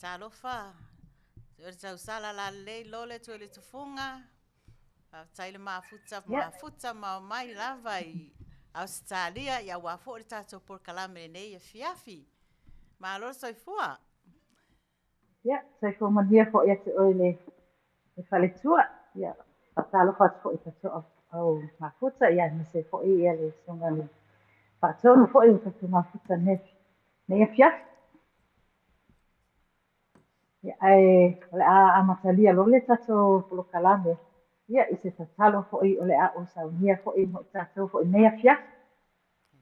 Talofa, o le tausala lalelei lole Tuiletufuga, faafetai le mafuta, mafuta ma omai lava i Ausetalia aua foi le tatou polokalame i lenei afiafi. Malo le soifua. Ia, soifua manuia foi ia te oe le faletua. Ia, faatalofa atu foi i tatou au mafuta, ia aemaise foi ia le susuga i le faatonu foi o tatou mafuta i lenei afiafi. Ia, ae o le a amatalia loa le tatou polokalame, ia, i se tatalo foi o le a ou saunia foi mo i tatou foi i lenei afiafi.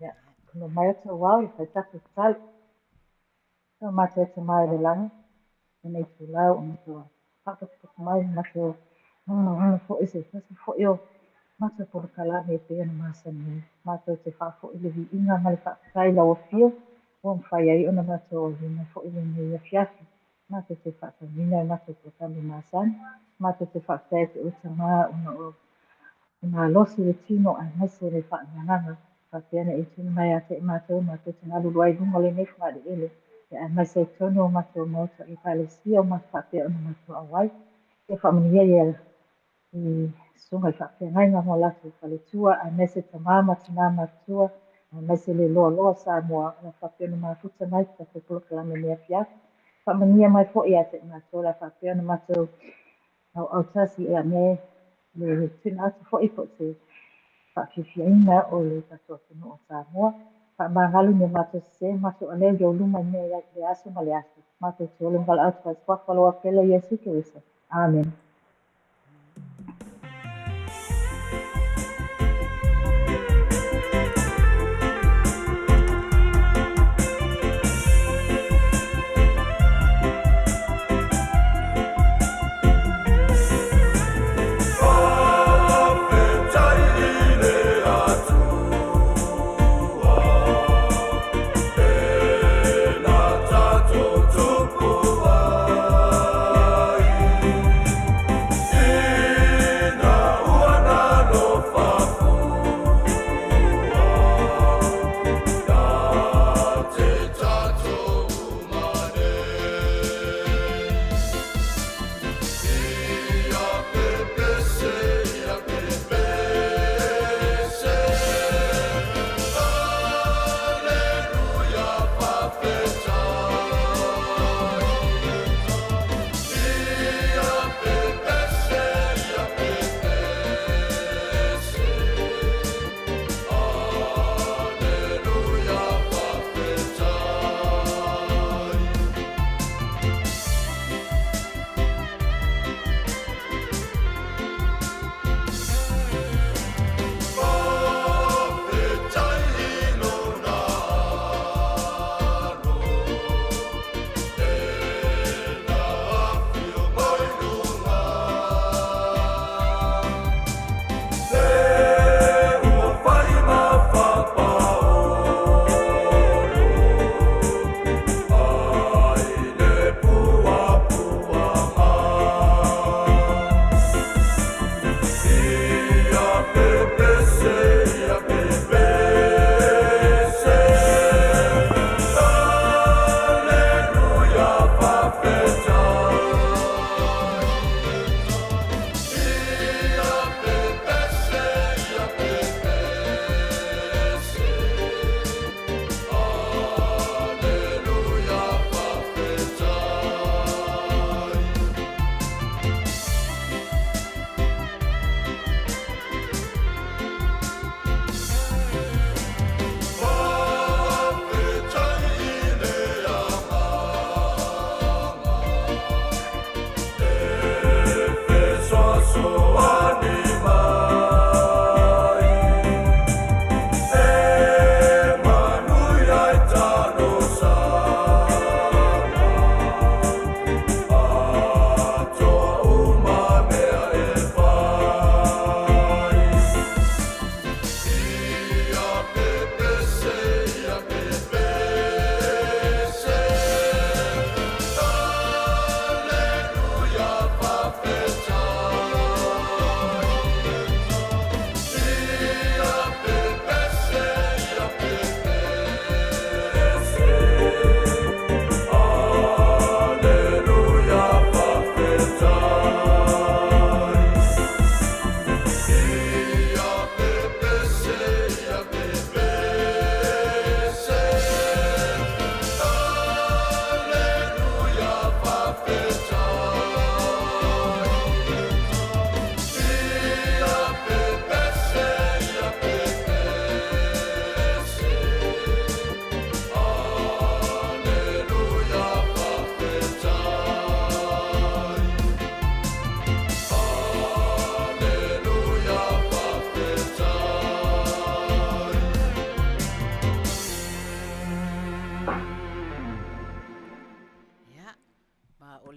Ia, kono mai outou ao e fai tatou tatalo. Lo matou Tama i le lagi, i lenei itula ua matou faapotopoto mai ma matou lagolago foi i se tasi foi o matou polokalame e pei ona masani ai. Matou te faafoi le viiga ma le faafetai i lau Afio ua mafai ai ona matou auliina foi lenei afiafi. Matou te faataunuuina le matou polokalame masani. Matou te faafetai ia te oe Tama ona o le malosi o le tino aemaise le faagaga faapea ona e tuuina mai ia te i matou matou te galulue ai i luga o lenei fogaaliele aemaise ai totonu o matou maota Ekalesia o matou faapea ona matou auai. Ia faamanuia ia i susuga i faafeagaiga ma o latou faletua aemaise tama ma tina matutua aemaise le loaloa Samoa o le a faapea ona mafuta mai i le tatou polokalame i lenei afiafi. Faamanuia mai foi ia te i matou o le a faapea ona matou auautasi ia me le tuuina atu foi po o se faafiafiaina o le tatou atunuu o Samoa. Faamagalo i ni a matou sesē ma matou aleu i ou luma i le aso ma le aso. Matou te ola ma valaau atu ai i le Suafa o lou Ao Pele Iesu Keriso. Amene.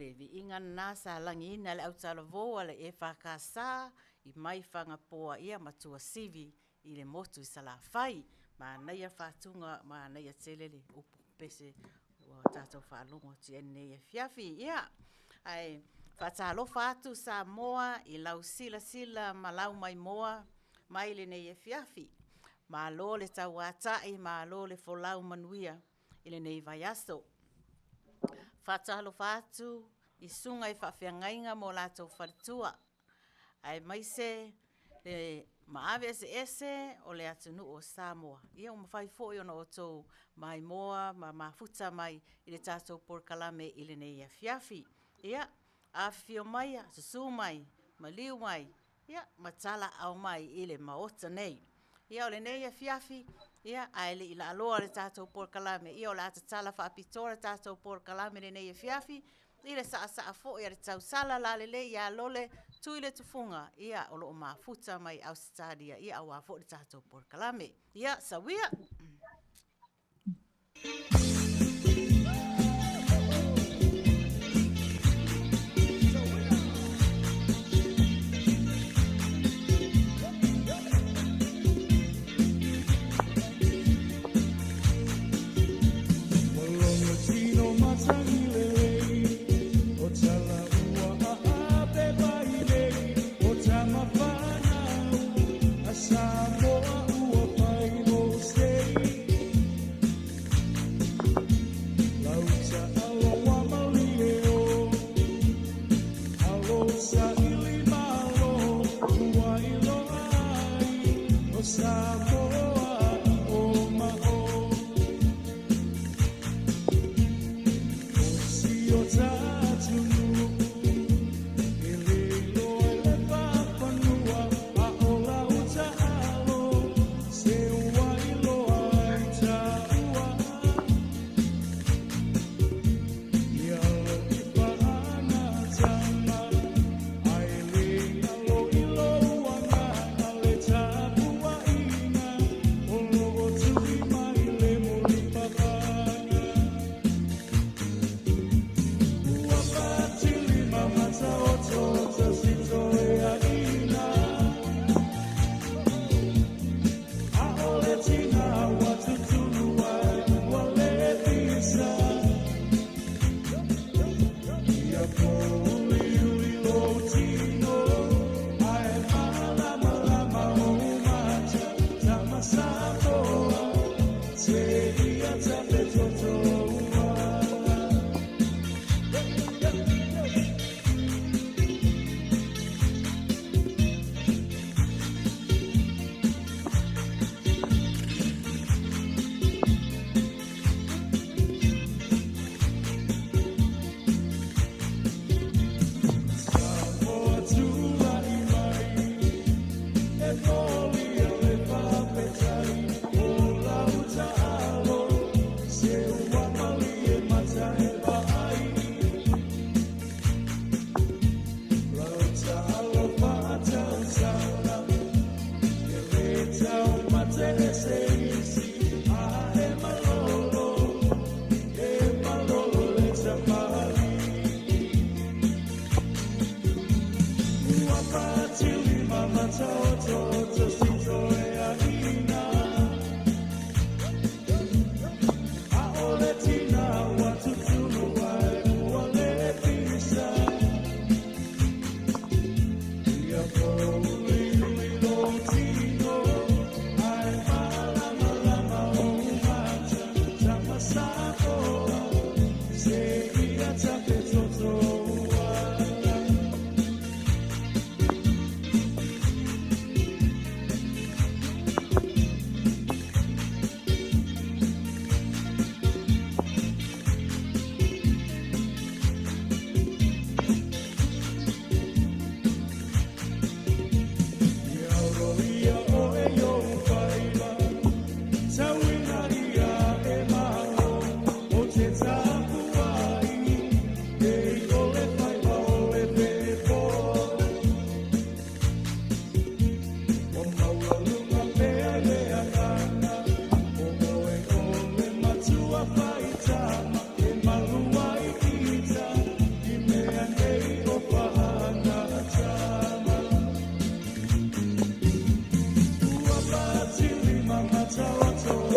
le viiga lena sa lagiina e le autalavou a le EFKS i mai Fagapoa ia ma Tuasivi i le motu i Salafai. Manaia faatuga, manaia tele le upu pese ua tatou faalogo atu i ai i lenei afiafi. Ia, ae faatalofa atu Samoa i lau silasila ma lau maimoa mai lenei afiafi. Malo le tauatai, malo le folau manuia i lenei vaiaso. Faatalofa atu i susuga i faafeagaiga ma o latou faletua, aemaise le maave eseese o le atunuu o Samoa. Ia ua mafai foi ona outou maimoa ma mafuta mai i le tatou polokalame i lenei afiafi. Ia, afifio maia, susu mai, maliu mai, ia ma talaaao mai i le Maota nei. Ia o lenei afiafi, ia ae le i laaloa le tatou polokalame, ia o le a tatala faapitoa le tatou polokalame i lenei afiafi i le saasaa foi a le tausala lalelei ia Lole Tuiletufuga, ia o lo o mafuta mai Ausetalia, ia aua foi le tatou polokalame. Ia, sauia!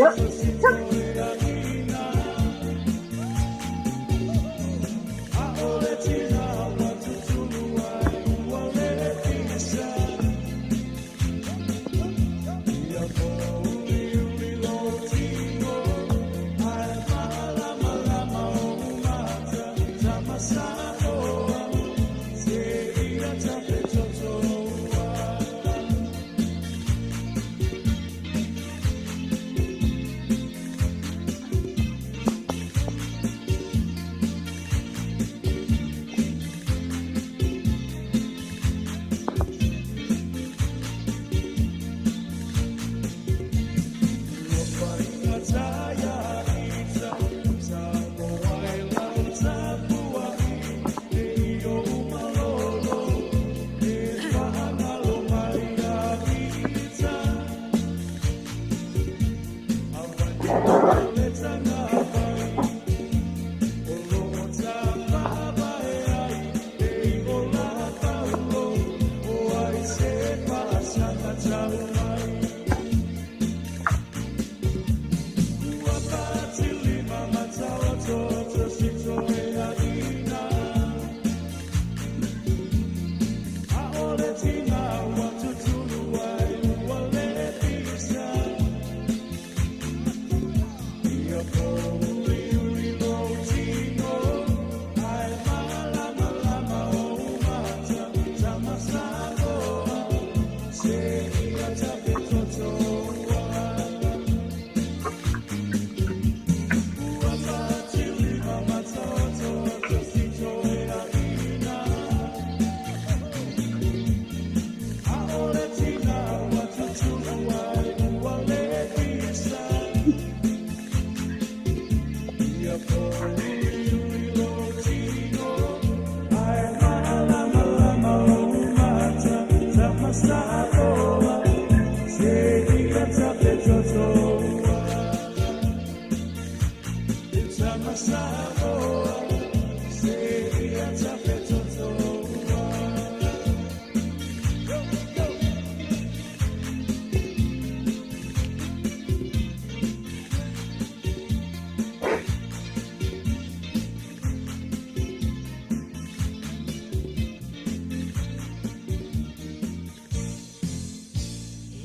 Ia.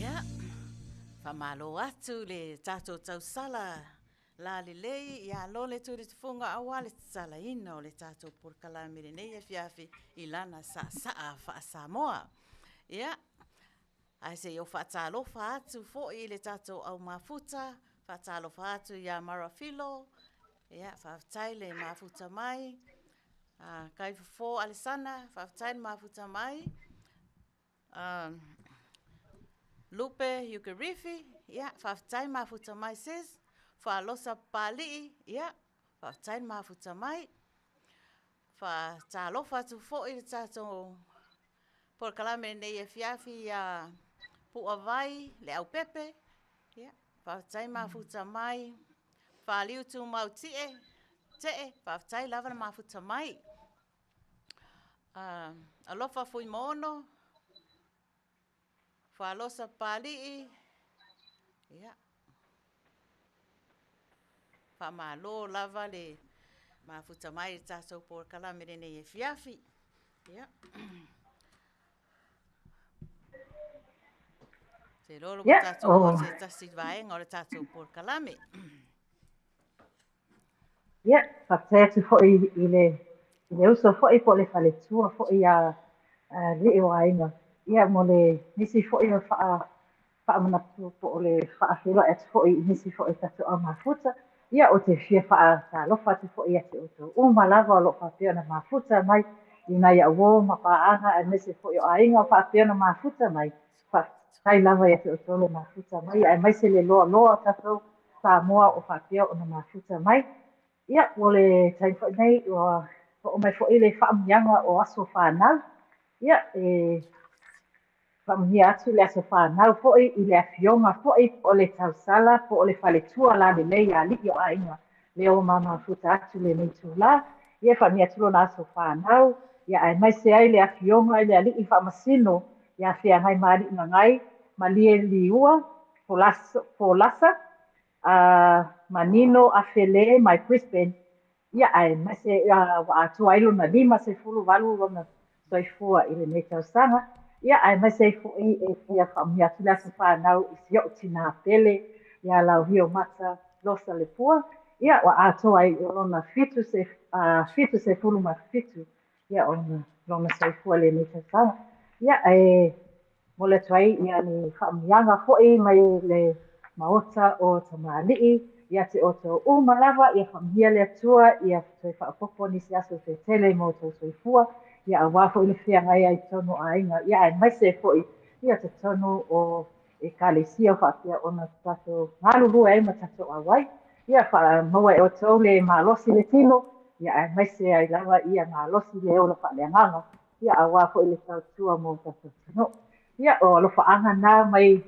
Ia, faamalo atu le tatou tausala lalelei ia Lole Tuilitufuga aua le tatalaina o le tatou polokalame i lenei afiafi i lana saasaa faa-Samoa. Ia, ae se i ou faatalofa atu foi i le tatou au mafuta, faatalofa atu ia Marafilo, ia, faafetai le mafuta mai, Kaifofo Alesana, faafetai le mafuta mai, Lupe Ukerifi, ia, faafetai mafuta mai sis, Faalosa Papalii, ia, faafetai le mafuta mai. Faatalofa atu foi i le tatou polokalame lenei afiafi ia Puavai le Aupepe, ia, faafetai mafuta mai. Faliu Tumau Tie, Tee, faafetai lava le mafuta mai. Alofa Fuimaono, Faalosa Papalii, ia, faamalo lava le mafuta mai i le tatou polokalame lenei afiafi. Ia. Se lolo ua tatou oo i se tasi vaega o le tatou polokalame. Ia, faafetai atu foi i le uso foi po o le faletua foi ia Alii o Aiga, ia mo le nisi foi o faamanatu po o le faafeiloai atu foi i nisi foi o tatou au mafuta. Ia, ou te fia faatalofa atu foi ia te outou uma lava o lo o faapea ona mafuta mai i nai au uo ma paaga aemaise foi o aiga o faapea ona mafuta mai. Faafetai lava ia te outou le mafuta mai, aemaise le loaloa o tatou Samoa o faapea ona mafuta mai. Ia, ua le taimi foi nei, ua oo mai foi le faamanuiaga o aso fanau. Ia, e faamanuia atu le aso fanau foi i le afioga foi po o le tausala po o le faletua lalelei ia Alii o Aiga lea ua mamafuta atu lenei itulā. Ia, e faamanuia atu lona aso fanau, ia aemaise ai le afioga i le Alii Faamasino ia Feagai ma Alii Gagai Malie Liua Folasa. Manino Afele mai Brisbane, ia aemaise ua atoa ai lona 58 lona soifua i lenei tausaga. Ia aemaise ai foi e fia faamanuia atu le aso fanau i si o'u tinā pele ia Lauhio Mata Losa Lepua, ia ua atoa ai lona 77 ia ona lona soifua i lenei tausaga. Ia e momoli atu ai ia le faamanuiaga foi mai le Maota o Tamalii ia te outou uma lava, ia faamanuia le Atua, ia toe faaopoopo nisi aso tetele mo outou soifua, ia aua foi le feagai ai i totonu o aiga, ia aemaise foi ia totonu o ekalesia o faapea ona tatou galulue ai ma tatou auai. Ia faamaua e outou le malosi le tino, ia aemaise ai lava ia malosi le ola faaleagaga, ia aua foi le tautua mo tatou atunuu. Ia o alofaaga na mai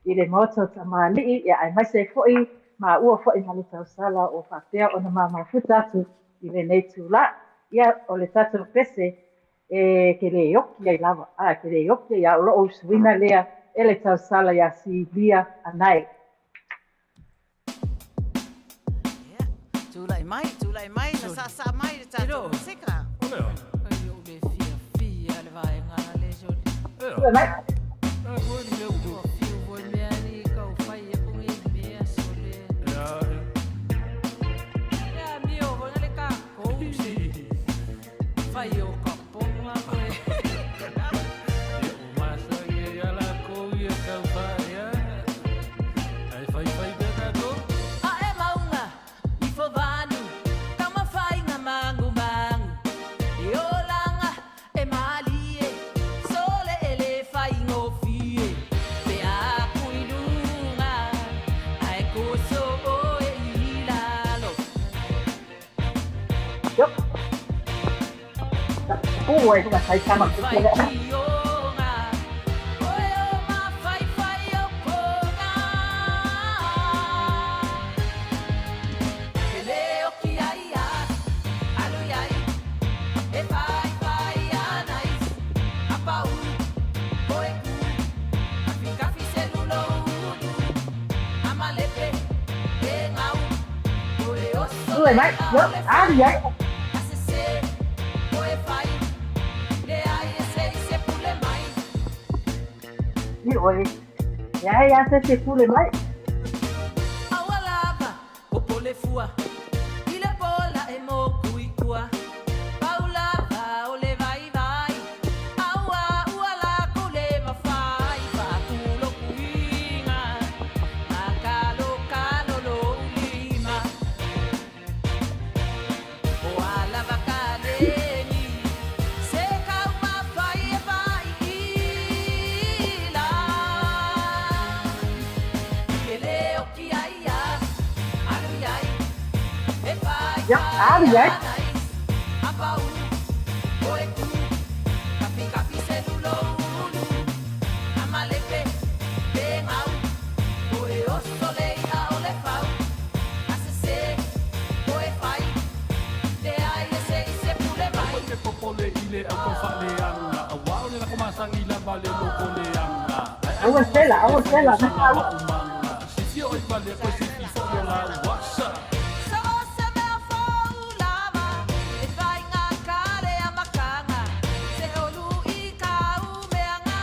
i le Maota o Tamalii, ia aemaise foi maua foi ma le tausala o faapea ona mamafuta atu i lenei tula. Ia o le tatou pese e ke le oki ai lava, a ke le oki ai o loo usuina lea e le tausala ia Silia Anae. Ia, tulai mai, tulai mai, na saasaa mai le tatou musika. O lea. Ai ou le fiafia le vaega le soli. Ea. Tulai mai. E foi ni mea ua. Ua fiu foi mea ni kau fai aku ngi mea sole. Ea, ea. Ea mio foi le ka kou se. Fai o ka ponga koe. Ia o masangi ia lakou ia tau faia. Ai fai fai pea tatou. Ae maunga i fovanu, taumafaiga magumagu. E olaga e malie, sole e le faigofie. Pe aku i luga, ae koso oe i lalo. Yup. Ua e sai tama ku Fai le. kioga, oe o mafaifai o poga. Ke le oki ai a, alu iai, e fai fai anais, apau, oe ku, kafi kafi selulo ulu, amalepe, e ngau, oe oso Tulai le mai. a Yup. le Alu fau, iai. asese, oe fai, le ai e se i se pule mai. I oe. Ia ia se se pule mai. Aualava, o polefua, i le pola e moku i tua. Paulava o le vai vai, aua ua la kule mawhai, whākulo kuinga, a kalo kalo lo ulima. O alava kaleni, se kau mawhai e vai ila. Ke le oki ai a, alu iai, e fai Yup. fai Alu iai. anais, apau, oe ku, kapi kapi selulo ulu, amalepe, pe ngau, oe oso le ia o le fau, asese, oe fai, le ai e se i se pule mai. Aua te popole i le au faaleaga, auā o le lako masagi lava le loko leaga. Ae ai Aua o sela, masa e aua fai sela o na sina aua. maumaga. Sifia oi pale koe sifi foi o lau asa. So o se mea fou lava, e fai ngā kare a makanga, se olu i kau meanga.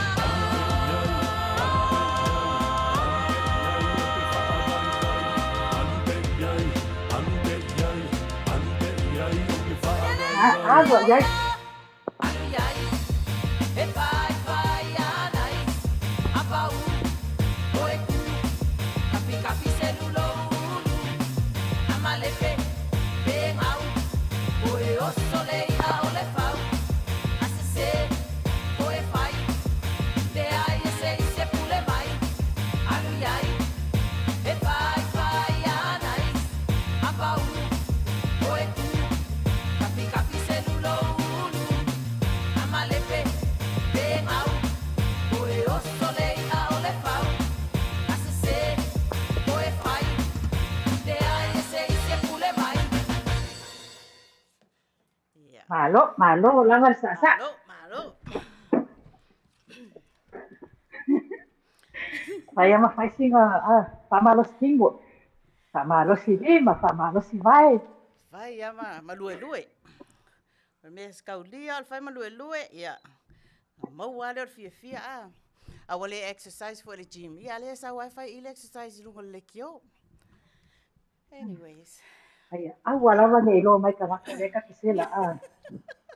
Alu pe iai, alu pe iai, alu pe iai, alu pe iai, alu pe iai, o ke Alu faavaivai. iai. Alu iai, e fai fai anai, apau, oe ku, kapi kapi selulo ulu, amalepe, pe ngau, oe oso le ia o le fau, asese, oe fai, le ai e se i se pule mai, alu iai, e fai fai anai, apau, oe ku, kapi kapi selulo ulu, amalepe, pe ngau, oe oso le ia o le fau, asese, oe fai, le ai e se i se pule mai. Ia. Malo, malo lava le saasaa. Malo, malo. Fai ama fai singa a faamalosi tigo. Faamalosi lima, faamalosi vae. Fai lava ma, ma luelue. O le mea sekaulia o le fai ma luelue, ia, maua lava lea o le fiafia a. A ua le exercise foi i le gym, ia a lea e sau lava e fai i i le exercise i luga o le lekiō. Anyways. Aia, aua lava ne i iloa mai tagata o lea ta te sela, a.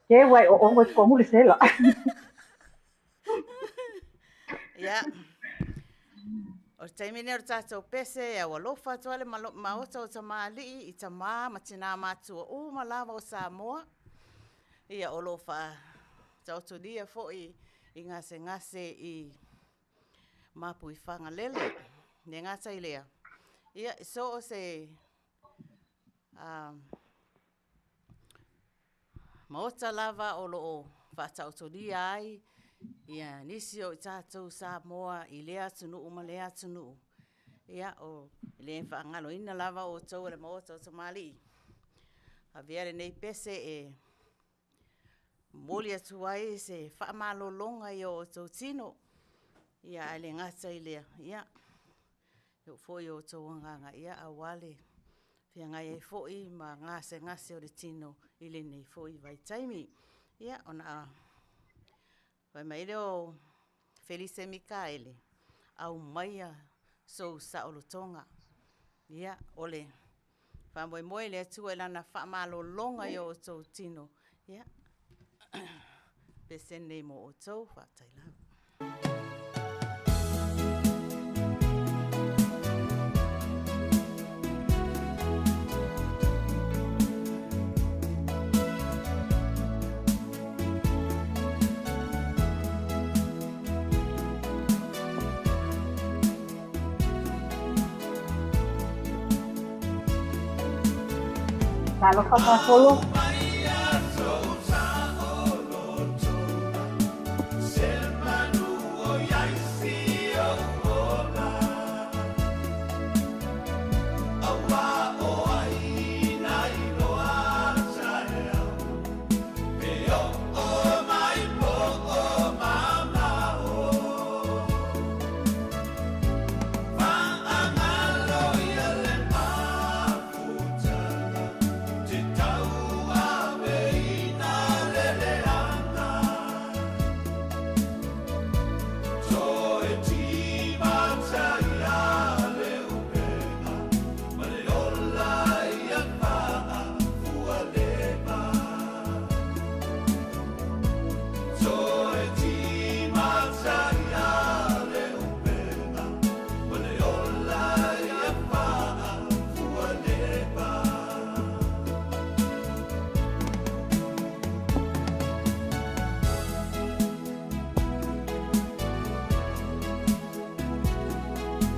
Keu a e oogo i totonu le sela. Ia. O le taimi lenei o le tatou pese, e aualofa atu ai le Maota o Tamalii i tama ma tina matua uma lava o Samoa, ia o lo o faataotolia foi i gasegase i Mapuifagalele. E le gata i lea, ia so o se Maota lava o lo o faataotolia ai ia nisi o i tatou Samoa i lea atunuu ma lea atunuu. Ia, e le faagaloina lava outou e le Maota o Tamalii. Avea lenei pese e momoli atu ai se faamalologa i o outou tino, ia ae le gata i lea, ia, e oo foi i o outou agaga, ia aua le feagai ai foi ma gasegase o le tino i lenei foi vaitaimi. Ia, ona fai mai lea o Felise Mikaele, aumaia sou saolotoga. Ia, o le faamoemoe i le Atua i Lana faamalologa i o outou tino, ia, pese lenei mo outou. Faafetai lava. Talofa Pasolo.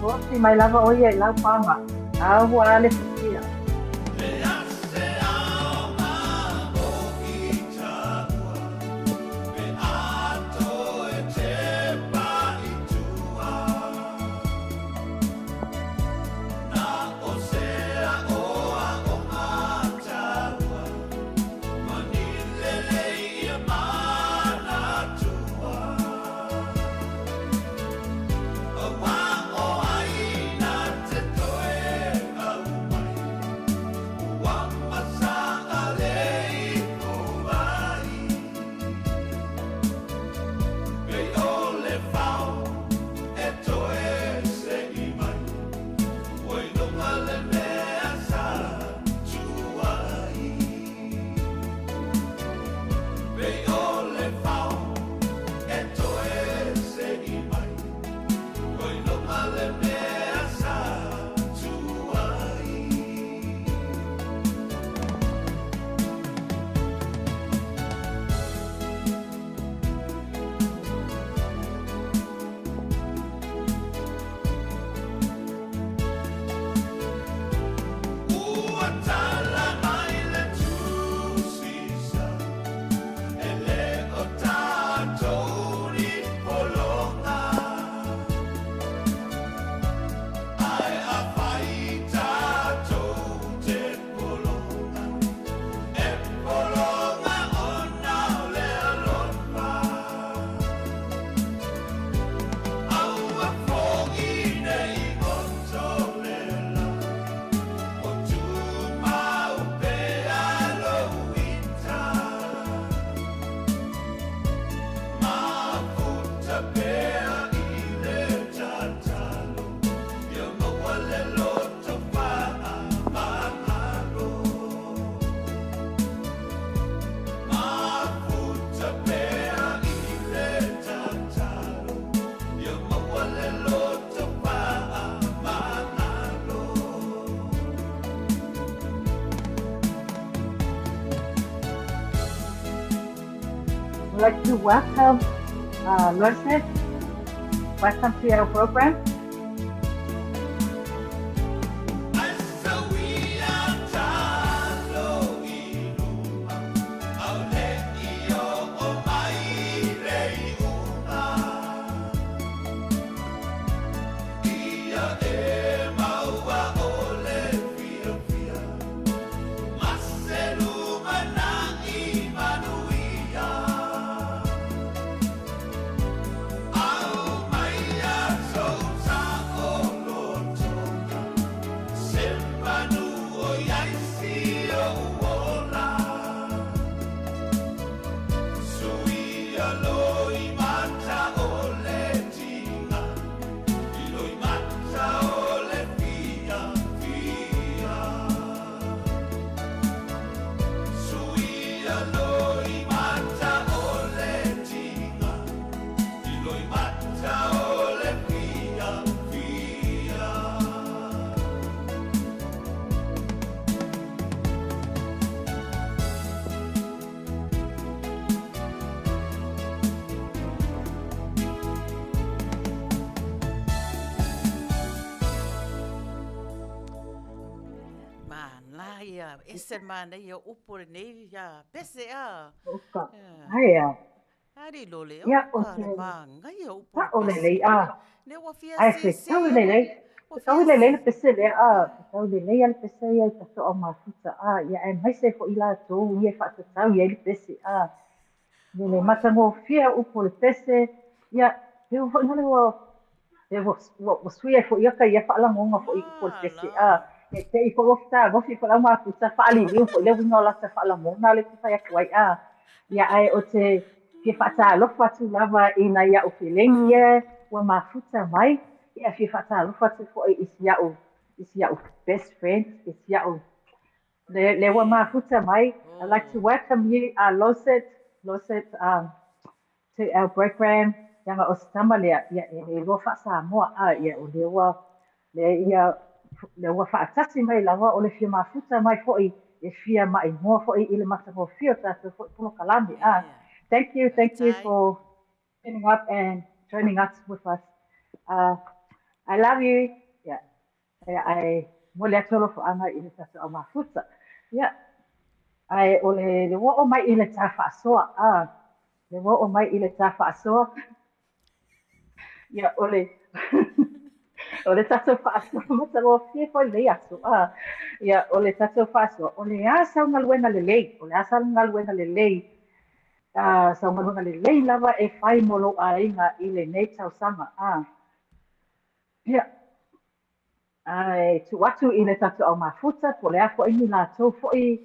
Osi mai lava ʻo ia i lau pāga, a ua ale futia. like to welcome uh, Losef. Welcome to our program. Manaia, ese le manaia o upu o lenei ia pese a. Oka. Ai a. Ari lole, Ia, o oka te le manaia o upu o sa'o le pese. lelei a. Lea ua fia Ae sese fetau lelei. Ua Fetau fia lelei le pese lea a. Fetau lelei a le pese ia i tatou au mafuta a. Ia aemaise foi latou ia e faatatau i ai le pese a. Le le matagofie o upu o le pese, ia, pe ua foi nale ua, pe ua, ua, ua sui ai foi ia ka ia faalagoga foi i upu o le pese a. Ne i te i foi ua fetagofi foi le au mafuta faaliliu foi le uiga o lata faalagona lea ou te fai atu ai a. Ia ae ou te fia faatalofa atu lava i nai a'u felegi e ua mafuta mai, ia fia faatalofa atu foi i si a'u i si a'u best friend, i si a'u le le ua mafuta mai. I'd like to welcome you, Loset, Loset, to our program, leaga o se tama lea, ia e le iloa faa-Samoa, a ia o lea ua lea ia lea ua faatasi mai lava o le fia mafuta mai foi e fia maimoa foi i le matagofie o tatou foi polokalame. A thank you, thank you for turning up and joining us with us. I love you. Yeah. Ia, ae momoli atu alofaga i le tatou au mafuta. Ia, ae o le le ua oo mai i le tā faasoa, a, le ua oo mai i le tā faasoa, ia, o le o le tatou faasoa matagofie foi lenei aso, a, ia, o le tatou faasoa, o le a sau galuega lelei, o le a sau galuega lelei, a, sau galuega lelei lava e fai mo lou aiga i lenei tausaga, a. Ia, ae tuu atu i le tatou au mafuta, po o le a foi ni latou foi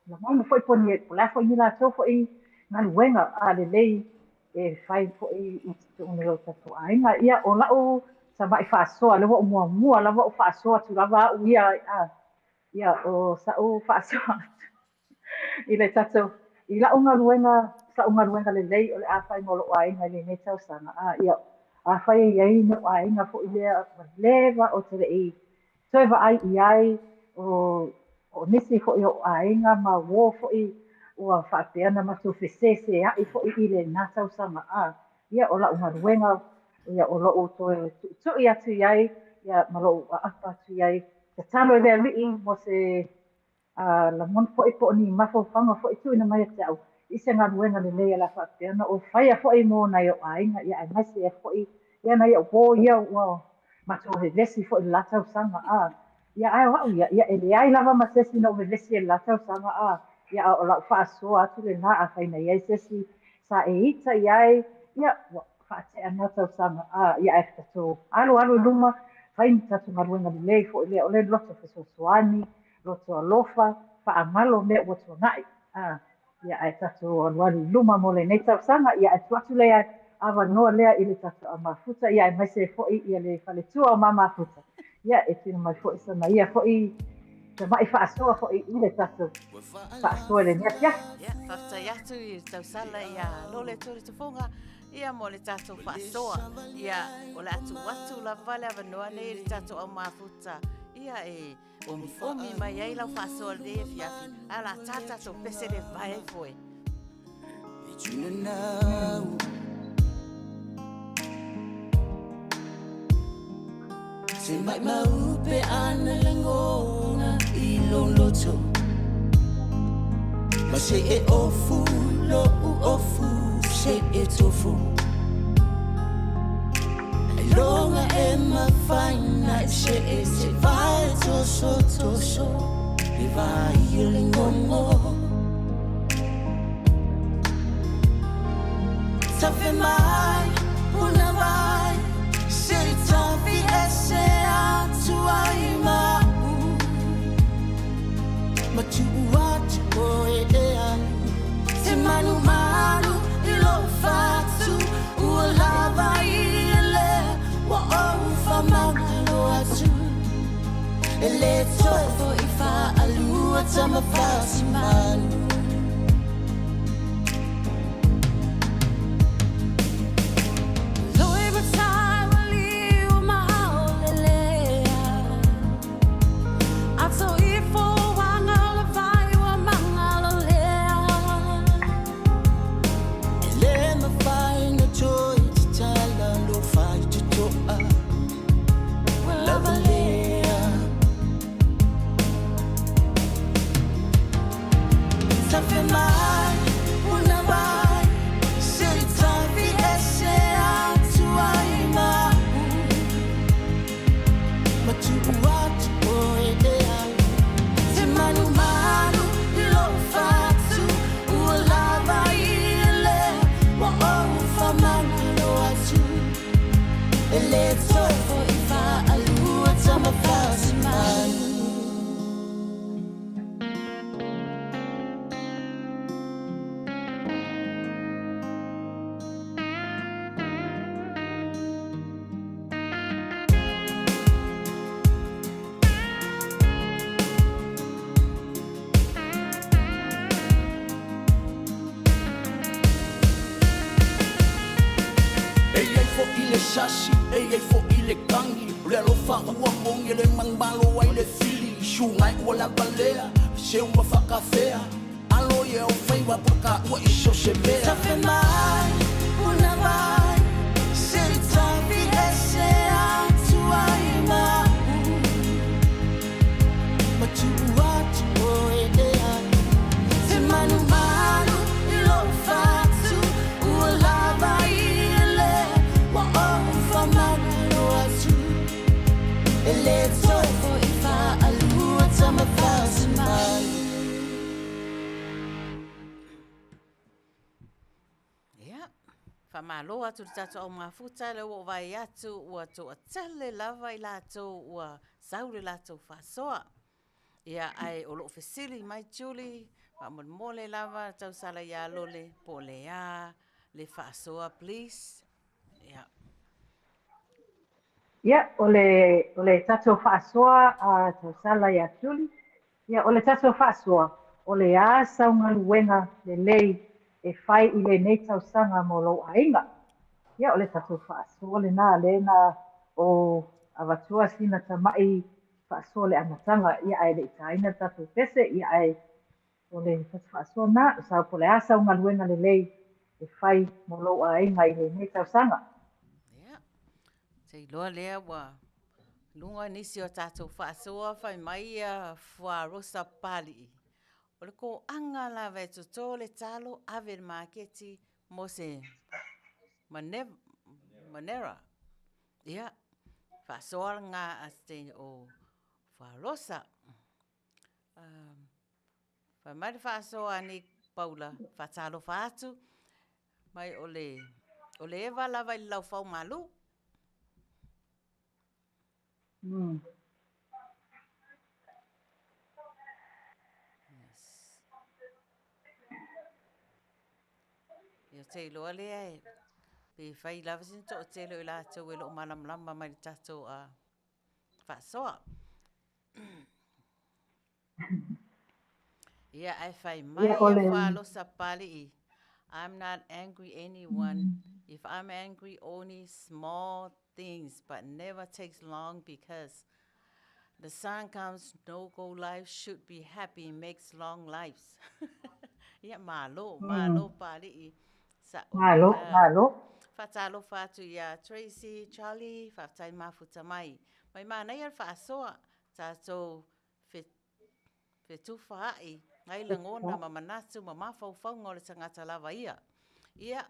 lagona foi po o ni, po o le a foi ni latou foi galuega a lelei e fai foi i totonu o lo tatou aiga. Ia, o lau tama'i faasoa, lea ua ou muamua lava ou faasoa atu lava au ia, a, ia, o sa'u faasoa atu i le tatou, i la'u galuega, sa'u galuega lelei o le a fai mo lo'u aiga i lenei tausaga. A, ia, afai e i ai ni ou aiga foi lea ua leva ou te le i toe vaai i ai, o, o nisi foi o ou aiga ma uō foi ua faapea ona matou fesesea'i foi i lena tausaga. A, ia, o la'u galuega, ia, o lo'u toe tu'itu'i atu i ai, ia, ma lo'u aapa atu i ai, tatalo i le Alii mo se A lagona foi po o ni mafaufauga foi tuuina mai ia te au i se galuega lelei o le a faapea ona ou faia foi mo nai ou aiga, ia aemaise ai foi ia nai ou uō ia ua matou vevesi foi i le la tausaga, a, ia ae o au ia, ia e leai lava ma se isi na ou vevesi ai i le la tausaga, a, ia a o lau faasoa atu lena afai na i ai se isi sa e ita i ai, ia ua faatea na tausaga, a, ia ae tatou aloalo i luma, fai ni tatou galuega lelei foi lea, o le loto fesoasoani, loto alofa, faagalo mea ua tuanai. A, ia ae tatou alualu i luma mo lenei tausaga, ia ae tuu atu le avanoa lea i le tatou au mafuta, ia aemaise ai foi ia le faletua o ma mafuta, ia e tuuina mai foi sana ia foi tama'i faasoa foi i le tatou faasoa i lenei afiafi. Ia, faafetai atu i le tausala ia Lole Tualitufoga, ia mo le tatou faasoa. Ia, o le a tuu atu lava le avanoa nei i le tatou au mafuta, ia e Omiomi mai ai lau faasoa i lenei afiafi, ae o le a ta le tatou pese le vae foi. Ia, faamalo atu i le tatou au mafuta lea ua ou vaai atu ua toatele lava i latou ua sau le latou faasoa. Ia, ae o lo o fesili mai Julie, faamolemole lava tausala ia Lole po o le a le faasoa please. Ia. Ia, o le, o le tatou faasoa a tausala ia Julie, Ia, o le tatou faasoa, o le a sau galuega lelei e fai i lenei tausaga mo lou aiga? Ia, o le tatou faasoa lena, lea na ou avatua sina tamai faasoa i le amataga, ia, ae le i taina le tatou pese, ia, ae o le tatou faasoa lena, o sau po o le a sau galuega lelei e fai mo lou aiga i lenei tausaga. Ia, se iloa lea ua luga nisi o tatou faasoa fai mai ia Fuarosa Papalii. O le koaga lava e toto le talo ave i le maketi mo se manera. Ia, faasoa lena a se o Fuarosa. Fai mai le faasoa a Nick Paula, faatalofa atu, mai o le, o le eva lava i le laufau malu. Mm. Yes. Ia te iloa lea e pe fai lava sina toatele o i latou e le o malamalama mai le tatou uh, faasoa. Ia ae fai mai Ia, o ia le... Falosa Papalii, I'm not angry anyone. If I'm angry only small things but never takes long because the sun comes no go life should be happy makes long lives. Ia, malo, malo Papalii. Sa'o. Malo, malo. Faatalofa atu ia Tracy, Charlie, faafetai mafuta mai. Mai manaia le faasoa, tatou fetufaai ai lagona ma manatu ma mafaufauga o le tagata lava ia. Ia,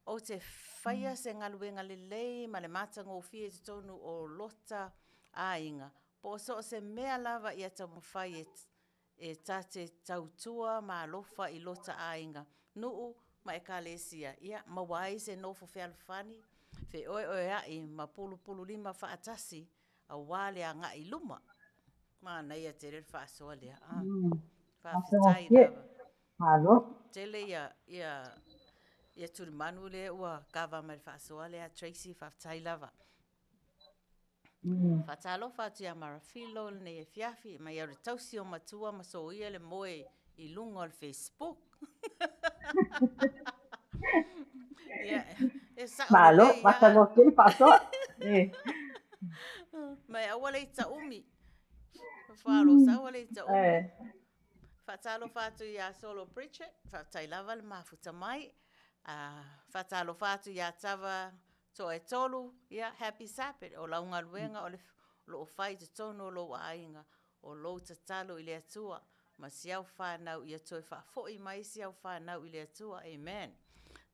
ou te faia se galuega lelei ma le matagofie i totonu o lota aiga, po o so o se mea lava ia taumafai e ta te tautua ma alofa i lota aiga, nuu ma ekalesia, ia maua ai se nofo fealofani, feoeoea'i ma pulupululima faatasi aua le agai i luma. Manaia tele le faasoa lea. Ah, faafetai lava. Malo. Tele ia, ia, ia tulimanu lea ua kava mai le faasoa lea, Tracy, faafetai lava. Faatalofa atu ia Marafilo i lenei afiafi, mai au le tausi o matua ma soia le moe i luga o le Facebook. Ia, e sa'o Malo, lelei, a. matagofie le faasoa. E. Ma e aua le ita umi. Fa'alosa, aua le ita umi. E. Faatalofa atu ia Solo Bridget, faafetai lava le mafuta mai. Ah, faatalofa atu ia Tava Toaetolu, ia, happy Sabbath, o lau galuega o le o lo o fai i totonu o lou aiga, o lou tatalo i le Atua ma si au fanau ia toe faafoi mai si au fanau i le Atua. Amen.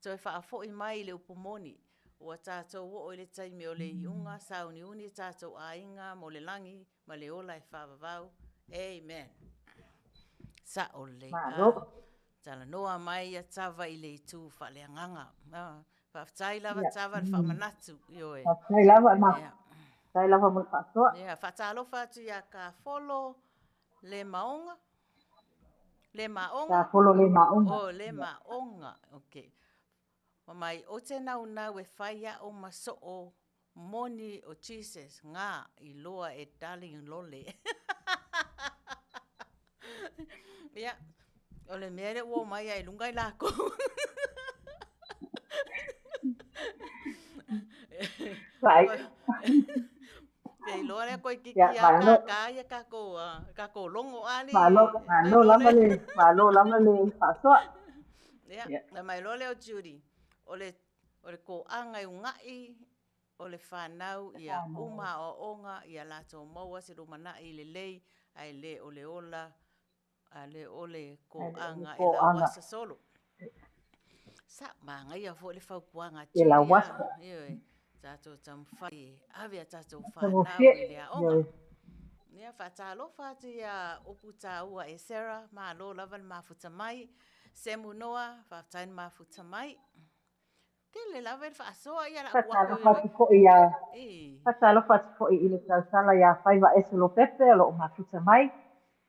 Toe faafoi mai i le upu moni. Ua tatou oo i le taimi o le iuga, sauniuni tatou aiga mo le lagi ma le ola e faavavau. Amen. Sa'o lelei. Malo. Ah, talanoa mai ia Tava i le itu faaleagaga. Ah, faafetai lava Tava le faamanatu. Ioe. Faafetai lava ma. Faafetai lava mo le faasoa. Ia, faatalofa atu ia Kafolo le Maoga. Le Maoga. Kafolo le Maoga. Oh, le Maoga. Okay. Mai o te naunau e fai a'u ma so'o moni o Jesus nga iloa e darling lole. Ia, o le mea lea ua omai ai i luga i lakou. Vai. Te iloa lea koe Ia, kiki a malo. ka ia kakou kakou logo ali. Malo, malo lava le, malo lava le faasoa. Ia, na mai loa lea o Judy, o le o le koaga e uga'i o le fanau ia uma aoaoga ia latou maua se lumanai lelei ae le o le ola a le o le koaga e lauasa solo. Sa manaia foi le fautuaga a E Judy lauasa. a, ioe, tatou taumafai e ave a tatou fanau Matagofie. i le aoga. Ioe. Ia, faatalofa atu ia upu taua e Sarah, malo lava le mafuta mai. Semu Noa, faafetai le mafuta mai. Tele lava le faasoa ia la ku atu Faatalofa atu foi ia e. Faatalofa atu foi i le tausala ia Faiva Ese Lopepe o lo o mafuta mai.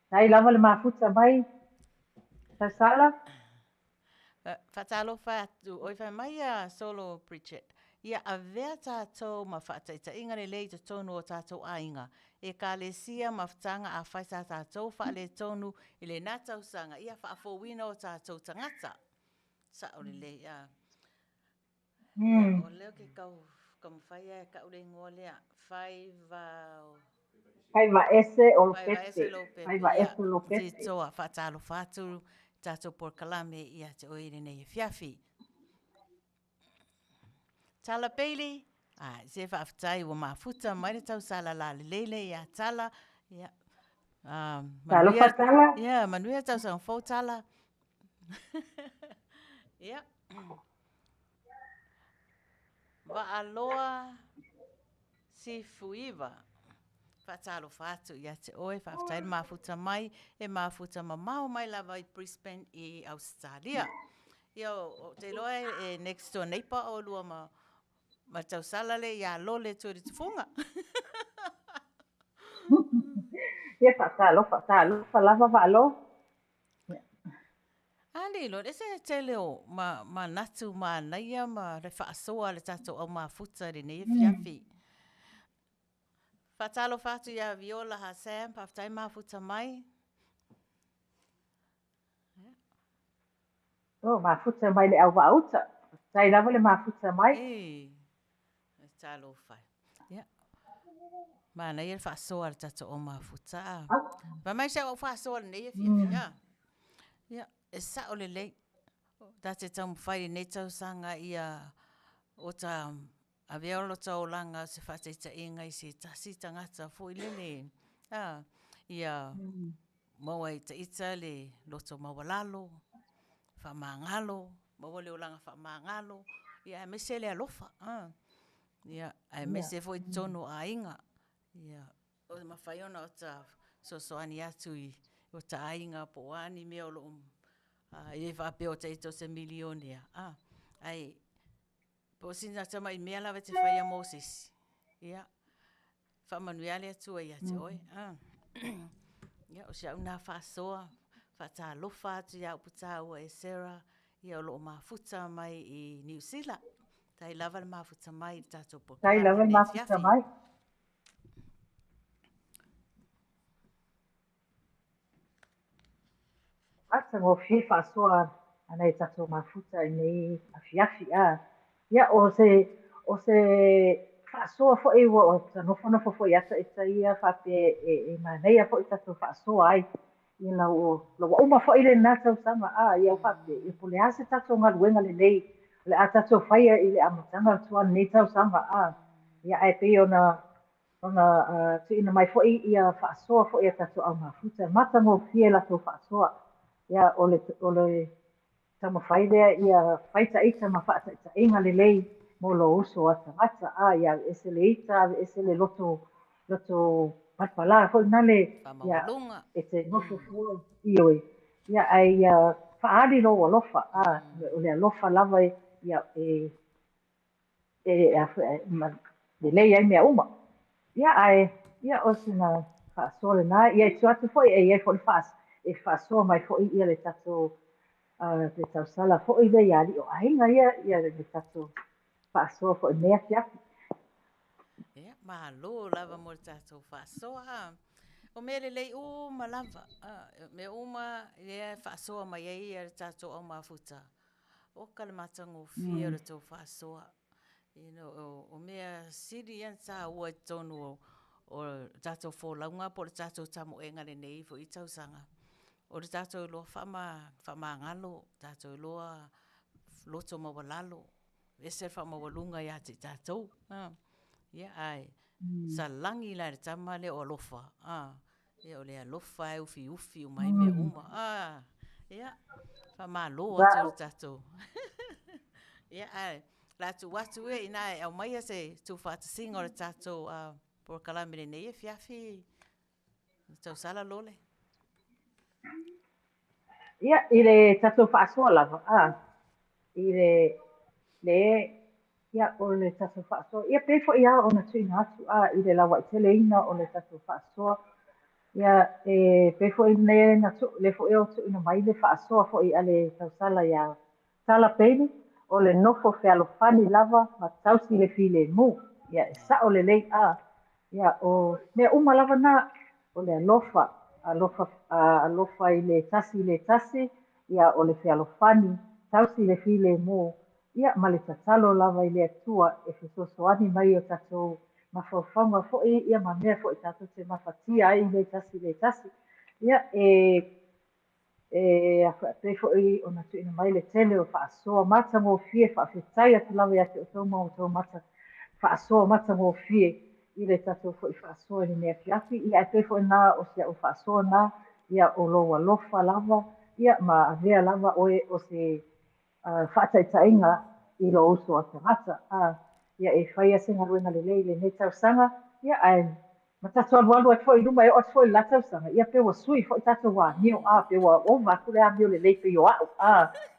Tai lava le mafuta mai, tausala. Faatalofa atu oi fai mai ia Solo Bridget. Ia avea tatou ma faataitaiga lelei i totonu o tatou aiga, ekalesia ma fitaga afai sa tatou faaletonu i lena tausaga, ia faafouina o tatou tagata. Sa'o lelei a. O lea ke kau taumafai e kau le igoa lea. Faiva Faiva ese o Faiva ese Lopepe. Lopepe. Faiva Ia, ese Lopepe. titoa faatalofa atu tatou polokalame ia te oe i lenei afiafi. Tala Bailey, ah, se faafetai ua mafuta mai le tausala lalelei le ia Tala. Ia, ah, Talofa manuia, Tala. ia, manuia tausaga fou Tala. Ia. Vaaloa Sifuiva. Faatalofa atu ia te oe, faafetai le mafuta mai, e mafuta mamao mai lava i Brisbane i Ausetalia. Ia, o te iloa e next door neighbor o lua ma ma tausala le ia Lole Tualitufuga. Ia faatalofa, talofa lava Vaaloa. Ali lo, e se tele o ma manatu manaia ma le faasoa a le tatou au mafuta i lenei afiafi. Faatalofa atu ia Viola ha Sam, faafetai mafuta mai. O, mafuta mai le au vaauta. Tai lava le mafuta mai. E, talofa. Ia. Manaia le faasoa a le tatou au mafuta. Fai mai se au faasoa lenei afiafi. A. Ia. E sa'o lelei, ta te taumafai i lenei tausaga ia o ta avea o lota olaga o se faataitaiga i se tasi tagata foi lele, a, ia maua e ita le loto maualalo, faamagalo, maua le olaga faamagalo, ia aemaise le alofa, a, ia aemaise foi totonu o aiga, ia O le mafai ona o ta fesoasoani atu i o ta aiga po o a ni mea o lo o e le faapea o ita o se milionea, ae po o sina tamai mea lava e te faia mo se isi, ia, faamanuia le Atua ia te oe. Ia, o si au lena faasoa, faatalofa atu ia upu taua e Sarah, ia o lo o mafuta mai i Niu Sila. Tai lava le mafuta mai i le tatou Tai polokalame lava le lenei mafuta afiafi. mai. Matagofie faasoa a nai o tatou mafuta i nei afiafi. A ia o se faasoa foi ua ota nofonofo foi ata ita ia faapea e manaia foi tatou faasoa ai ina ua ua uma foi lena tausaga. A ia faapea ia po o le a se tatou galuega lelei o le a tatou faia i le amataga atu o lenei tausaga. A ia ae pei ona tuuina mai foi ia faasoa foi a tatou au mafuta, matagofie latou faasoa. Ia o le taumafai lea ia fai ita ma faataitaiga lelei mo lou uso a tagata. A ia aveese le ita, aveese le loto palapala foi nale, ia Faamaualuga. e te nofo fua, ioe, ia ae ia faaali lou alofa. A o le alofa lava ia e lelei ai mea uma. Ia ae ia o sina faasoa lena. Ia e tuu atu foi e i ai foi le e faasoa mai foi ia le tatou le tausala foi lea ia alii o aiga ia ia le tatou faasoa foi i lenei afiafi. Ia, malo lava mo le tatou faasoa. O mea lelei uma lava, o mea uma lea e faasoa mai ai le tatou au mafuta. Oka le matagofie o le tou faasoa. You know, o mea sili ia ona taua i totonu o le tatou folauga po o le tatou tamoega i lenei foi tausaga, o le tatou iloa faamagalo, tatou iloa loto maualalo, ese le faamaualuga ia te i tatou. Ia, ae salagi la i le tama lea o alofa, Ia o le alofa e ufiufi uma ai mea uma. Ah, ia, faamalo atu i le tatou. Ia, ae o le a tuu atu ia inā e aumaia se tuufaatasiga o le tatou polokalame i lenei afiafi tausala Lole. Ia, i le tatou faasoa lava, i le le ia o le tatou faasoa, ia pei foi lava ona tuuina atu i le lauaiteleina o le tatou faasoa. Ia e pei foi lea na tuu, lea foi ua tuuina mai le faasoa foi a le tausala ia Tala Bailey, o le nofo fealofani lava ma tausi le filemu. Ia e sa'o lelei ia o mea uma lava na, o le alofa, alofa, alofa i le tasi i le tasi, ia o le fealofani, tausi le filemu, ia ma le tatalo lava i le Atua e fesoasoani mai i o tatou mafaufauga foi ia ma mea foi tatou te mafatia ai i le tasi i le tasi. Ia e E pei foi ona tuuina mai le tele o faasoa matagofie, faafetai atu lava ia te outou ma outou mata faasoa matagofie i le tatou foi faasoa i lenei afiafi. Ia ae pei foi na o si au faasoa na, ia o lou alofa lava, ia ma avea lava oe o se faataitaiga i lou uso a tagata. Ia e faia se galuega lelei i lenei tausaga, ia ae ma tatou alualu atu foi i luma e oo atu foi i le la tausaga, ia pe ua sui foi tatou amio, pe ua ova atu le amio lelei pei o au,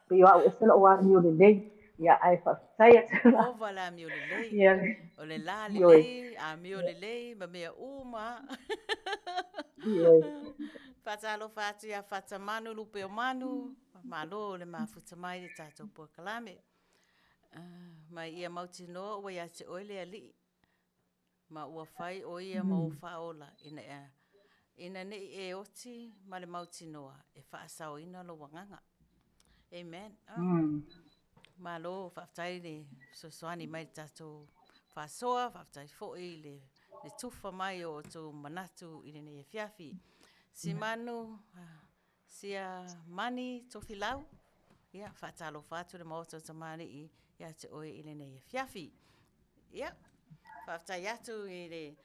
pei o au ese lou amio lelei, ia ae faafetai atu lava. Ova le amio lelei, ia, o le la lelei, amio lelei ma mea uma. Ioe. Faatalofa atu ia Fatamanu Lupeomanu, malo le mafuta mai i le tatou polokalame. Ma ia mautinoa ua ia te oe le Alii, ma ua fai ʻo ia ma ou faaola ina ea ina ne i e oti ma le mautinoa e faasaoina lou agaga. Amen. Oh. Malo, faafetai i le fesoasoani mai i le tatou faasoa, faafetai foi i le tufa mai o outou manatu i lenei afiafi. Simanu, Sia Mani Tofilau, ia, faatalofa atu le Maota o Tamalii ia te oe i lenei afiafi. Ia, faafetai atu i le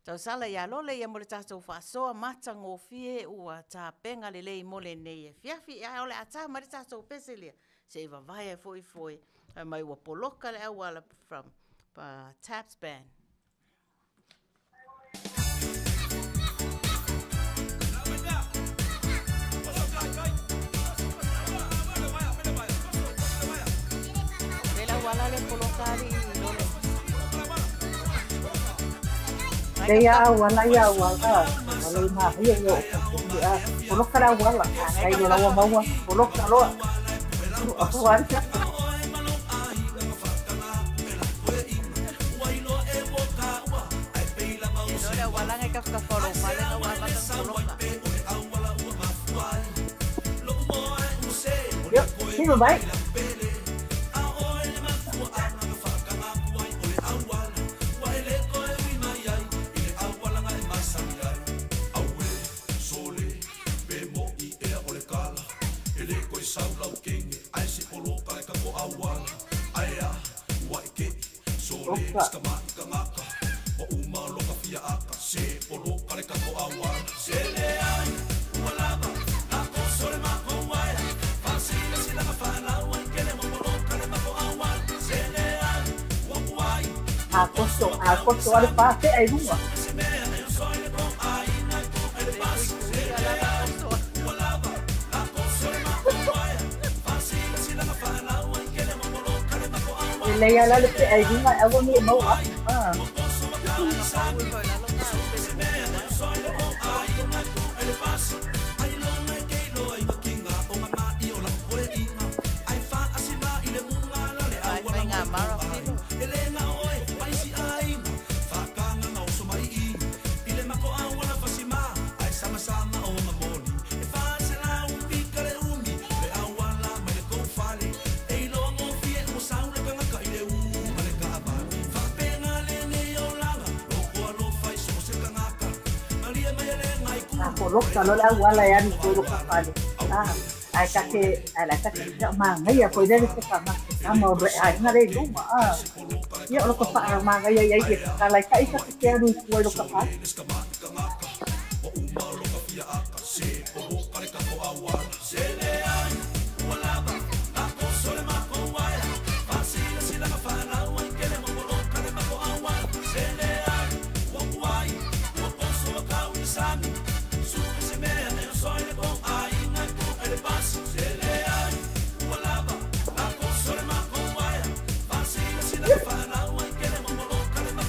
tausala ia Lole ia mo le tatou faasoa matagofie ua tapena lelei mo lenei afiafi. Ae o le a ta mai le tatou pese lea, se i vavae ai foi foe, fai mai ua poloka le auala from Taps Band. Lei a auala ia auala, wala i mahi e o a poloka le auala, a kai loa ua maua, poloka loa. Ua Yep, sino mai? Oka. A koso, a koso ale pa te ai lunga. E lei ala le pe ai lunga e aua ni e mau a. Ah. A poloka loa le auala e alu i loko fale. Ah, ae ta te, ae la ta te ia mangaia foi lele se ka ma se kama o le aiga le i luma. Ah, ia o loko whaa mangaia ia ia ka lai ka isa te alu i tua i loko fale.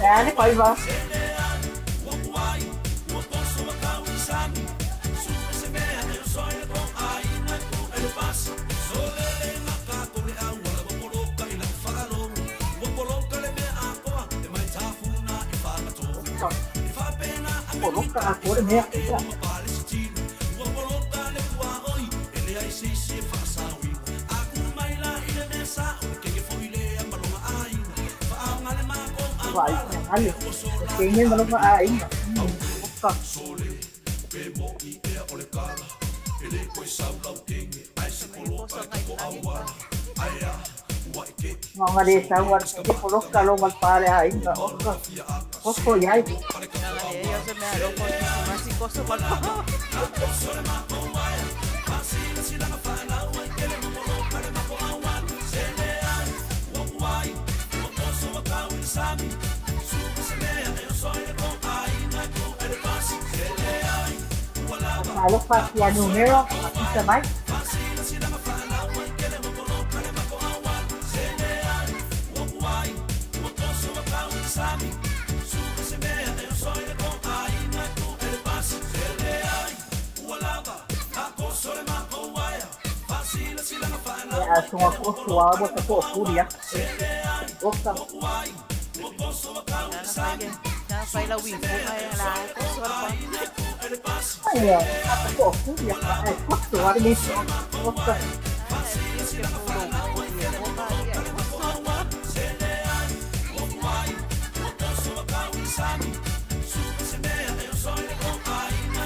Ale faiva. Poloka a kore mea. Ia. Vai, ale. E ke malo ma aiga. Oka. Nga le sau ar ke poloka lo mal pare aiga. Oka. Koko iai. Alofa ki a numero, isa mai. E a songa koso a ua ka to'opuli a. Oka. Ai a ka to'opuli a e koso a le Oka.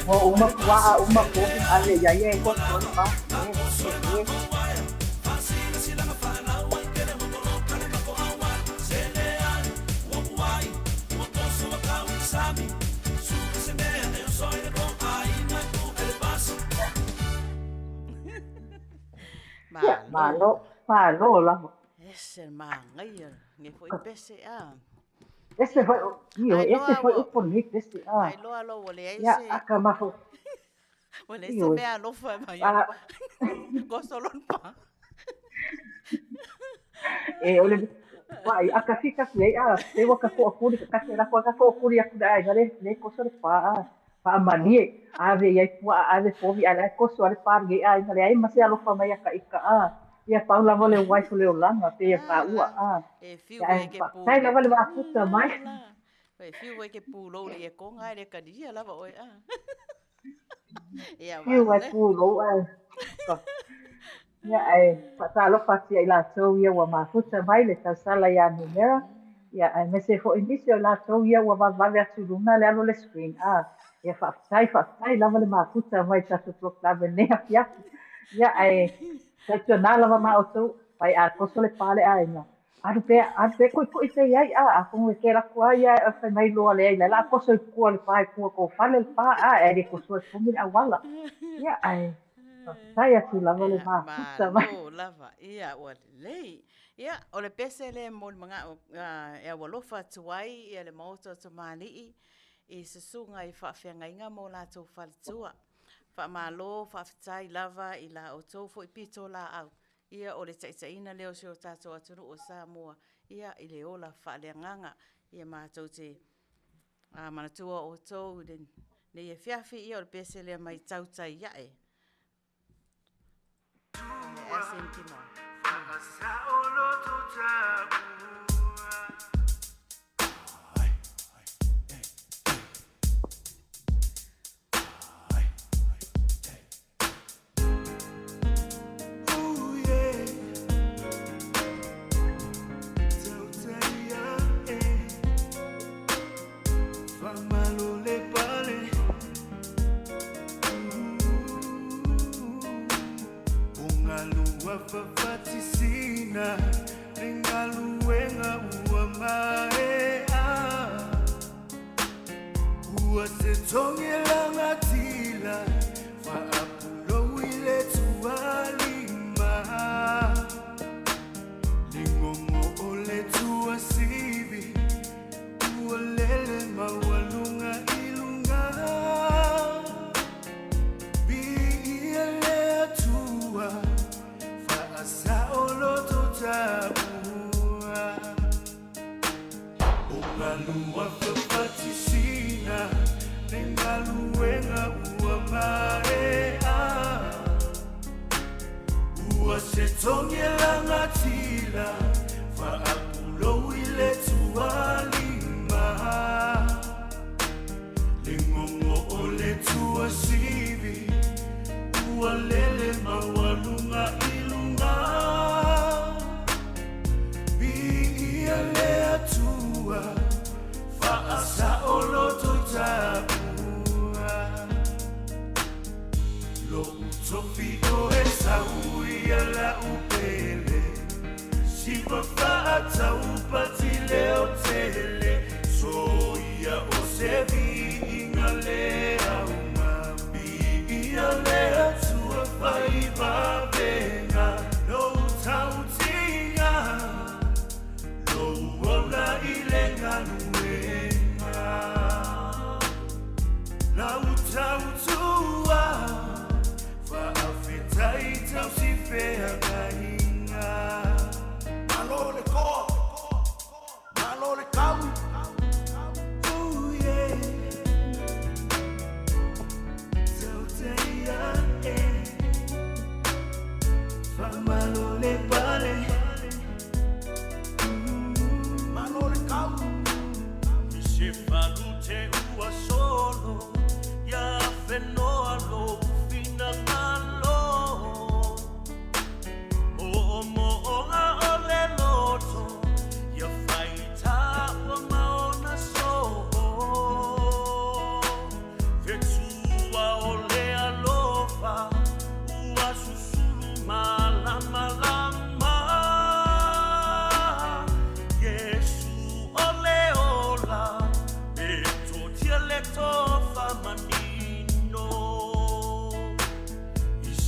Mo uma puaʻa uma povi ave ia ia e koso le pa. E, e. Ia, Malo. malo, malo lava. Ese le magaia lenei foi pese a. Ese foi, ioe, Ai ese loa foi ua upu o lenei pese, a. ai loa loa ua leai Ia, se aka mafo, ua leai se ioe. mea alofa e mai A, ona goso lona pa. e o le wai aka fika fi ai a pe waka fo akuli ka kasi la ka fo akuli aku da ai le le koso le pa a pa manie ave ai pua ave povi ala koso ale pa ge ai le ai ma se alofa mai aka ika a ia pau lava le wai le olanga pe ia pa Ah ua la a e fiu ia ai ke pa tai pulou. lava le mafuta mai Ah la e fiu ai ke pulou le konga ai le kadia lava oe a. Ia fiu ai vale. pu lo a ia ai faatalofa atu ia i latou ia ua mafuta mai le tausala ia numera ia aemaise foi nisi o latou ia ua vavevave atu i luga le alo o le screen a ia faafetai faafetai lava le mafuta mai tatou polokalame i lenei afiafi ia ae tautuana lava ma outou pai a toso le pa le aiga alu pea alu pea koʻikoʻi pea iai a atonu e kela aku a ia e fai mai loa leai la la toso i tua le pa i tua kou fale le pa a e le toso e puni le auala ia ae faafetai atu lava le Ia, mafuta mai. malo lava. Ia, ua lelei. Ia, o le pese lea e momoli manao e aualofa atu ai ia le Maota o Tamalii i susuga i faafeagaiga ma o latou faletua. Faamalo, faafetai lava i la outou foi pitolaau. Ia, o le taitaiina lea o si o tatou atunuu o Samoa, ia, i le ola faaleagaga. Ia matou te manatua outou i lenei afiafi, ia o le pese lea mai tautai ae. Le SMT Mall.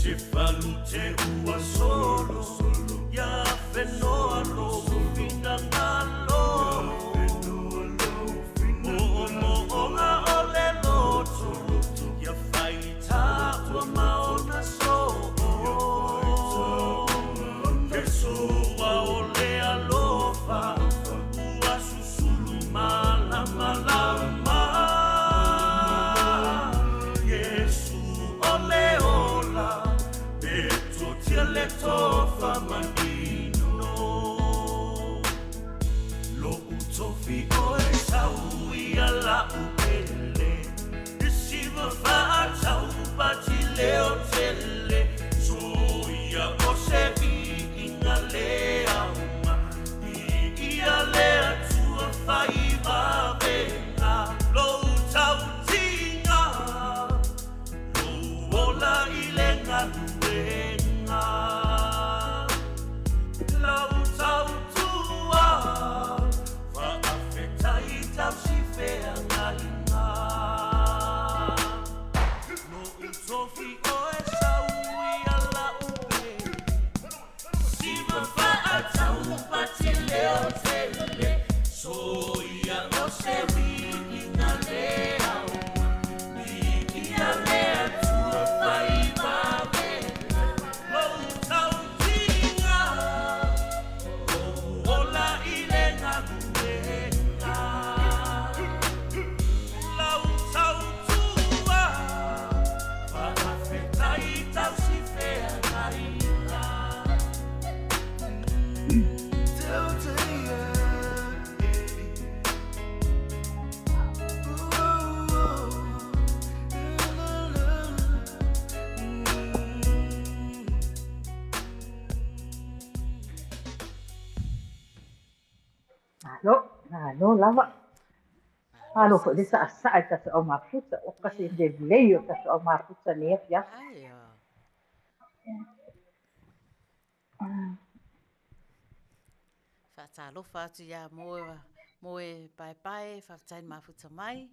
Se falu te ua solo Ia whenoa lo finangalo Mo mo onga o le loto Ia whaita ua maona so Ke soa o le alofa Ua susulu malama lama Yesu o le ola Peto tia le tofa manino Lo utofi oe sau ia la upele Isiva whaatau pati leo tele So ia o se vi inga le auma I ia le atua whai vavenga Lo tau tinga Lo ola i le galuenga Lau tau tua Whaafetai tau si whea ngainga Lo utofi oe sau ia la upe Siva whaatau pati leo tele So ia o se wi inga le auma I ia le atua whai vavenga Lo tau tinga Lo ola i le galuenga Lau tau tua Whaafetai tau si whea ngainga Malo, malo lava. Malo foi le sa'asa'a i tatou aumafuta o kasi le lelei o tatou aumafuta nei afiafi. Ai o. Faatalofa atu iā moe moe paepae faafetai le mafuta mai.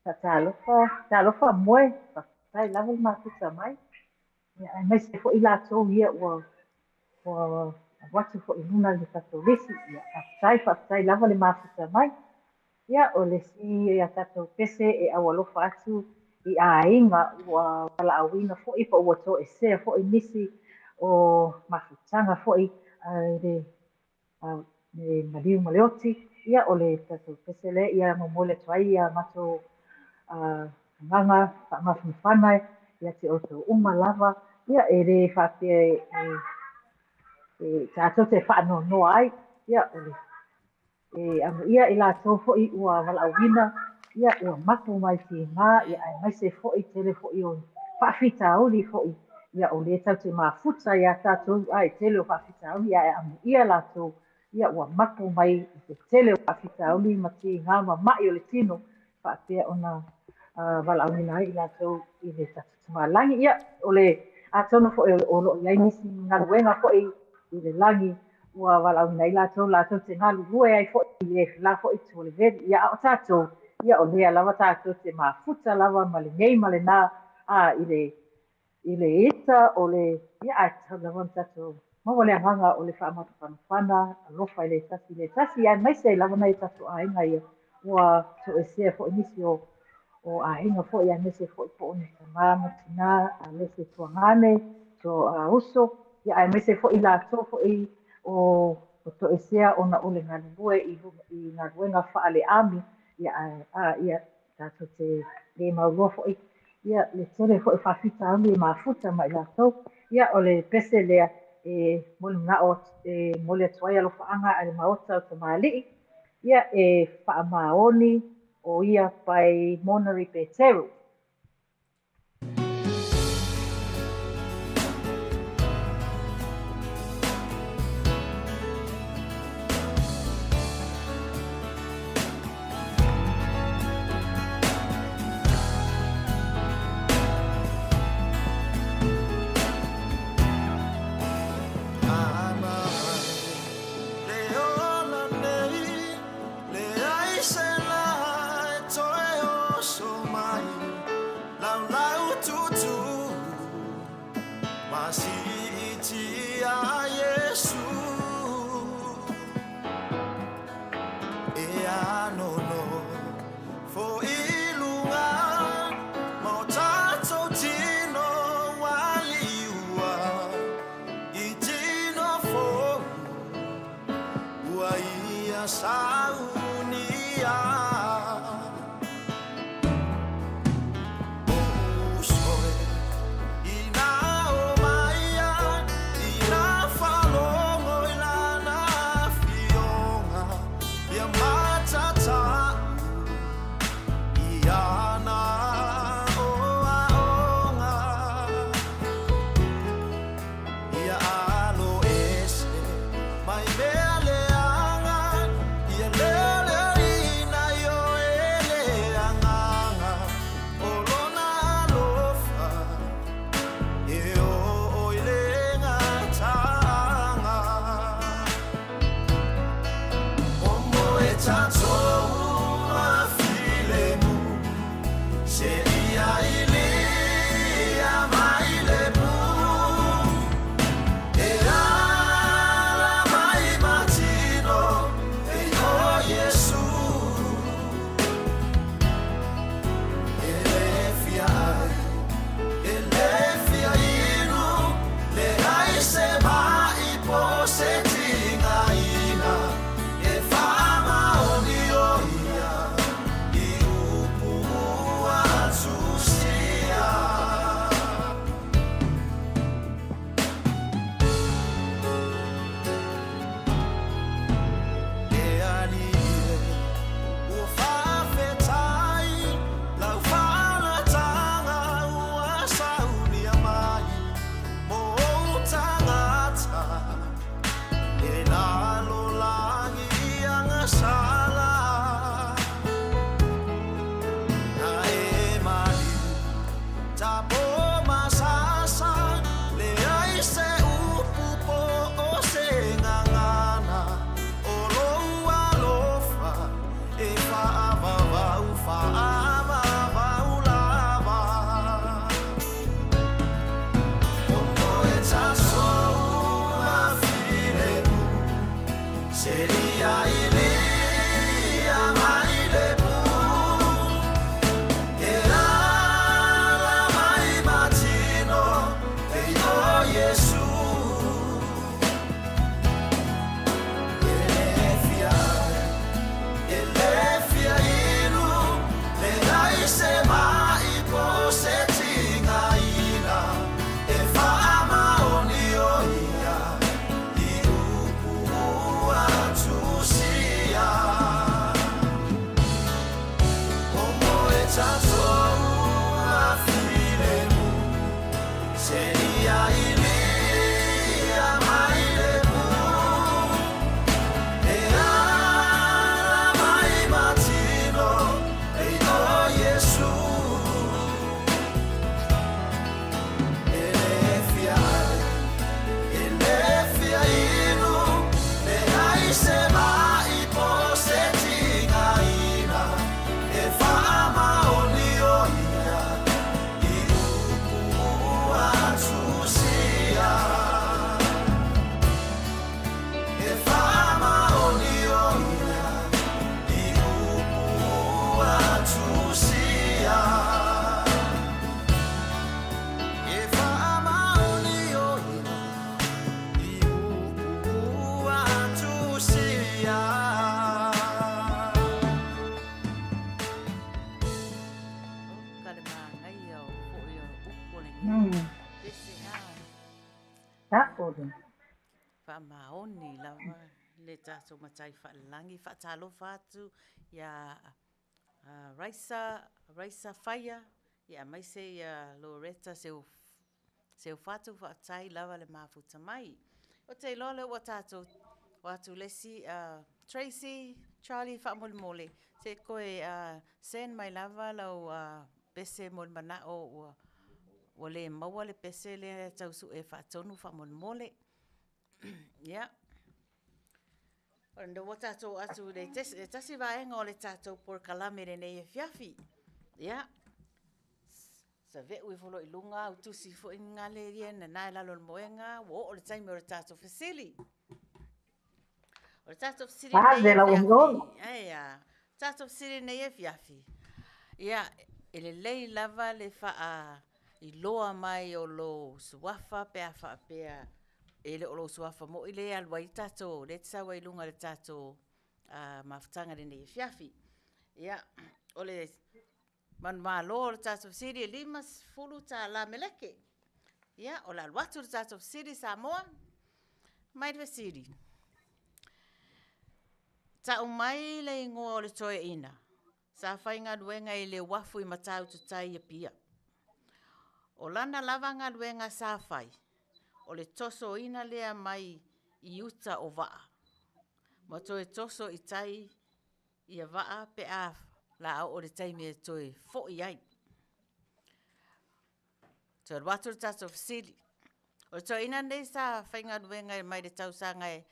Faatalofa, talofa moe, faafetai lava le mafuta mai. Ia aemaise foi latou ia ua ua alu atu foi i luga i le tatou lisi. Ia faafetai, faafetai lava le mafuta mai. Ia o le isi a tatou pese e aualofa atu i aiga ua valaauina foi po ua toesea foi nisi o mafutaga foi i le maliu ma le oti. Ia o le tatou pese lea ia momoli atu ai ia matou agaga faamafanafana ia te outou uma lava. Ia e le faapea e tatou te faanoanoa ai. Ia o le e amuia i latou foi ua valaauina, ia ua mapu mai tiga, ia aemaise foi tele foi o faafitauli foi, ia o lē tatou te mafuta iā tatou a e tele o faafitauli, ae amuia latou, ia ua mapu mai i te tele o faafitauli ma tiga ma ma'i o le tino, faapea ona valaauina ai i latou i le tatou tamalagi. Ia o le atonu foi o loo i ai nisi galuega foi i le lagi ua valaauina ai latou, latou te galulue ai foi i le la foi itu o le veli. Ia a o tatou, ia o lea lava tatou te mafuta lava ma lenei ma lenā a i le ita o le ia ae tatau lava ona tatou maua le agaga o le faamafanafana alofa i le tasi i le tasi, aemaise ai lava nai o tatou aiga ia ua toesea foi nisi o aiga foi, aemaise foi po o ni tamā ma tinā, aemaise tuagane, to uso, ia aemaise foi latou foi o toesea ona o le galulue i galuega faale-army, ia a ia tatou te le mauloa foi ia le tele foi o faafitauli e mafuta ma i latou. Ia o le pese lea e momoli manao e momoli atu ai alofaaga a le maota o tamalii, ia e faamaoni o ia by Monari Peteru. Ana le ola nei, le ai se la e toe oso mai. Asiitia Iesu E anono fo i luga Ma o tatou tino ua liua I tino fou ua ia saunia O uso e ina o mai Ina faalogo i lana afioga Ia matatau i ana aoaoga Ia alo ese mai mea leaga Ia leoleoina i oe le agaga O lona alofa e oo i le gataaga Omo e tatou ma filemu Seia ilia mai le pu E ala mai ma tino e o Iesu E le fia ai, e le fia inu Leai se mai po o se tigaina E faamaoni o ia i upu ua tusia. E Alii e, ua faafetai lau faalataga ua saunia mai mo ou tagata e lalolagi agasala. Na e maliu tapo masasa leai se upu po o se gagana o lou alofa e faavavau faavavau lava. Omo e tatou ma filemu Seia ilia mai le pu E ala mai ma tino e o Iesu E le fia ai, e le fia inu Leai se mai po o se tigaina E faamaoni o ia i upu ua tusia. Omo e tatou ma filemu Seia ilia mai le pu E ala mai ma tino e o Iesu E le fia ai, e le fia inu Leai se mai po o se tigaina E faamaoni o ia i upu ua tusia. E faamaoni o ia i upu ua tusia. E faamaoni o ia i upu ua tusia. O ka le manaia o fo'i o upu o lenei pese a. Ta'o le. Faamaoni lava le tatou matai faalelagi. Faatalofa atu ia Raisa, Raisa Faia, ia aemaise ia Loretta Seufatu, faafetai lava le mafuta mai. Ou te iloa lea ua tatou o atu le isi Tracy, Charlie faamolemole, se i toe send mai lava lau pese mo le manao ua ua le maua le pese lea e tau sue faatonu faamolemole. Ia. Ona ua tatou atu i le tasi vaega o le tatou polokalame i lenei afiafi. Ia. Save'u ifo loa i luga au tusi foi gale ia nana i lalo o le moega, ua oo le taimi o le tatou fesili. O le tatou fesili lenei afiafi, ae a, tatou fesili lenei afiafi, ia, e lelei lava le faailoa mai o lou suafa pe a faapea e le o lou suafa moi lea e alu ai le tatou, lea e te sau ai i luga i le tatou mafutaga i lenei afiafi. Ia, o le manumalo o le tatou fesili e $50 meleke. Ia, o le a alu atu le tatou fesili Samoa. Mai le fesili. Ta'u mai le igoa o le toeaina sa faigaluega i le uafu i Matautu Tai i Apia. O lana lava galuega sa fai, o le tosoina lea mai i uta o vaa, ma toe toso i tai ia vaa pe a la oo i le taimi e toe fo'i ai. Toe alu atu le tatou fesili. O le toeaina lenei sa faigaluega mai le tausaga e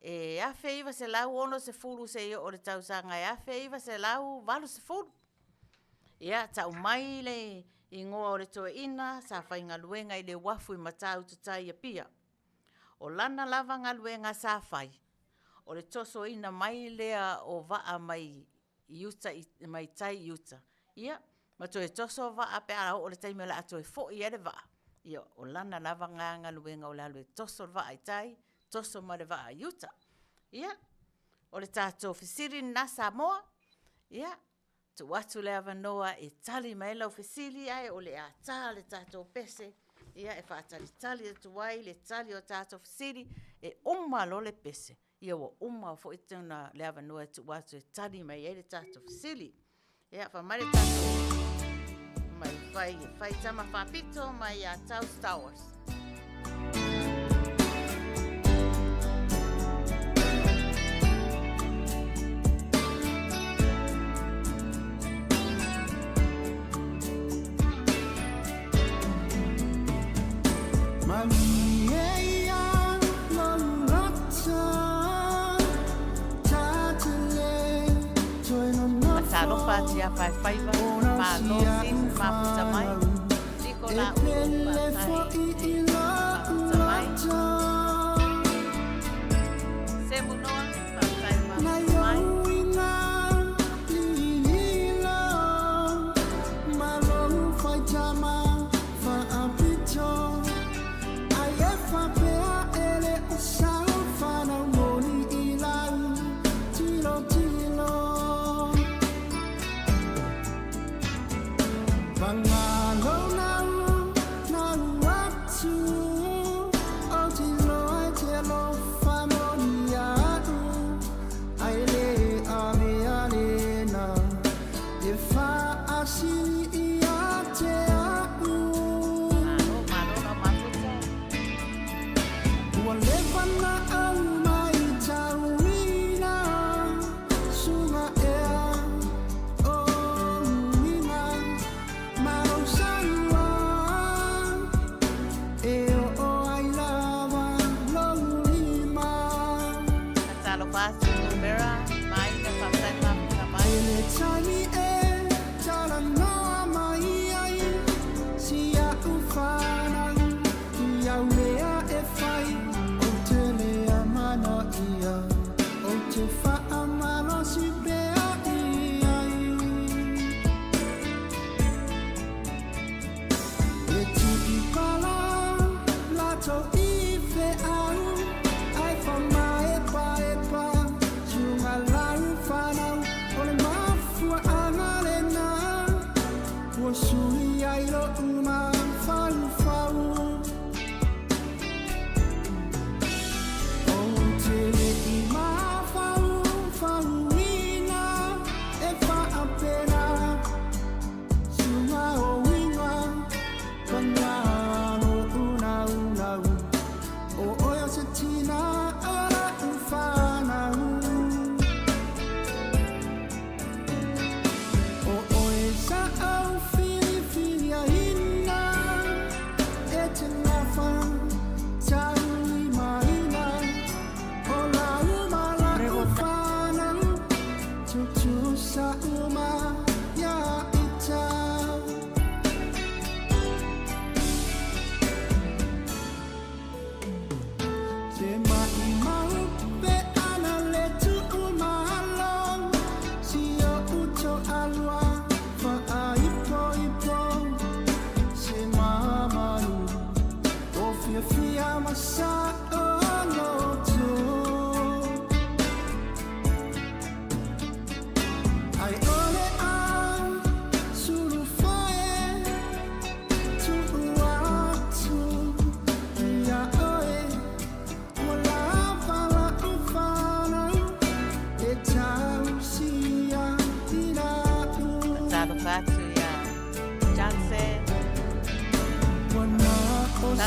1960 seia oo i le tausaga e 1980. Ia, tau mai le igoa o le toeaina sa faigaluega i le uafu i Matautu Tai i Apia. O lana lava galuega sa fai, o le tosoina mai lea o vaa mai i uta mai tai i uta, ia, ma toe toso vaa pe a oo i le taimi o le a toe foi ai le vaa, ia, o lana lava na galuega o le alu e toso le vaa i tai, toso ma le vaa i uta. Ia, o le tatou fesili lena Samoa, ia, tuu atu le avanoa e tali mai ai lau fesili ae o le a ta le tatou pese, ia, e faatalitali atu ai le tali o tatou fesili, e uma loa le pese, ia ua uma foi le avanoa e tuu atu e tali mai ai le tatou fesili. Ia, fai mai le tatou mai fai, fai tama faapito mai ia Tau Stowers. Talofa atu ia Paewhaiva, malo sis mafuta mai. Liko la ulu faafetai mafuta mai. Semu Noa, faafetai mafuta mai. Malo, malo lau mafuta. Talofa atu Vera, ma Aina, faafetai mafuta mai.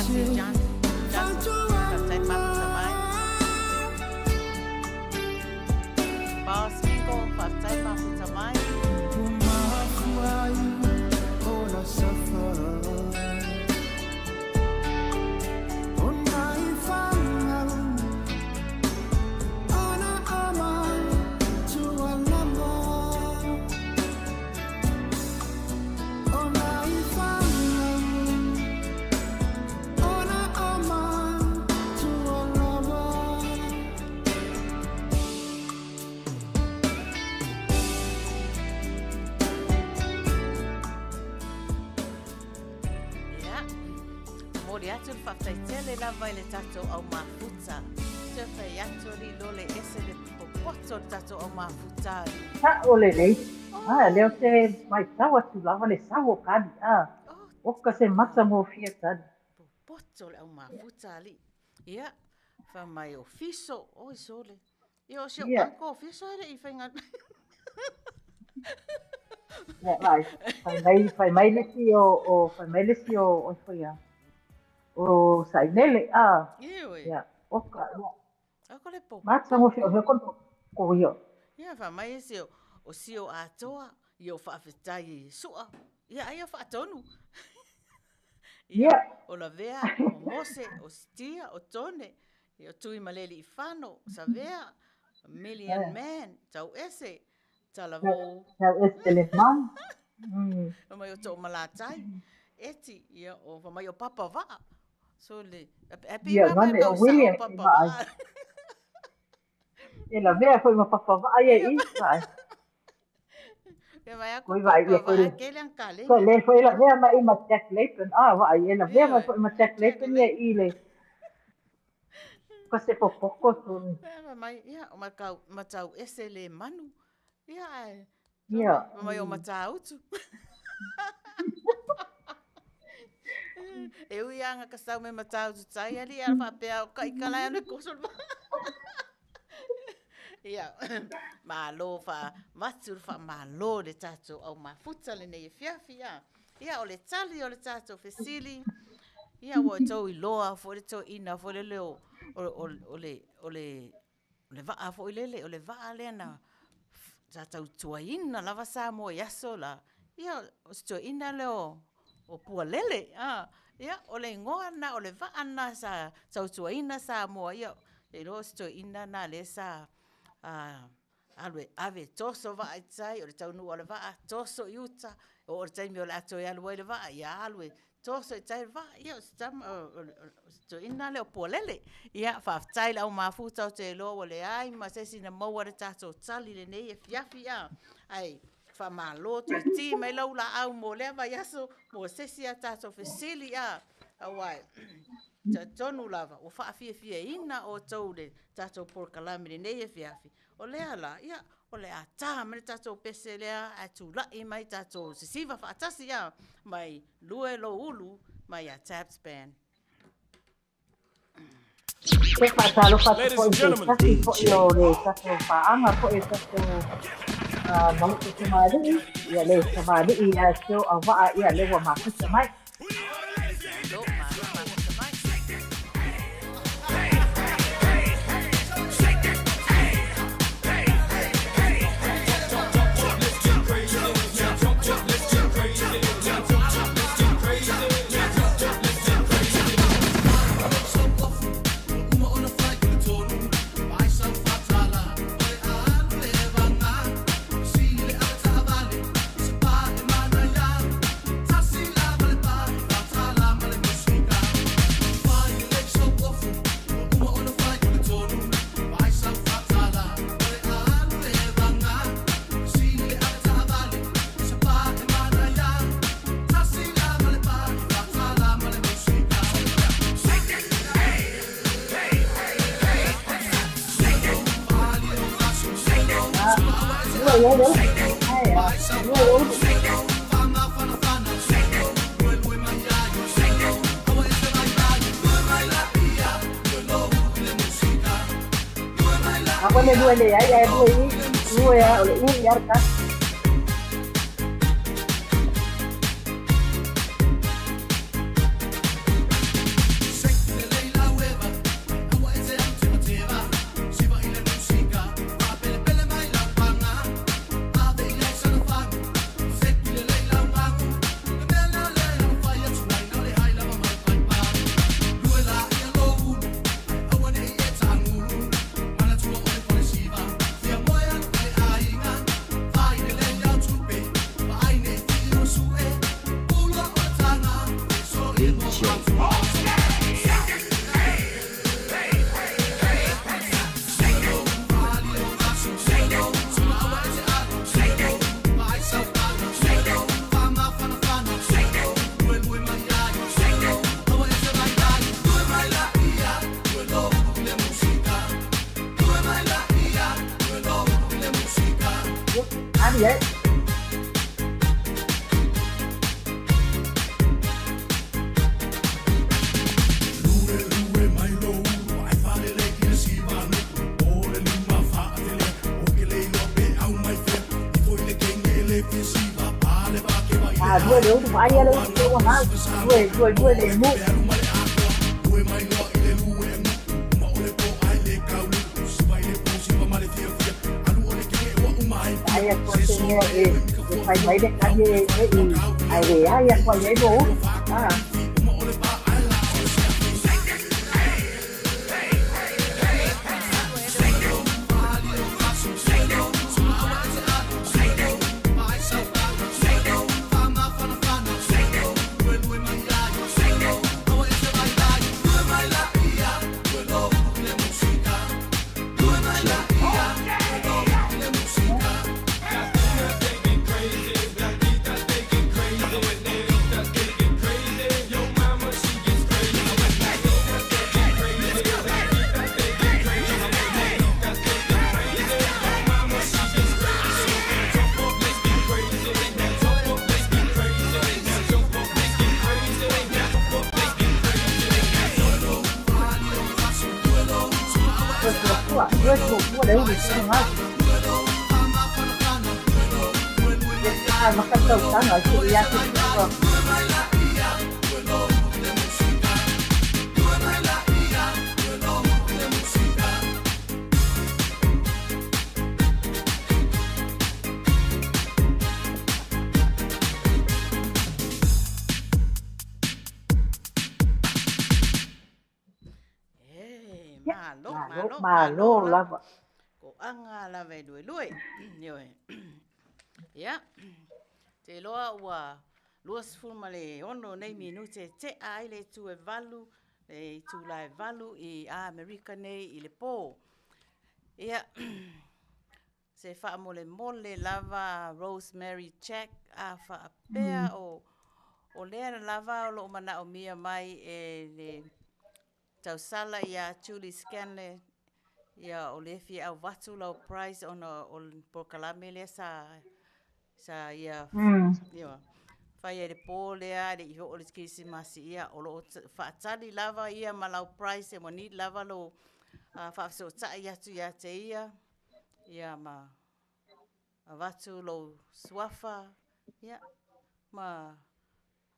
Darcy Johnson, faafetai le mafuta mai. Boss Mingo, faafetai le mafuta mai. Ia, momoli atu le faafetai tele lava i le tatou au mafuta. Toe fai atu alii lole ese le popoto o le tatou au mafuta. Sa'o lelei. A, lea ou te matau atu lava le sau o ka alii. A, oka se matagofie tali. Popoto le au mafuta alii. Ia, fai mai o fiso, oi sole. Ia o si ou uncle o fiso e le i faiga. Ia, vai. Fai mai, fai mai le isi o, o, fai mai le isi o, o foi a, o Sailele, a. Ioe. Ia, oka, ia. Ako le popoto. Matagofie o hea kona ko ia. Ia, fai mai isi o, o sio atoa, ia o faafetai e Iesu'a. Ia, ai o faatonu. Ia, o Lavea, o Mose, o Sitia, o Tone, ia o Tuimaleliifano, o Savea, Million Man, Tauese, Talavou. Tauese le Mau. Fai mai o Toomalatai, Eti, ia o fai mai o Papa Vaa. So le, e pei Ia, lava e mane o tau sao William e Papa vaai. Vaa. E lavea foi ma Papa Vaa ia i i, vaai. Ia vai aku Koi vaai Papa ia foi Vaa le kele ang Foi kalenge. le foi lavea mai ma Jack Layton. Ah, vaai e lavea mai Ioe. foi ma Jack Jack Layton ia Layton. i le ko se popoko tu. Ia mai ia o matau matau ese le manu. Ia ae Ia. sole mai o Matautu. E ui anga ka sau me Matautu tai ali a faapea o kai kala le koso. Ia, malo fa matu fa malo le tatou au mafuta lenei afiafi ia. Ia o le tali o le tatou fesili. Ia ua outou iloa foi le toeaina foi lele o o o o le o le o le vaa foi lele, o le vaa lea na sa tautuaina lava Samoa i aso la. Ia o se toeaina lea o o Pualele. A, ia o le igoa lena o le vaa lena sa tautuaina Samoa. Ia e iloa o se toeaina lena lea sa alu e ave toso vaa i tai, o le taunuu o le vaa, toso i uta, oo i le taimi o le a toe alu ai le vaa, ia alu e toso i tai le vaa. Ia o se tama, o se toeaina lea o Pualele. Ia, faafetai i le au mafuta ou te iloa ua leai ma se isi na maua le tatou tali i lenei afiafi, a, ae faamalo toe ti mai lau laau mo lea vaiaso mo se isi a tatou fesili, a, aua e talitonu lava ua faafiafiaina outou i le tatou polokalame i lenei afiafi. O lea la, ia, o le a ta mai le tatou pese lea ae tulai mai tatou sisiva faatasi, a, mai lue lou ulu mai ia Tabs Band. Te faatalofa atu Ladies foi and i se gentlemen, tasi foi o le tatou paaga foi o tatou Maota Tamalii, ia le Tamalii ia Sio Auvaa, ia lea ua mafuta mai. Malo, malo mafuta mai. Ah, lua ia lea. Ai, ah, lua ia ulu. A le lua leai ae lua i lua ia o le i ia le tasi. Ali ai. A lua le ulu vaai a le ulu le ua gau. Lua lua lua le mu. Vaai atu a te mea e e fai mai le kali e e i ae leai atu ai ai lou ulu. A. Lua fuafua, lua fuafua le ulu i tona gau. Ia fa maka tausaga i se ia te tua. E, Ia, malo, malo, malo, malo malo lava. lava. Koaga lava e luelue. Ioe. Ia, te iloa ua 26 nei minute e tea ai le itu e valu, le itula e valu i Amerika nei i le po. Ia, se faamolemole lava Rosemary Jack a faapea o o lea lava o lo o manaomia mai e le tausala ia Julie Scanlon ia o lea e fia auvatu lau prize ona o le polokalame lea sa sa ia ia fai ai le po lea ae le i oo le kerisimasi ia o lo o faatali lava ia ma lau prize ua need lava lou faafesootai atu ia te ia ia ma avatu lou suafa ia ma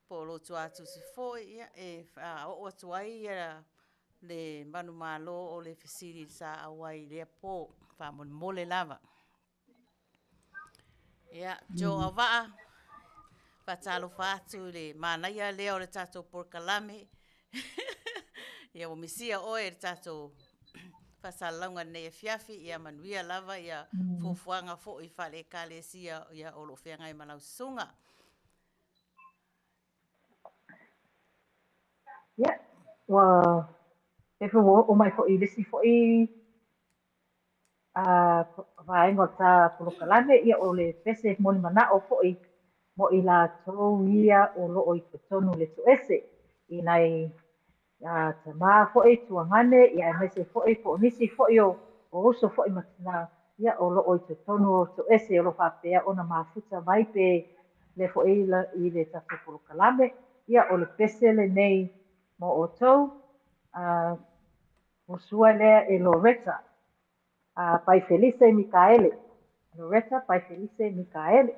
po o lou tuatusi foi ia e faaoo atu ai ia le manumalo o le fesili sa auai i lea po faamolemole lava. Ia, Joe Auvaa, faatalofa atu i le manaia lea o le tatou polokalame. Ia ua misia oe i le tatou faasalalauga i lenei afiafi, ia manuia lava ia fuafuaga foi faale-Ekalesia ia o lo o feagai ma lau susuga. Ia, ua pei foi ua oo mai foi i le isi foi vaega o le ta polokalame, ia o le pese moni manao foi mo i latou ia o lo o i totonu o le toese i nai tama foi tuagane, ia aemaise foi po o nisi foi o uso foi ma tina ia o lo o i totonu o toese o lo o faapea ona mafuta mai pe lea foi i le tatou polokalame, ia o le pese lenei mo outou, musua lea e Loretta Pai Felise Mikaele. Loretta Pai Felise Mikaele.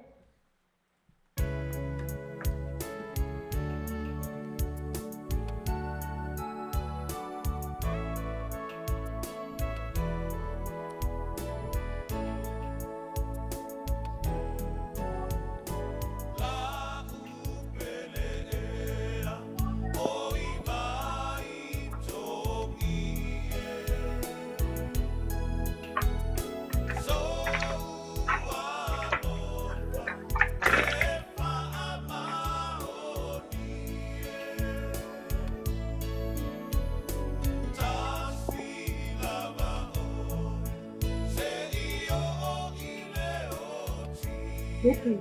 Fiti.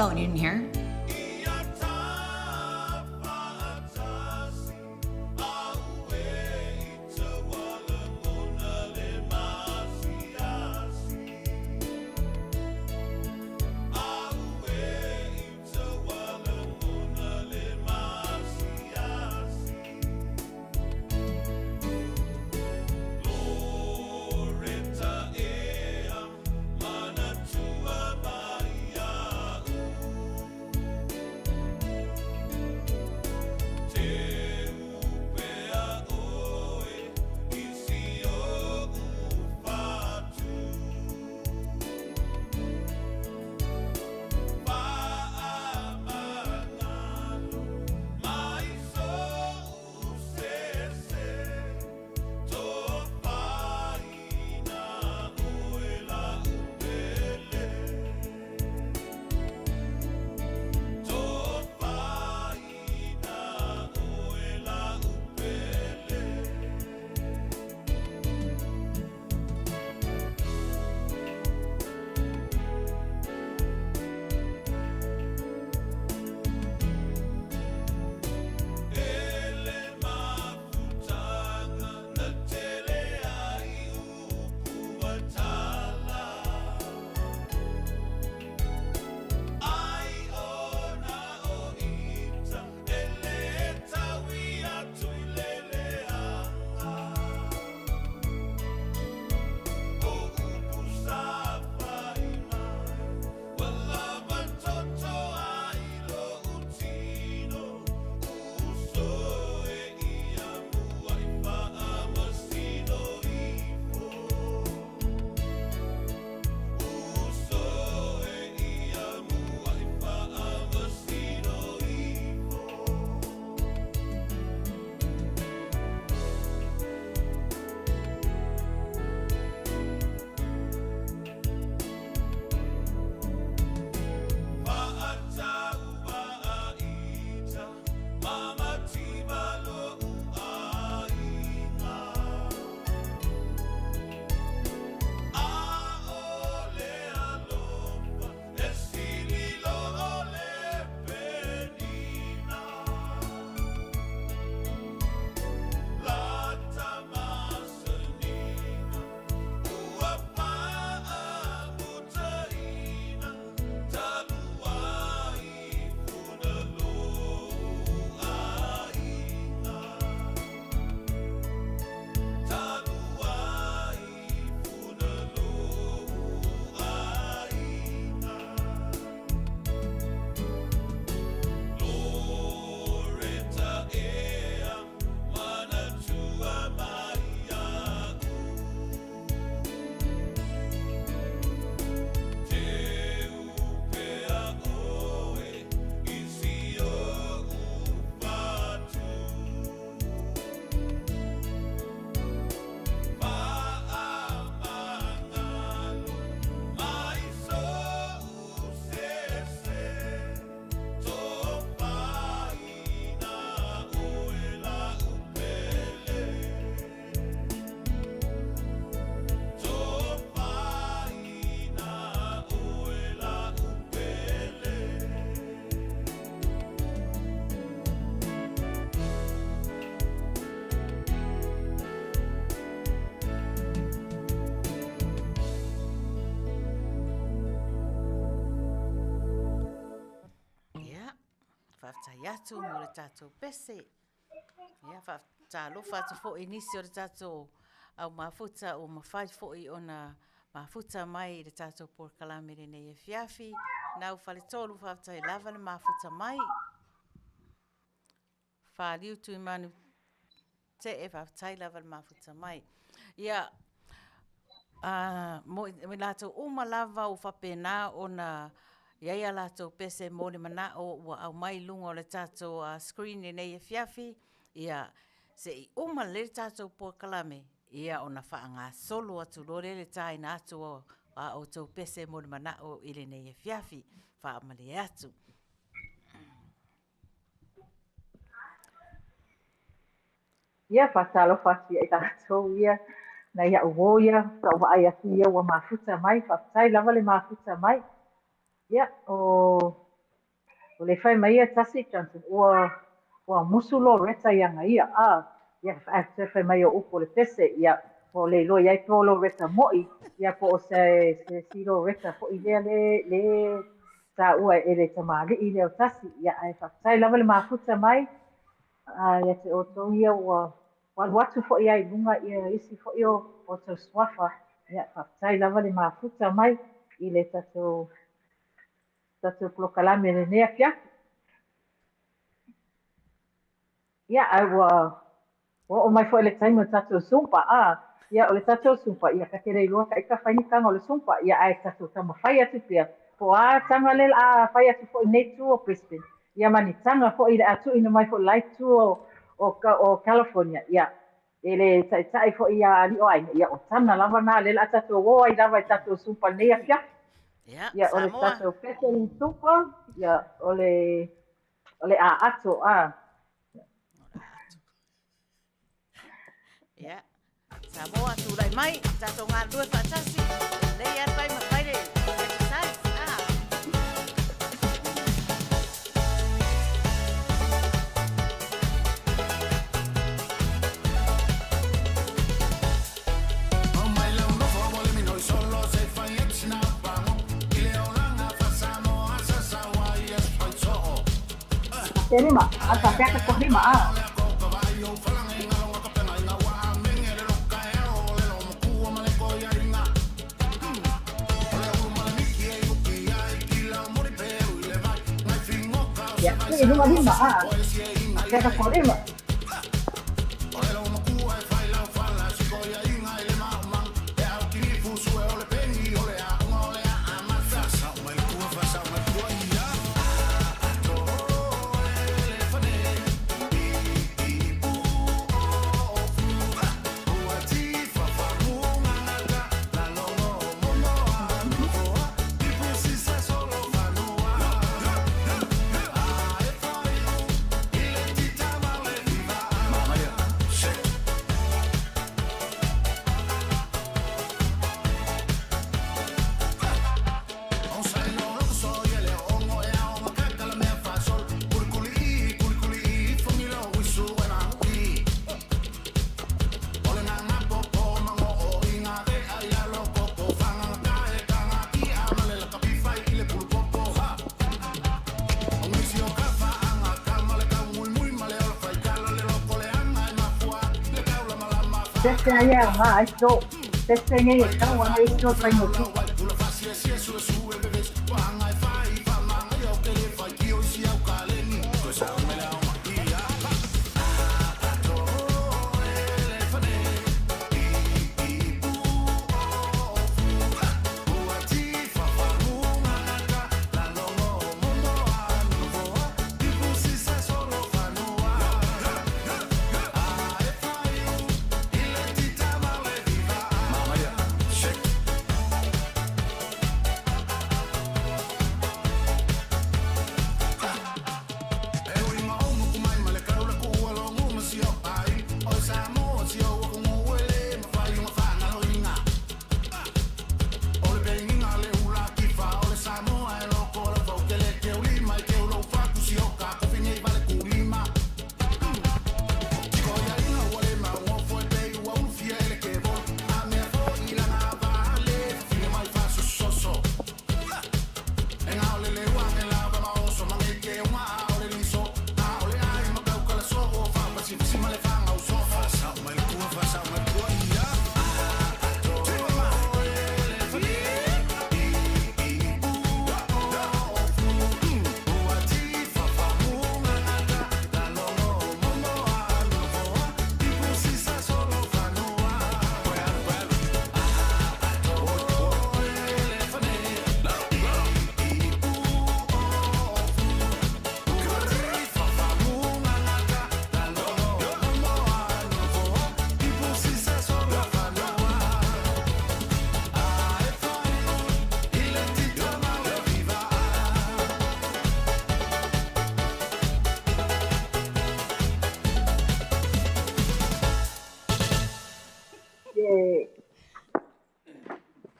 Oh, and you didn't hear? Ia, faafetai atu mo le tatou pese. Ia, faatalofa atu foi i nisi o le tatou au mafuta ua mafai foi ona mafuta mai i le tatou polokalame lenei afiafi. Nau Faletolu, faafetai lava le mafuta mai. Faliu Tuimanu Tee, faafetai lava le mafuta mai. Ia, a, mo i latou uma lava ua faapena ona i ai a latou pese mo le manao ua aumai i luga o le tatou screen i lenei afiafi, ia, se i uma lelei le tatou polokalame, ia ona faagasolo atu loa lea le taina atu o a outou pese mo le manao i lenei afiafi. Faamalie atu. Ia, faatalofa atu ia i latou ia, nai a'u uō ia, sa ou vaai atu ia ua mafuta mai, faafetai lava le mafuta mai. Ia, o, o le fai mai ia Tasi Johnson, ua, ua musu Loretta iā ia, a, ia, ae toe fai mai o upu o le pese, ia, po o le iloa i ai po o Loretta mo'i, ia po o se, se isi Loretta foi lea le, le taua e le tamalii lea o Tasi, ia, ae faafetai lava le mafuta mai, a, ia te outou ia ua, ua alu atu foi ai i luga ia isi foi o outou suafa, ia, faafetai lava le mafuta mai i le tatou, tatou polokalame i lenei afiafi. Ia, ae ua oo mai foi le taimi o le tatou Zumba, a, ia, o le tatou Zumba, ia, ta te le iloa ta ita fai ni taga o le Zumba, ia, ae tatou taumafai atu pea, po o a taga lea o le a fai atu foi i lenei itu o Brisbane, ia, ma ni taga foi o le a tuuina mai foi i le la itu o California, ia, e le taitai foi ia alii o aiga, ia, o taga lava na lea o le a tatou o ai lava i tatou Zumba i lenei afiafi. Ia, Ia, o le Samoa. tatou pese i le Zumba, ia, o le, o le aato, a. Ia, Samoa, tulai mai, tatou galulue faatasi, lelei lava le fai ma fai le exercise. Ah. Te lima, a faapea ka lima, a. Ia, tuu i luga lima, a. Faapea ka lima. Pese ai e aoga ai so. Pese nei e tau ana i so faigofie.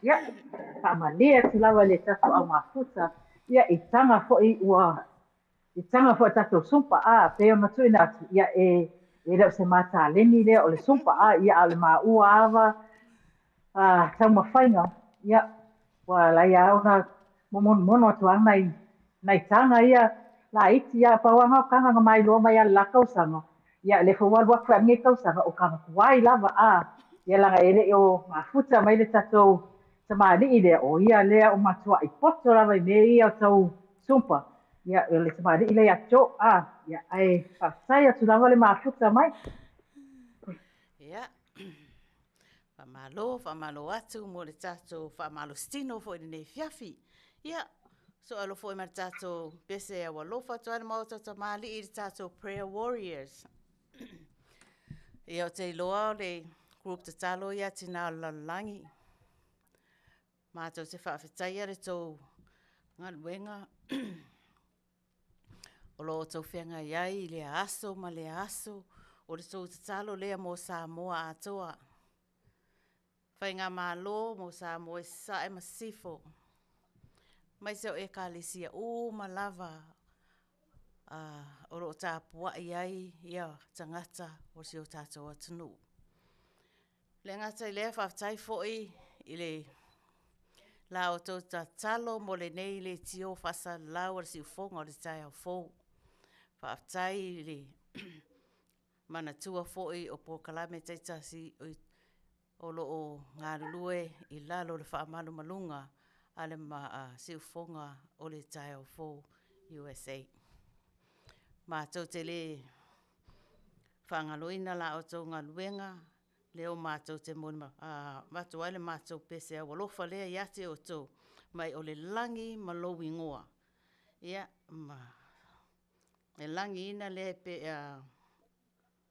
Ia, faamalie atu lava i le tatou au mafuta, ia, i taga foi ua, i taga foi a tatou sumpa, a, pei ona tuuina atu, ia, e, e le o se mataleni lea o le sumpa, a, ia, a o le maua ava, a, taumafaiga, ia, ua lai a ona momonomono atu a nai, nai taga ia laiti, ia, pau a na o taga na mailoa mai a le la tausaga, Ia, lea foi ua alu atu lenei tausaga, o taga tuai lava, a, ia leaga e le o mafuta mai le tatou tamalii lea, o ia lea o matuai poto lava i mea ia o tau sumpa, ia, o le tamalii lea ia Joe, a, ia, ae faafetai atu lava le mafuta mai. Ia, faamalo, faamalo atu mo le tatou faamalositino foi i lenei afiafi. Ia, soalo foi ma le tatou pese au alofa atu ai le Maota o Tamalii i le tatou Prayer Warriors. Ia, ou te iloa o le group tatalo ia a Tina o le Lalolagi. Matou te faafetaia le tou galuega o lo o outou feagai ai i lea aso ma lea aso, o le tou tatalo lea mo Samoa atoa. Faigamalo mo Samoa i Sasae ma Sisifo, aemaise o Ekalesia uma lava o lo o tapuai ai ia tagata o si o tatou atunuu. E le gata i lea, faafetai foi i le la outou tatalo mo lenei leitio faasalalau a le siufofoga o le taeao fou. Faafetai i le manatua foi o polokalame taitasi o lo o galulue i lalo o le faamalumaluga a le siufofoga o le taeao fou USA. Matou te le faagaloina la outou galuega lea o matou te avatu ai le matou pese aualofa lea ia te outou mai o le lagi ma lou igoa. Ia, ma e lagiina lea e pe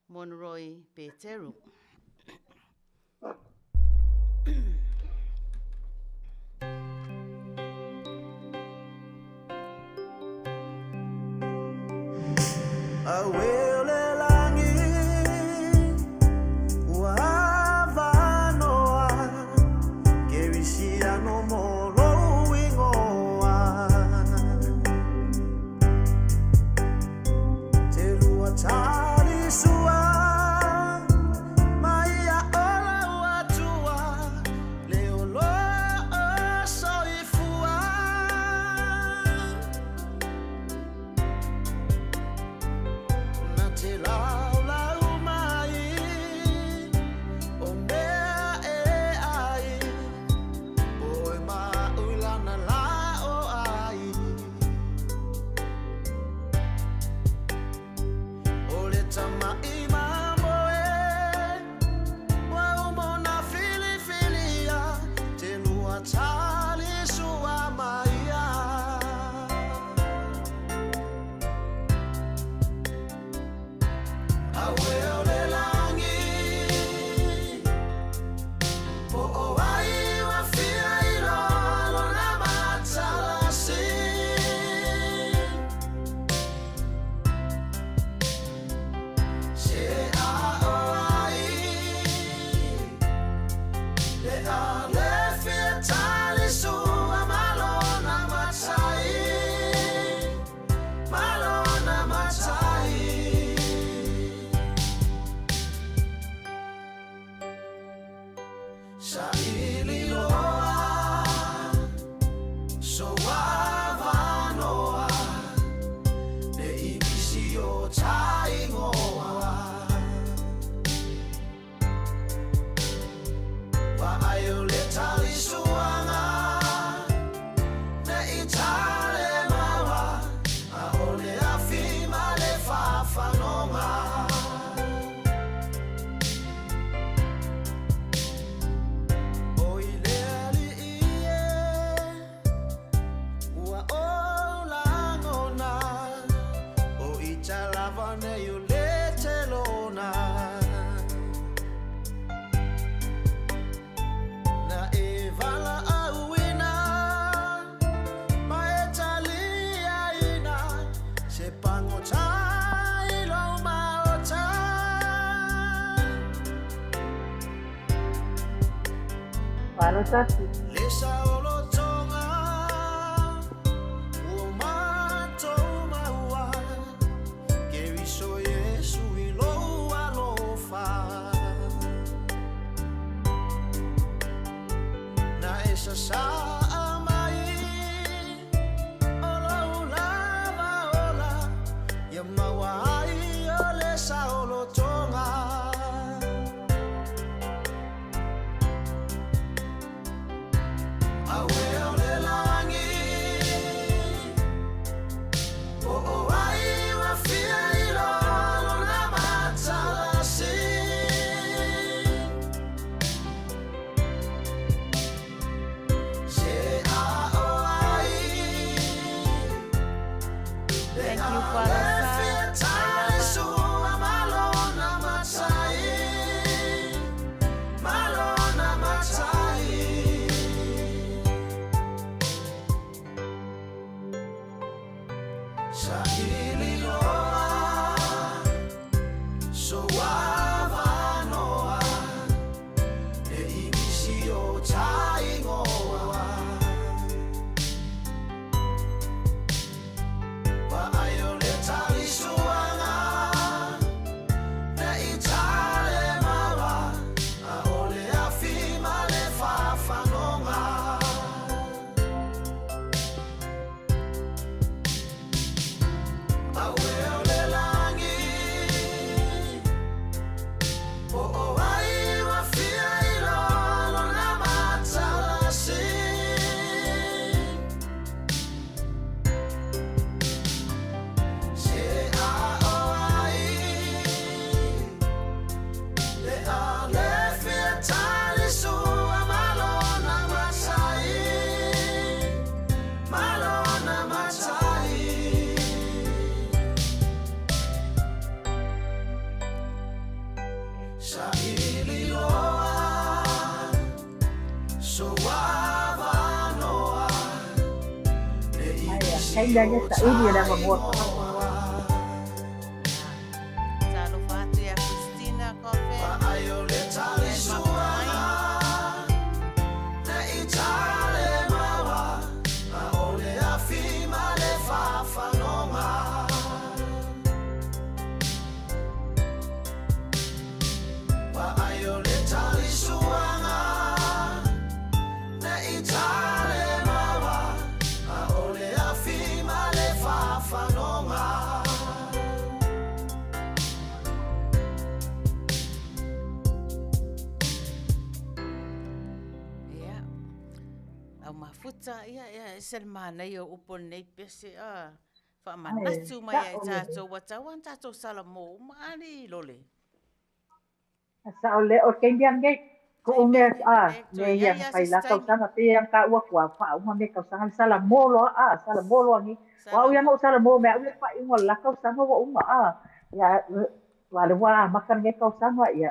Monroy Peteru. Malo tasi. Saili loa sou avanoa Ne i misi o ta igoa Vaai o le talisuaga Ne i tale maua ʻAʻole afi ma le fafanoga Auē o le lagi Po o ai ua fia iloa lona matalasi Se a o ai Le a le fia talisua ma lona matai Ma lona matai Saili loa sou avanoa Ne i Aia, misi taimi lea o saili ta e le avanoa. igoa. Talofa atu ia Christina Coffey. Vaai o le Ia e talisuaga mapu mai. Ne i tale maua ʻAʻole afi ma le fafanoga Vaai o le talisuaga Ne i tale maua ʻAʻole afi ma le fafanoga Ia, lau mafuta, ia, ia, ese le manaia o upu o lenei pese, ah, faamanatu mai ia i tatou, ua tatau lava ona tatou salamo uma alii lole. Sao lea, o le taimi lava lenei, koʻu Taimi mea, lenei, a, e toe mea ia iai na lava fai se la isi taimi. tausaga, pei lava ona taua atu a faauma mea tausaga le salamo loa, a, salamo loa nei. O au ia na Salamo. ou salamo mai au ia le faaiuga o le la tausaga ua uma, a, ia, aua o lea ua amata lenei tausaga, ia,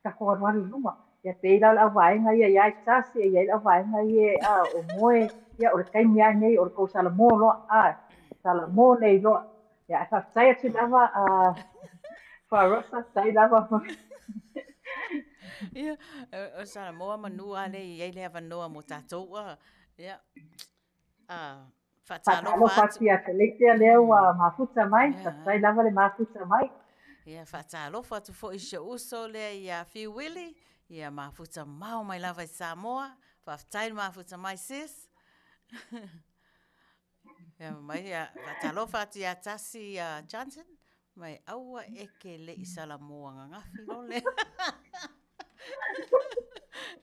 tatou alualu i luma. Ia pei la o le auvaega ia ia tasi, e i ai le auvaega ia, a, o moe, ia, o le taimi lava lenei o le tou salamo loa, a, salamo nei loa. Ia, ae faafetai atu lava, a, Farosa, faafetai lava. Ia, o Samoa manu lava lea e i ai le avanoa mo tatou. A, ia, a, faatalofa Faatalofa atu. atu ia Kaletia lea ua mafuta mai, Ia, faafetai lava le mafuta mai. Ia, faatalofa atu foi i si ou uso lea ia Fiu Willy, ia mafuta mamao mai lava i Samoa. Faafetai le mafuta mai sis. Ia, mai ia, faatalofa atu ia Tasi ia Johnson, mai aua e ke le i Salamoa gagafi lole.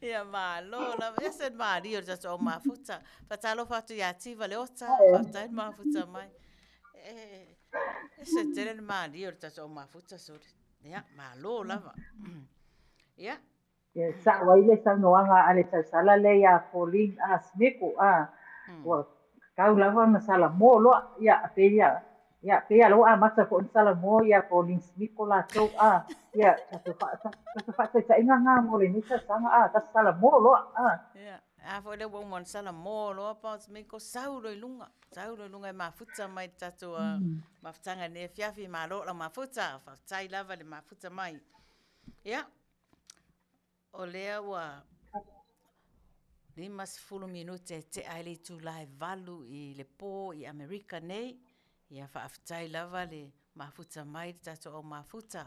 Ia malo lava, ese le malie o le tatou au mafuta. Faatalofa atu ia Tiva Leota, faafetai le mafuta mai. E, ese tele le malie o le tatou au mafuta, sole. Ia, malo lava. Ia. Ia, sao ai le saunoaga a le tausala lea ia Pauline a Smeko, a, ua tatau lava ona salamo loa, ia, pei ia, ia, pei lava ua amata foi ona salamo ia Pauline Smiko latou, a, ia, tatou faa, tatou faataitaiga lena mo lenei tausaga, a, tatou salamo loa, a. Ia, a foi lea ua uma ona salamo loa Paul Smiko, sau loa i luga, sau loa i luga e mafuta mai i le tatou mafutaga i lenei afiafi, malo lau mafuta, faafetai lava le mafuta mai. Ia, O lea ua 50 minute e tea ai le itula e 8 i le po i Amerika nei. Ia faafetai lava le mafuta mai le tatou au mafuta.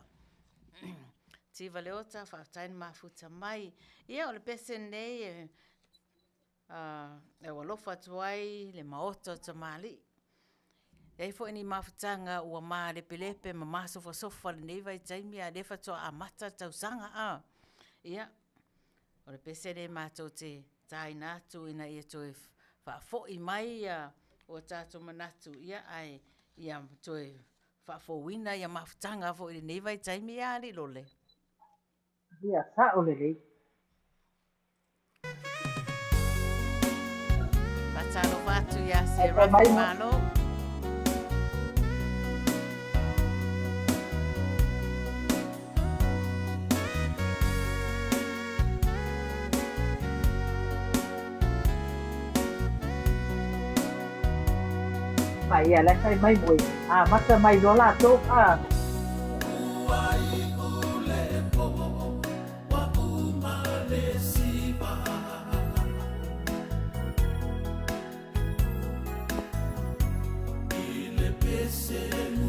Tiva Leota, faafetai le mafuta mai. Ia o le pese lenei e e alofa atu ai le maota o tamalii. E i ai foi ni mafutaga ua malepelepe ma masofasofa i lenei vaitaimi a o lea faatoa amata le tausaga a. Ia, o le pese lea matou te taina atu ina ia toe faafoi mai o tatou manatu, ia ae ia toe faafouina ia mafutaga foi i lenei vaitaimi ia alii Lole. Ia, sao lelei. Faatalofa atu ia Serafi Malo. Fai ia la fai mai moe. A mata mai loa latou. A.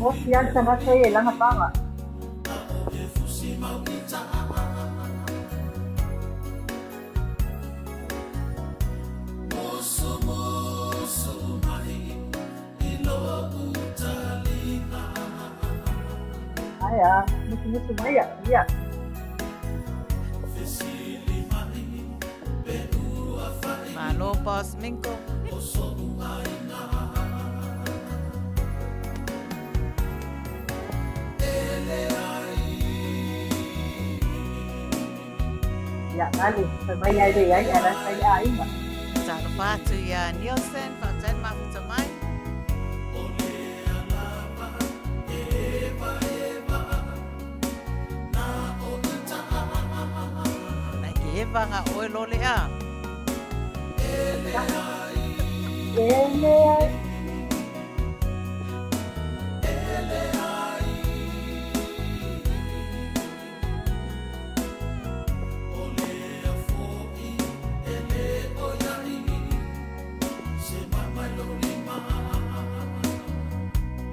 Ofi lava le tagata ia i lana paga. Ae a, musumusu mai ia, ia. Malo Boss Minko. Ia, alu, fai mai ai le ai, ae la e fai le aiga. Talofa atu iā Nielsen, faafetai le mafuta mai. Nai ke eva nga oe lole a. Ele ai.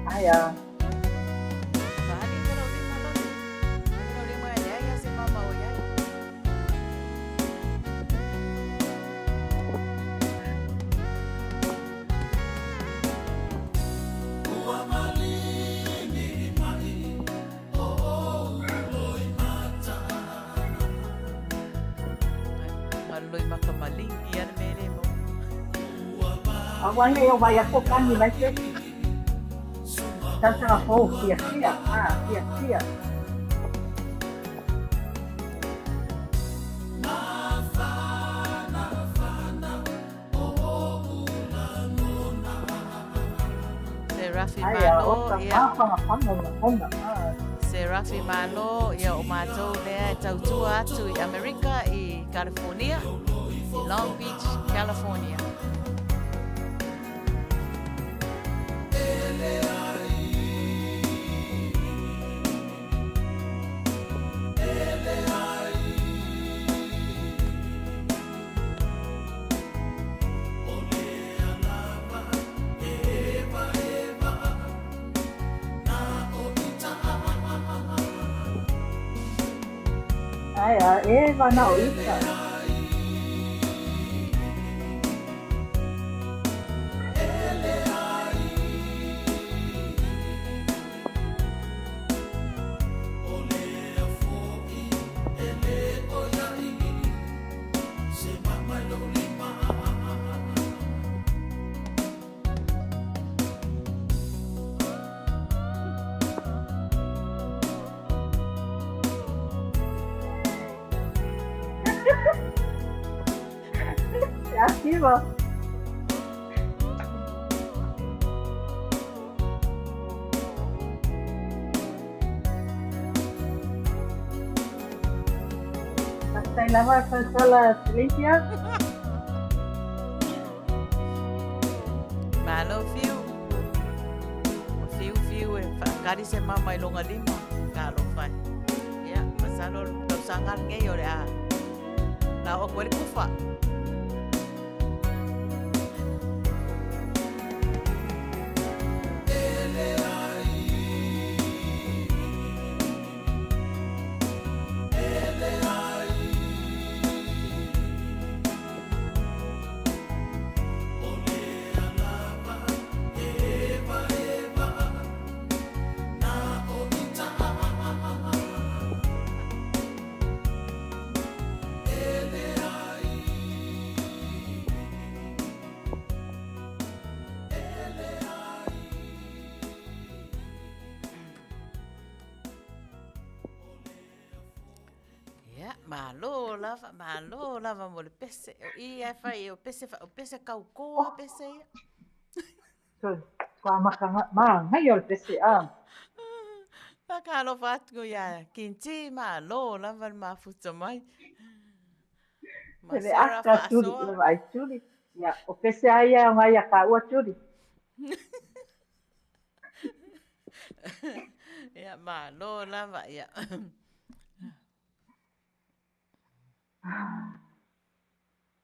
Ai a. Aua ne o vai ako kani mai se isi. Tausaga fou, fiafia, ah, fiafia. Serafi Ai a, o Malo, ka ia. māwhangawhanga o lagona, ah. Serafi Malo, ia o matou lea e tautua atu i Amerika i California, i Long Beach, California. Ai a, e wana o ita. Te akiwa. Faafetai lava tautala Cynthia. Malo Fiu. O Fiu Fiu e whaakari se mama i longa lima. Ka alofa e. Ia, masalo le tausaga lenei o le a la o koe le kufa. Ia, malo lava, malo lava mo le pese. O i e whai, o pese, o pese kaukoa pese ia. So, kua maka, māngai o le pese, a. Whakaalofa atu ia Kinti, malo lava le mafuta mai. Ma Te le Sarah aka tuli, Faasoa. le vaai tuli. Ia, o pese a ia o ngai a kāua tuli. Ia, malo lava, ia.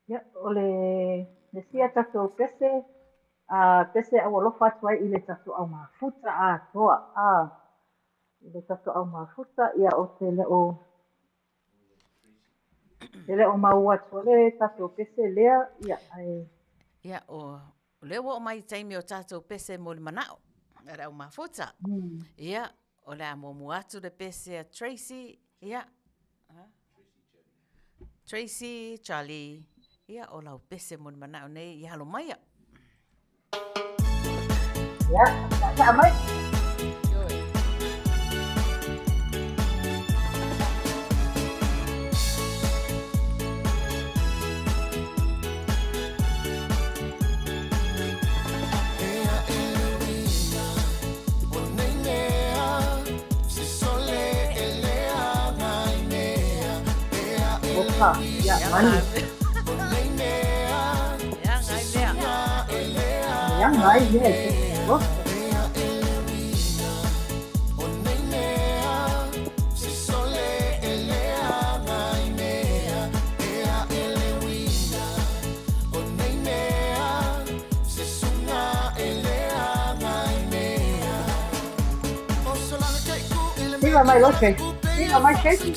Ia, o le mesia tatou pese, a pese aualofa atu ai i le tatou au mafuta atoa. A, i le tatou au mafuta, ia o te le o, te le o maua atu le tatou pese lea, ia, ai. Ia, o lea ua oo mai i taimi o tatou pese mo le manao, a le au mafuta. Ia, o le a muamua atu le pese a Tracy, ia, Tracy, Charlie, ia, o lau pese mo le manao nei, ia alo maia. Ia, taataa mai. Oka, ia, mani. Ia, ngai mea. Ia, ngai mea i te oka. Viva mai lote. Viva mai Tracy.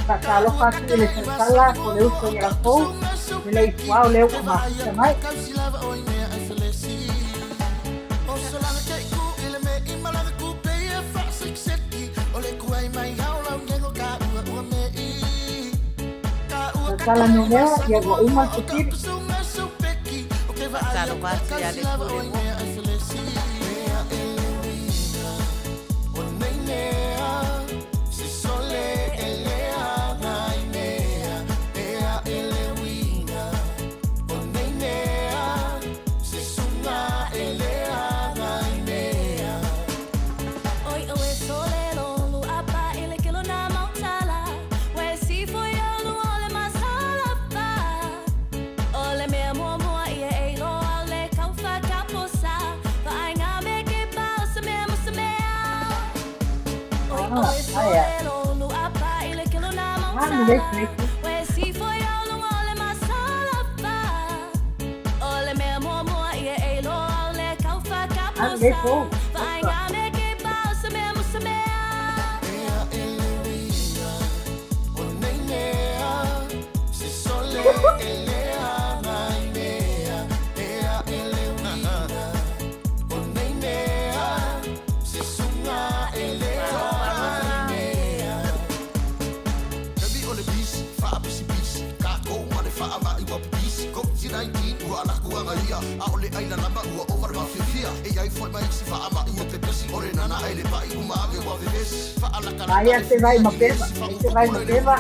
Faatalofa atu i le tautala ko le uso ia lakou, me le ituau lea ua mafuta mai. Tautala numera, ia ua uma le fesili. Faatalofa atu ia le pule mo. Ah, aia. Ah, lelei Tracy. Ah, lelei fou. Oka. Aia te vai ma peva, ai te vai ma peva.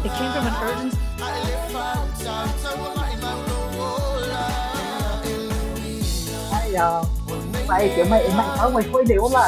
It came from an urgent Ai a, mai te mai e mai pau mai foi le ola.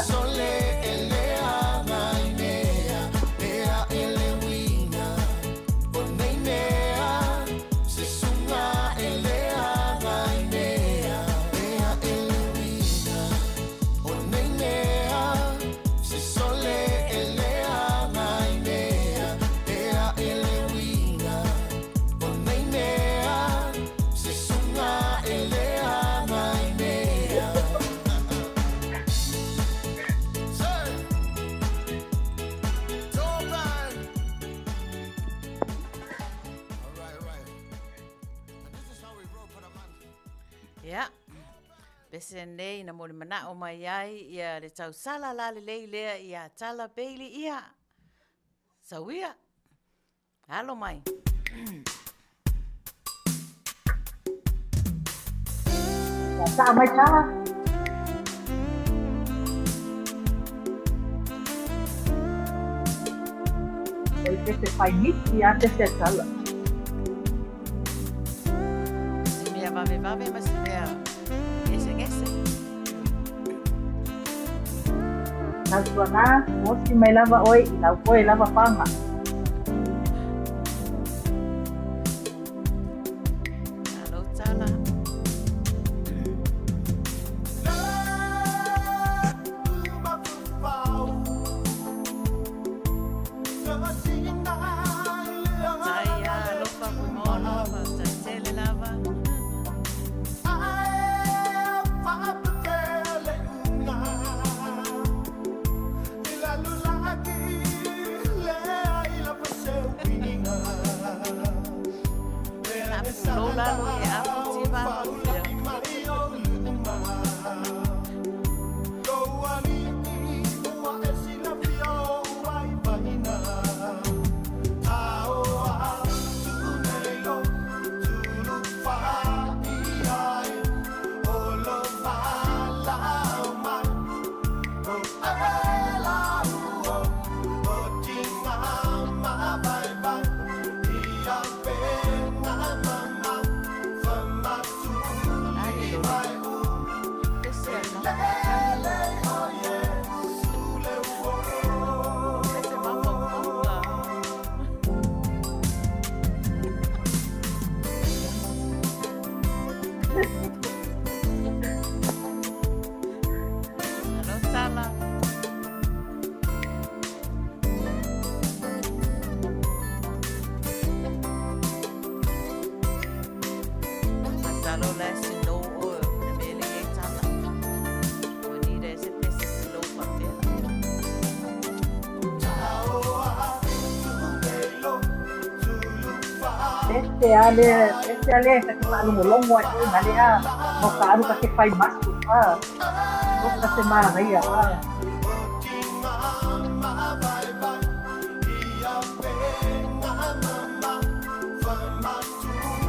Ia. Pese lenei na molimanaʻo mai ai ia le tausala lalelei lea iā Tala Bailey ia. Sauia. Alo mai. Saʻa mai Tala. O le pese faimiti a pese a Tala. Se mea vavevave ma se mea gesegese. Tautuana, osi mai lava ʻoe i lau poe lava paga. Alo Tala. Tai alofa Fuimaono, faafetai tele lava. Na pulou lalo e afu tiva ia. Ai lolo. Pese a mafaufauga. Pese mafaufauga. Alo Tala. Masalo la snow o le mea le iai Tala. Ua need e se pese snow faapea. Pese a lea, pese a lea ta te faalogologo ai oe ma lea mau ka alu ka te fai masu a. Oka se manaia a.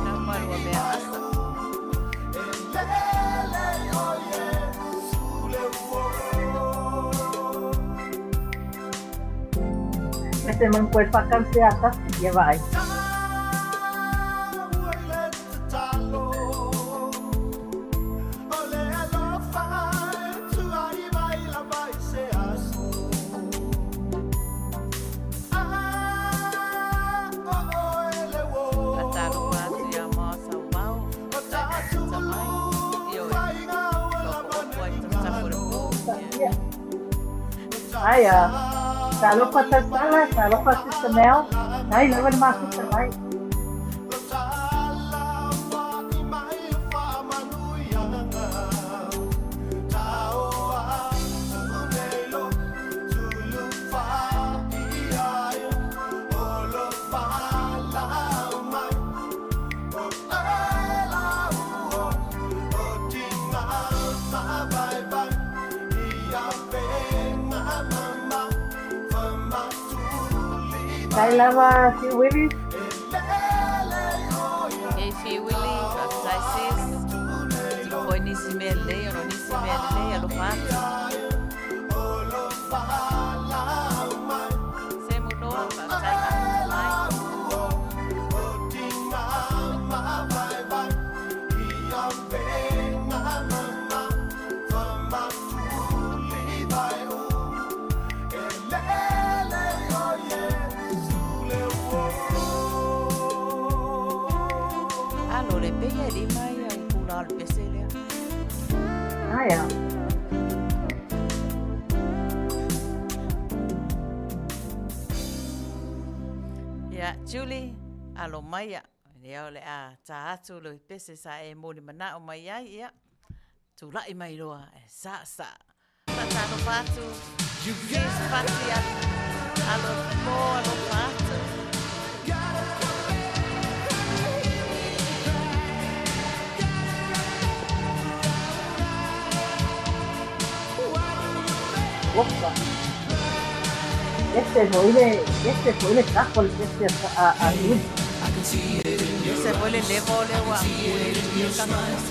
Nau malua mea asa. Pese man koe whakau se ata, ia vaai. Faatalofa atu iā Maosauvao, faafetai mafuta mai, ioe, loopo'opo ai taputapu o le pō, ia. Aia, talofa Tausala, talofa Sister Mel, tai lava le mafuta mai. Tai lava Fiu Willy. Hey Fiu Willy, faafetai sis. Tupu foi nisi mea lelei ona o nisi mea lelei alofa atu. Se Munoa, faafetai mafuta mai. Alo le peia e lima ia i kula o le pese lea. Aia. Ia, Julie, alo maia. Ia o le a tā atu lou pese sa e molimanao mai ai, ia, tula'i mai loa e sa'asa'a. Faatalofa atu, sis Fati alo po alofa atu. Talofa. Ese foi le, ese foi le tafa o le pese a, a, a Tuli. Ese foi le level lea ua ua le tuli ai tagata.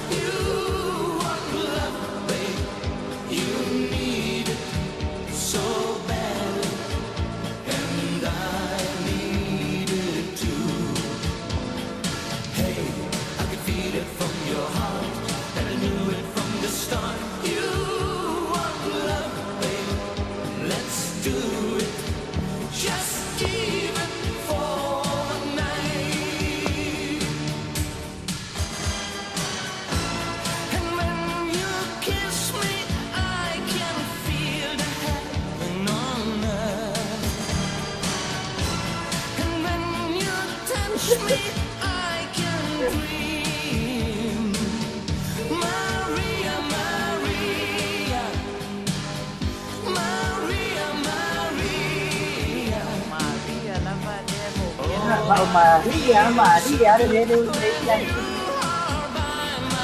Maria lava lea mo Ah, ma o Maria, Maria, le le le le le.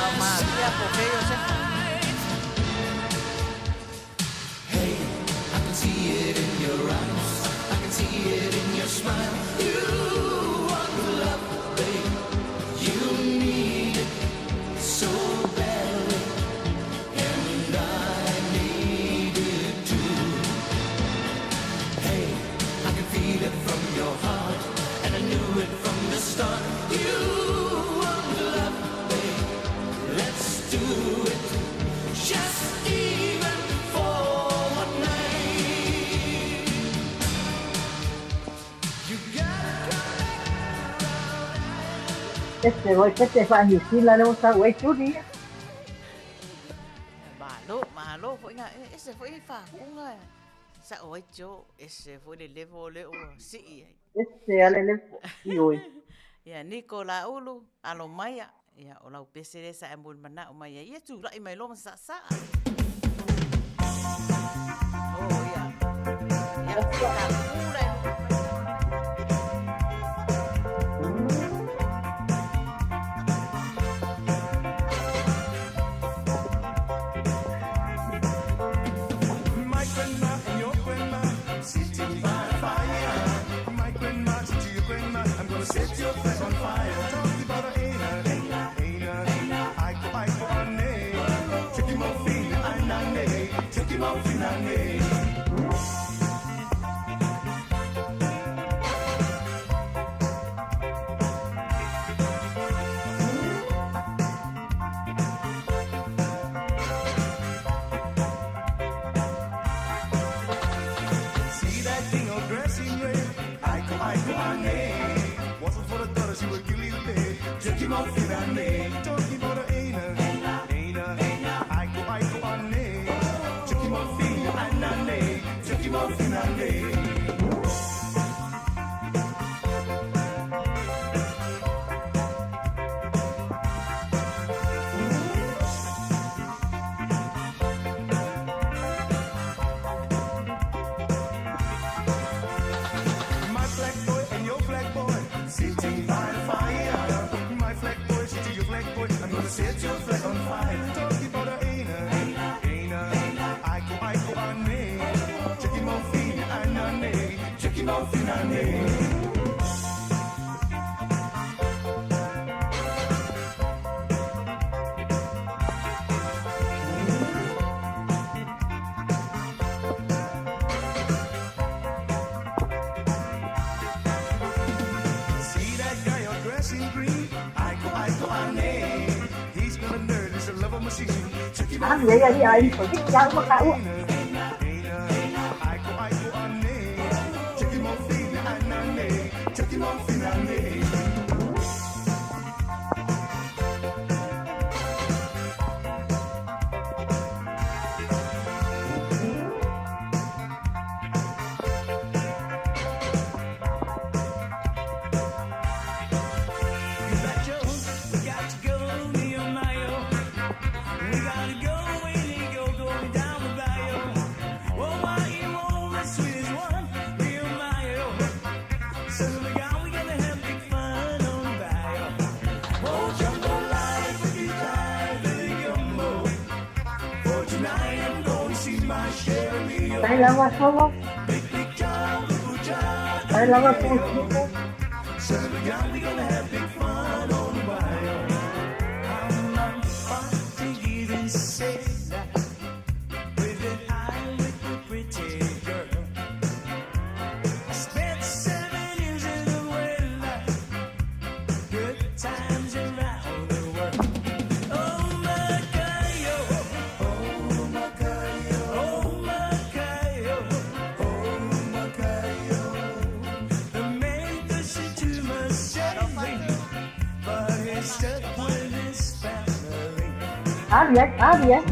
O Maria po fei Iosefa. Pese foi, pese foi a New Zealand le o sa ue Tuli. Malo, malo foi nga ese foi fakuga sa'o ai Joe, ese foi le level lea ua si'i ai. Ese ale le i oi. Ia Niko Laulu, alo mai ia o lau pese lea sa e molimanaʻo mai ai. Ia tulaʻi mai loa ma sa'asa'a. Oh ia. Ia ta pula e luga mai. My grandma and your grandma sitting by the fire. My grandma to your grandma, I'm gonna set your flag on fire. Talking about a aina, aina, aiko aiko ane. Check him out, fina anane. Check him out, fina ane. See that thing all dressed in red? Aiko aiko ane. Wasn't for the daughter, she would kill you dead. Check him out, fina ane. Talking about a aina, aina, aiko aiko ane. Check him out, fina anane. Check him out, fina ane. My black boy and your black boy sitting by the fire. My flag boy, to your flag boy. I'm gonna set your flag on fire. Talking about a aina, aina, aiko aiko ane. Check him out, fina anane. Check him out, fina ane. See that guy all dressed in green? Aiko aiko ane. He's got a nerd, he's a lover machine. Check him out, Ah, ia ia ia ai ko ki au ma ka ua. aina, aiko aiko ane. Check him out, fina anane. Check him out, fina ane. You betcha we got to go, Nehemiah. We gotta go, we go, going down the bayou. Oh, why you want the sweetest one, Nehemiah? So we got, Ai lava solo. Ai lava pusiku. Alu ai, alu ai.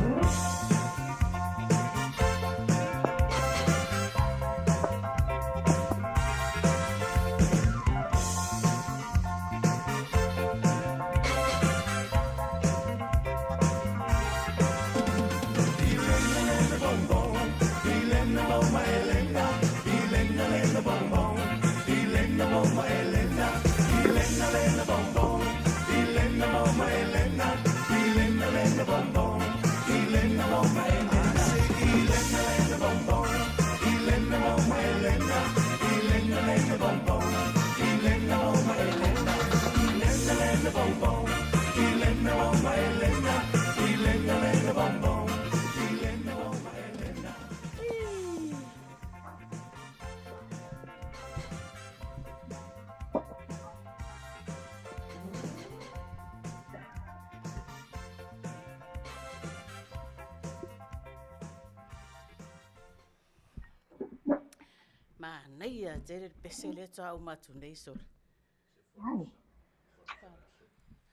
Manaia tele le pese lea faatoa uma atu nei sole. Ai.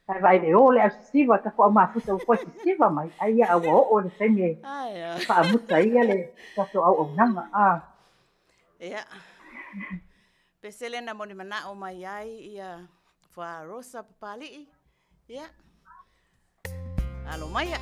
Ai vai le o le au sisiva ta fua mafuta ua koe sisiva mai. Ai ia ua oo le taimi e faamuta ai ia le tatou auaunaga. A. Ia. Pese lea na moni manao mai ai ia Fua Rosa Papali'i. Ia. Alo maia.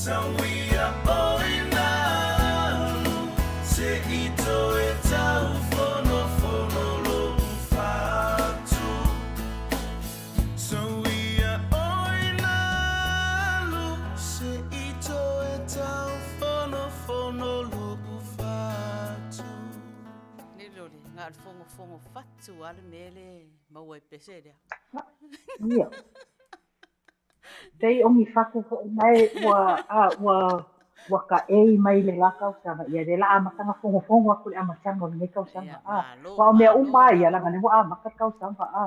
Sauia oi nalu Se ito e tau fono fono lo fatu Sauia oi nalu Se ito e tau fono fono lo fatu. Nei lole, na o le fogofogo fatu lava le mea le maua i pese lea. Ia. Pei o ni fatu foi nae ua a ua ua kaʻei mai le la tausaga, ia lea la amata ona fogofogo atu i le amataga o lenei tausaga, Ia, a. malo, Aua o mea malo uma lava ia, lava. leaga o lea ua amata le tausaga, a.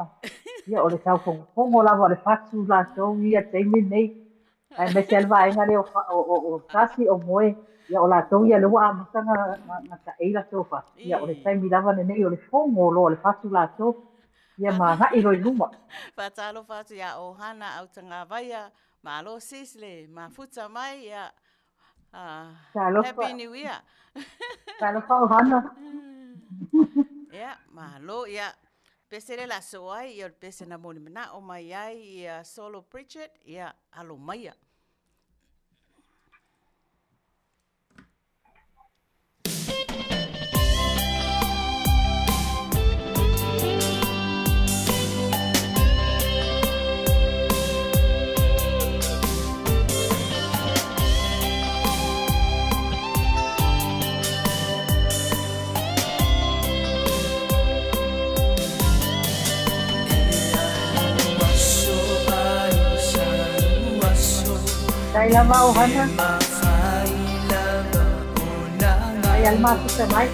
Ia o le tau fogofogo lava o le fatu latou ia i le taimi lenei, aemaise lava le vaega lea o o o tasi o moe, ia o latou ia lea ua amata ona taei latou fatu, ia o le Ii. taimi lava lenei o le fogo loa o le fatu latou, ia ma agai loa i luma. Faatalofa atu ia Ohana Autagavaia, malo sis le mafuta mai, ia Talofa. Happy New Year. Talofa Ohana. Ia, malo, ia pese le la so ai, ia o le pese na moni manao mai ai, ia Solo Bridget, ia alo maia. Faafetai lava Ohana. Faafetai lava le mafuta mai.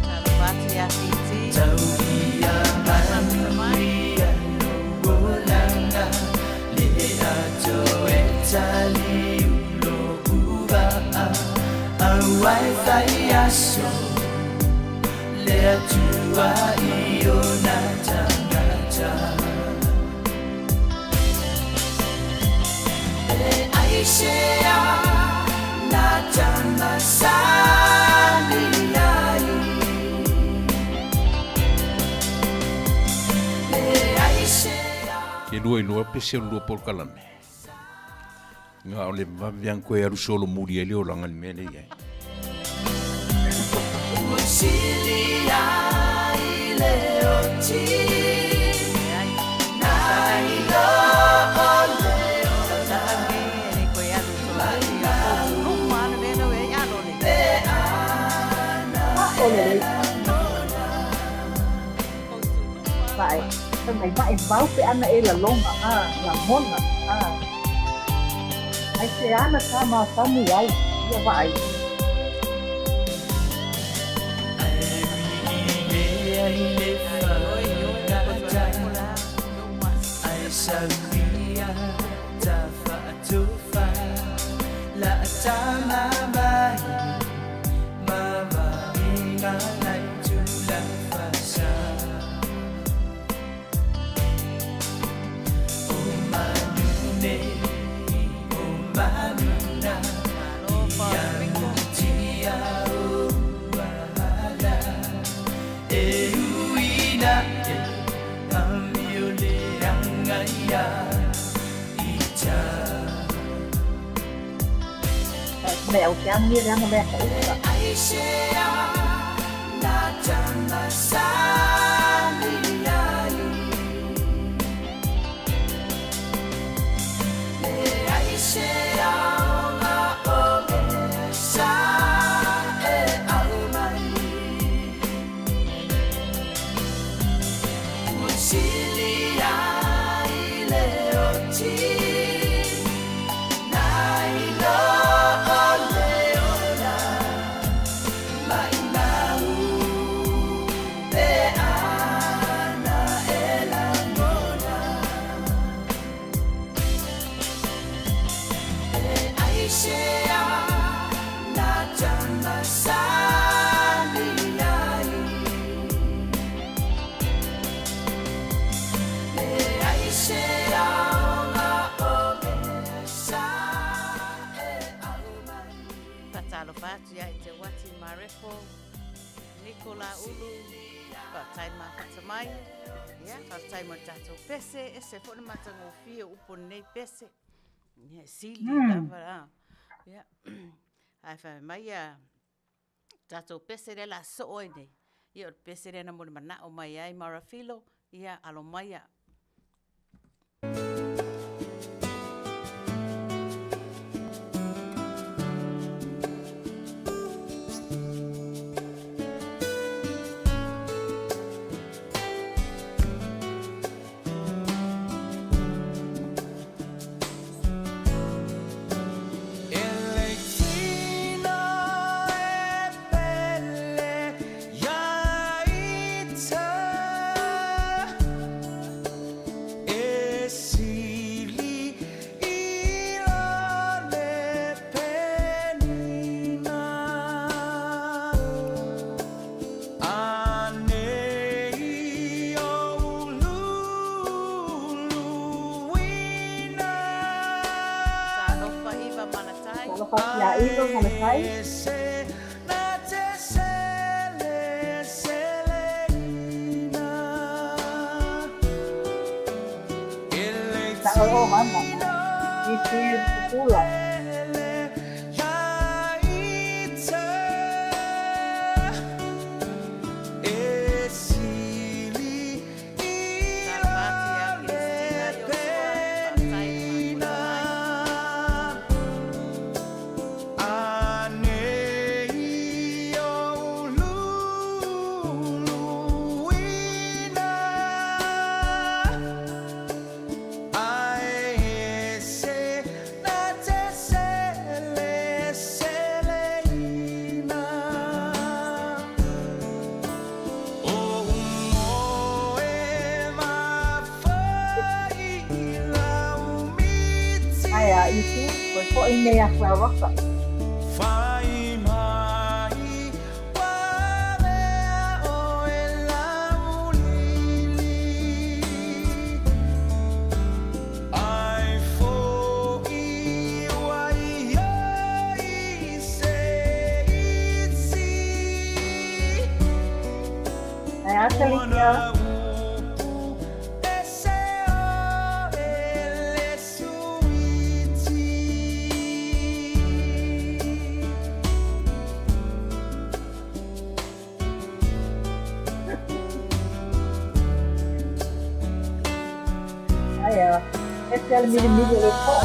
Talofa atu ia Fiti. Mafuta mai. Ke lua iloa pese o le lua polokalame. Na o le vave lava ona toe alu solomuli ai le olaga i le mea lea e i ai. Tausaga lenei e le toe alu solomuli ia foutuluma lava le mea lea ua i ai alo le. Ao lelei. Vaai, fai mai maʻimau pe ana e lalona, a, lagona, a. Ai se ana ka masani ai ia vaai. Me au ke agi le ana mea ka uka. Faatalofa atu ia te Wati Marefo, Nicola Ulu, faafetai le mafuta mai. Ia, faafetai mo le tatou pese, ese foi le matagofie o upu o lenei pese. Ia, e sili lava la. Ia, ae fai mai ia tatou pese lea o le a soo ai nei, ia o le pese lea na molimanaʻo mai ai Mara Filo, ia alo maia. Talofa Iva Malatai. Talofa atu ia Iva Malatai. Sa'o o mana, i te pupula. Talofa atu ia Christina Iosua, faafetai le mafuta mai. Ae a Isu, koe foʻi nei a Flower. Ae a Talikia. Ae a, ese a le milimili o le poʻo.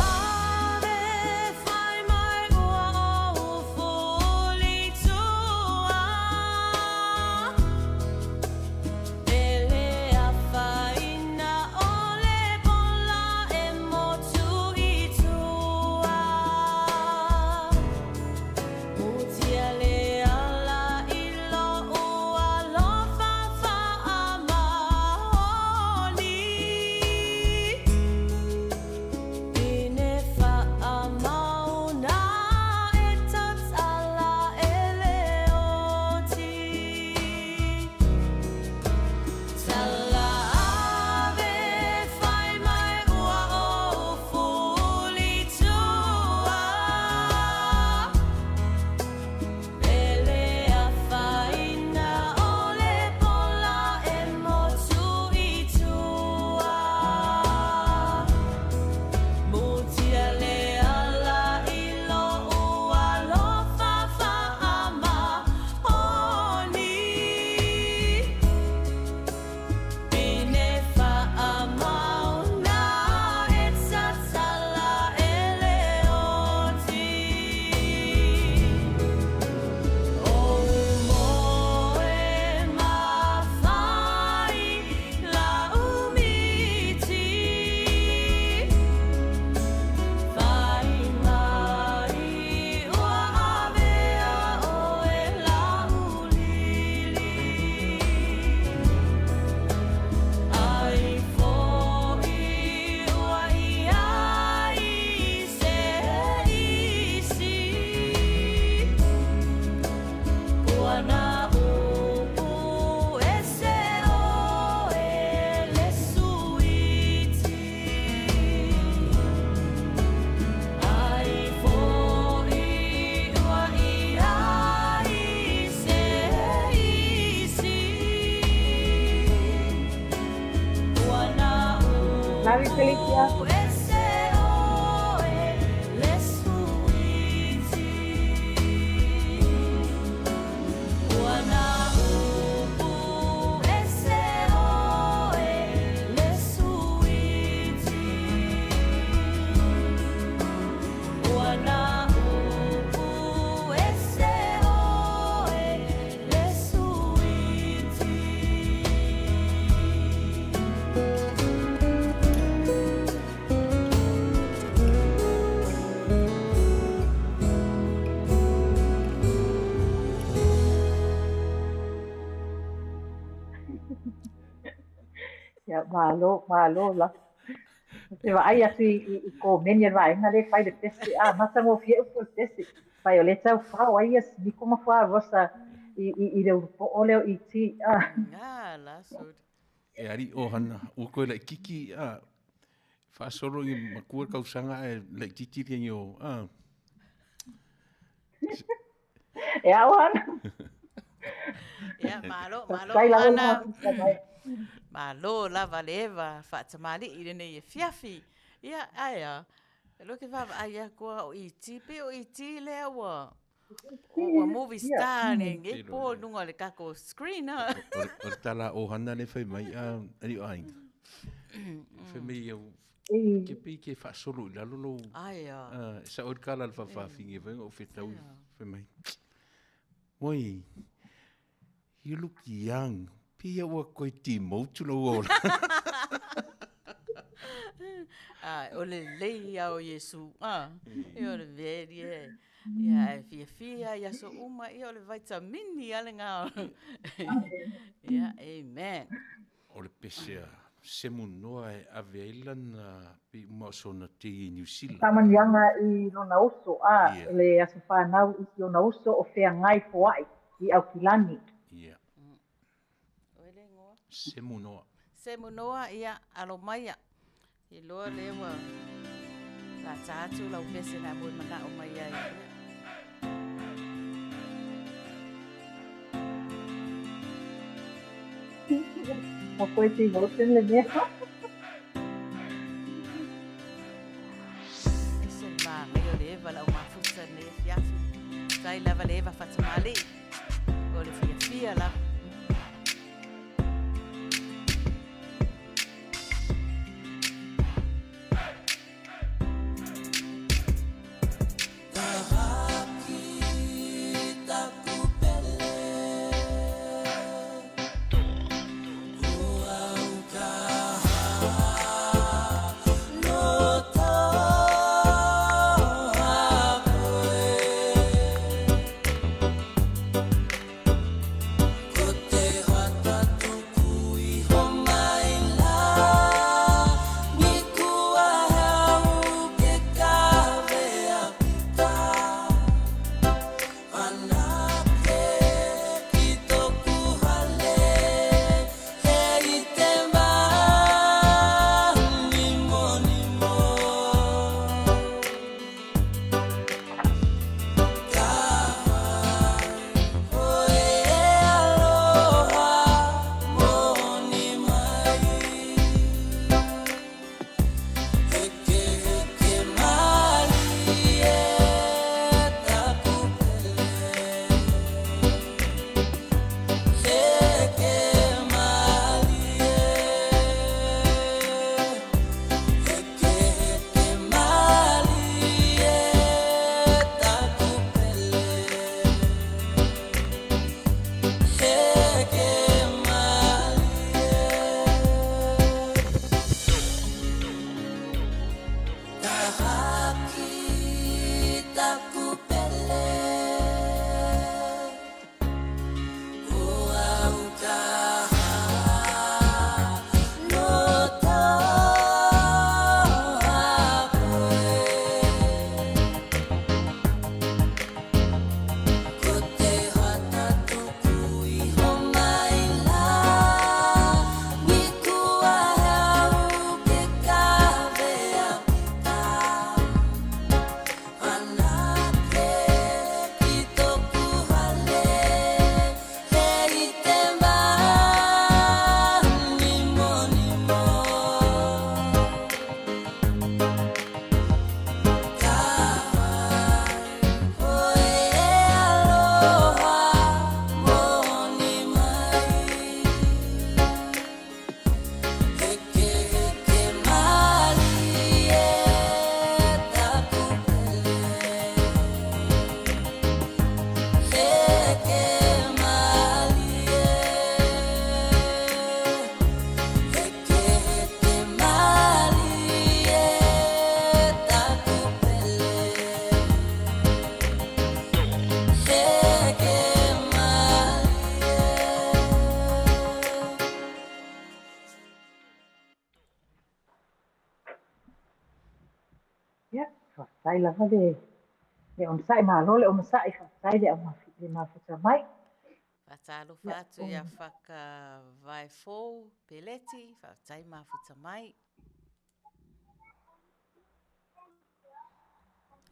Felicia. Ese oe le suiti. Ua na upu ese oe le suiti. Ua na upu ese oe le suiti. Ia, malo, malo lava. Ou te vaai atu i, i, i komeni a le vaega lea e fai le pese, a matagofie upu o le pese. Fai o lea e tau fao ai ia Simiku ma Fuarosa i, i, i le ulupo'o lea o ET. A. Ah, la sod. E ali o hana, ua koe laititi, a, faasolo i matua le tausaga ae laititi le agi o, a. E ao ana. Ia, malo, malo, Faafetai lava le Ana. mafuta mai. Malo lava le Eva faatamali'i lenei afiafi. Ia, ae a, o lea ou te vaavaai atu lava o ET, pei o ET lea ua ua movie star nei po i luga o le tatou screen a. O le tala a Ohana lea e fai mai a alii o aiga. Fai mai au ke pei ke faasolo i lalo lou Ai a. E sao ai le kala a le faafafine foi na ou fetau fai mai. Oi, you look young. Pei ua toe demote lou ola. Ah, o le lelei ia o Iesu, ah, ia o le mea lia e, ia e fiafia i aso uma, ia o le vaitamini lava lena. Ia, amen. O le pese a Semu Noa e ave ai lana pei uma o sona tei i Niu Sila. Faamanuiaga i lona uso, a, le aso fanau i lona uso o Feagai Foai i Aukilani. Ia. Oi le igoa? Semu Noa. Semu Noa, ia, alo maia. Iloa lea ua lata atu lau pese na e moemanao mai ai. Ia. Ua koe devotion le mea. Ese le manaia o le eva lau mafuta lenei afiafi. Faafetai lava le Eva Fatamalii. O le fiafia lava. Faafetai lava le le onosai, malo le onosai, faafetai le au le mafuta mai. Faatalofa atu ia Whakavaefou Peleti, faafetai mafuta mai.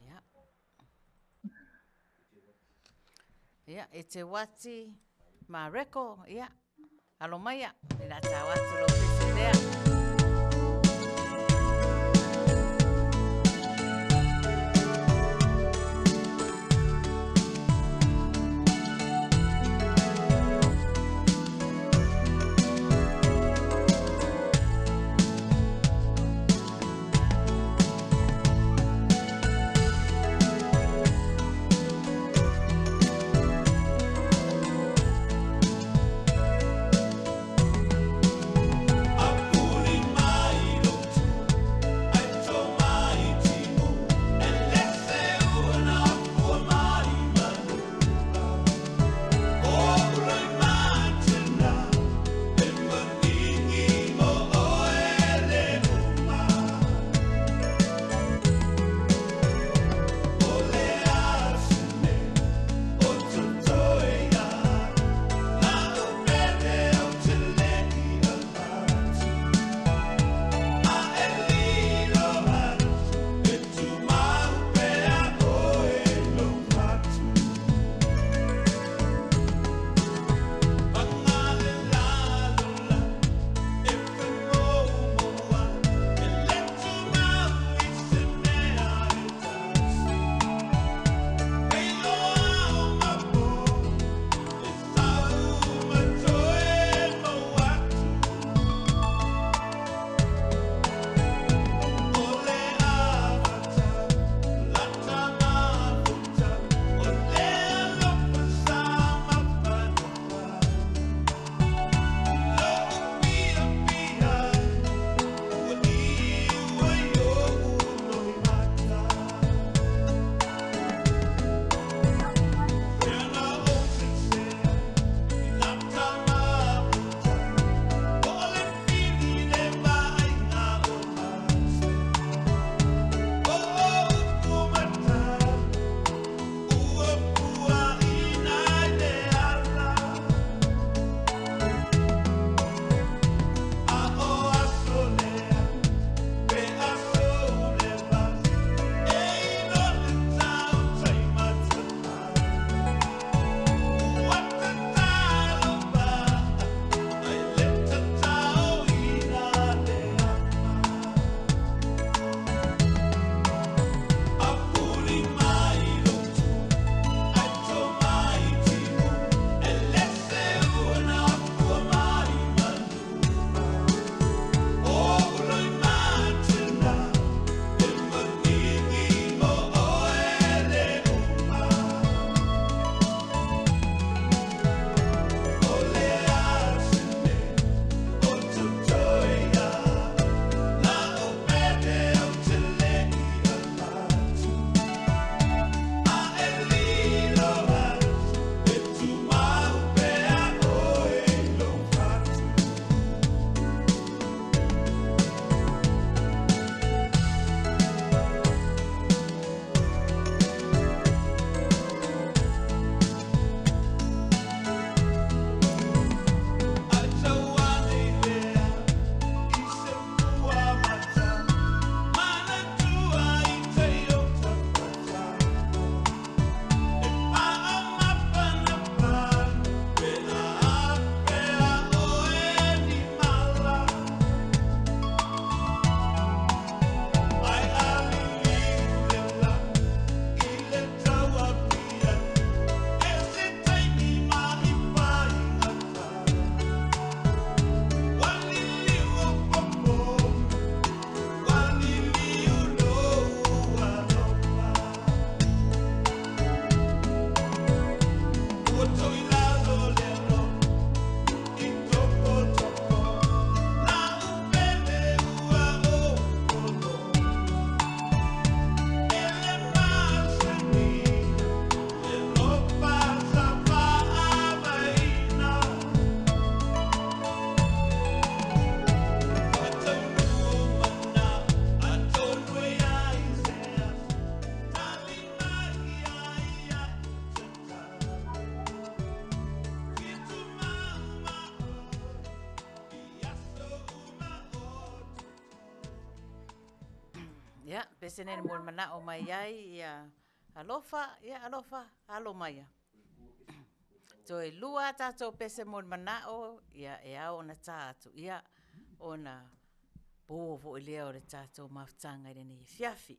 Ia. Ia, e te wati Mareko, ia, alo maia, le a tau atu lou pese lea. Pese nei na molimanaʻo mai ai ia alofa, ia alofa, alo maia. Toe lua a tatou pese molimanaʻo, ia e ao ona tā atu, ia ona pō foi lea o le tatou mafutaga i lenei afiafi.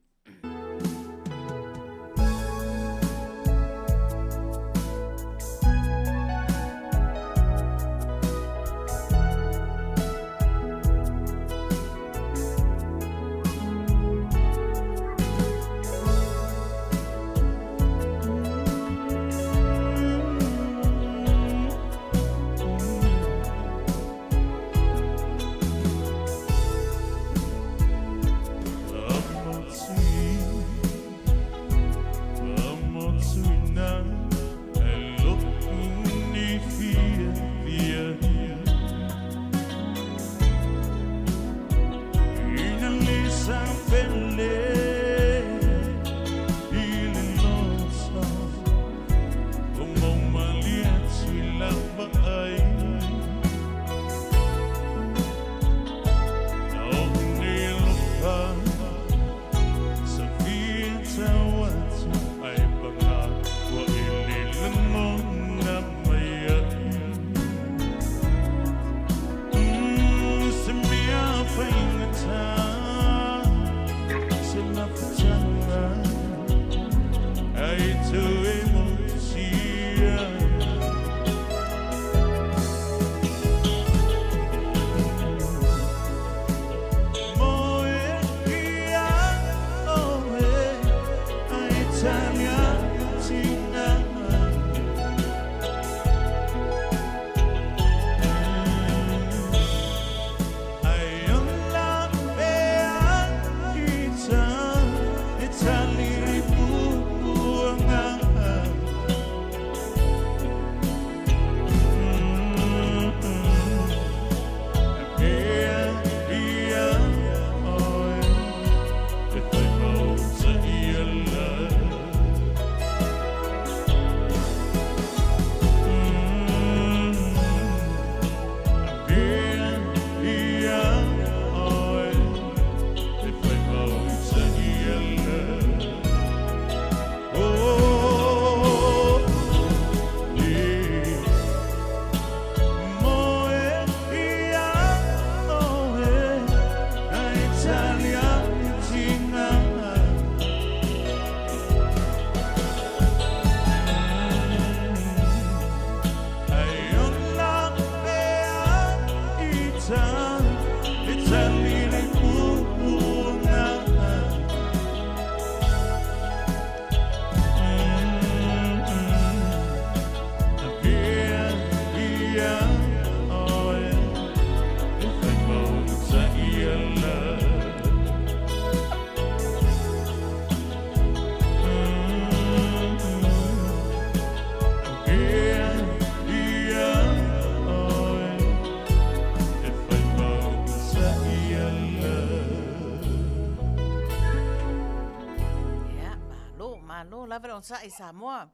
Malo lava le onosai Samoa.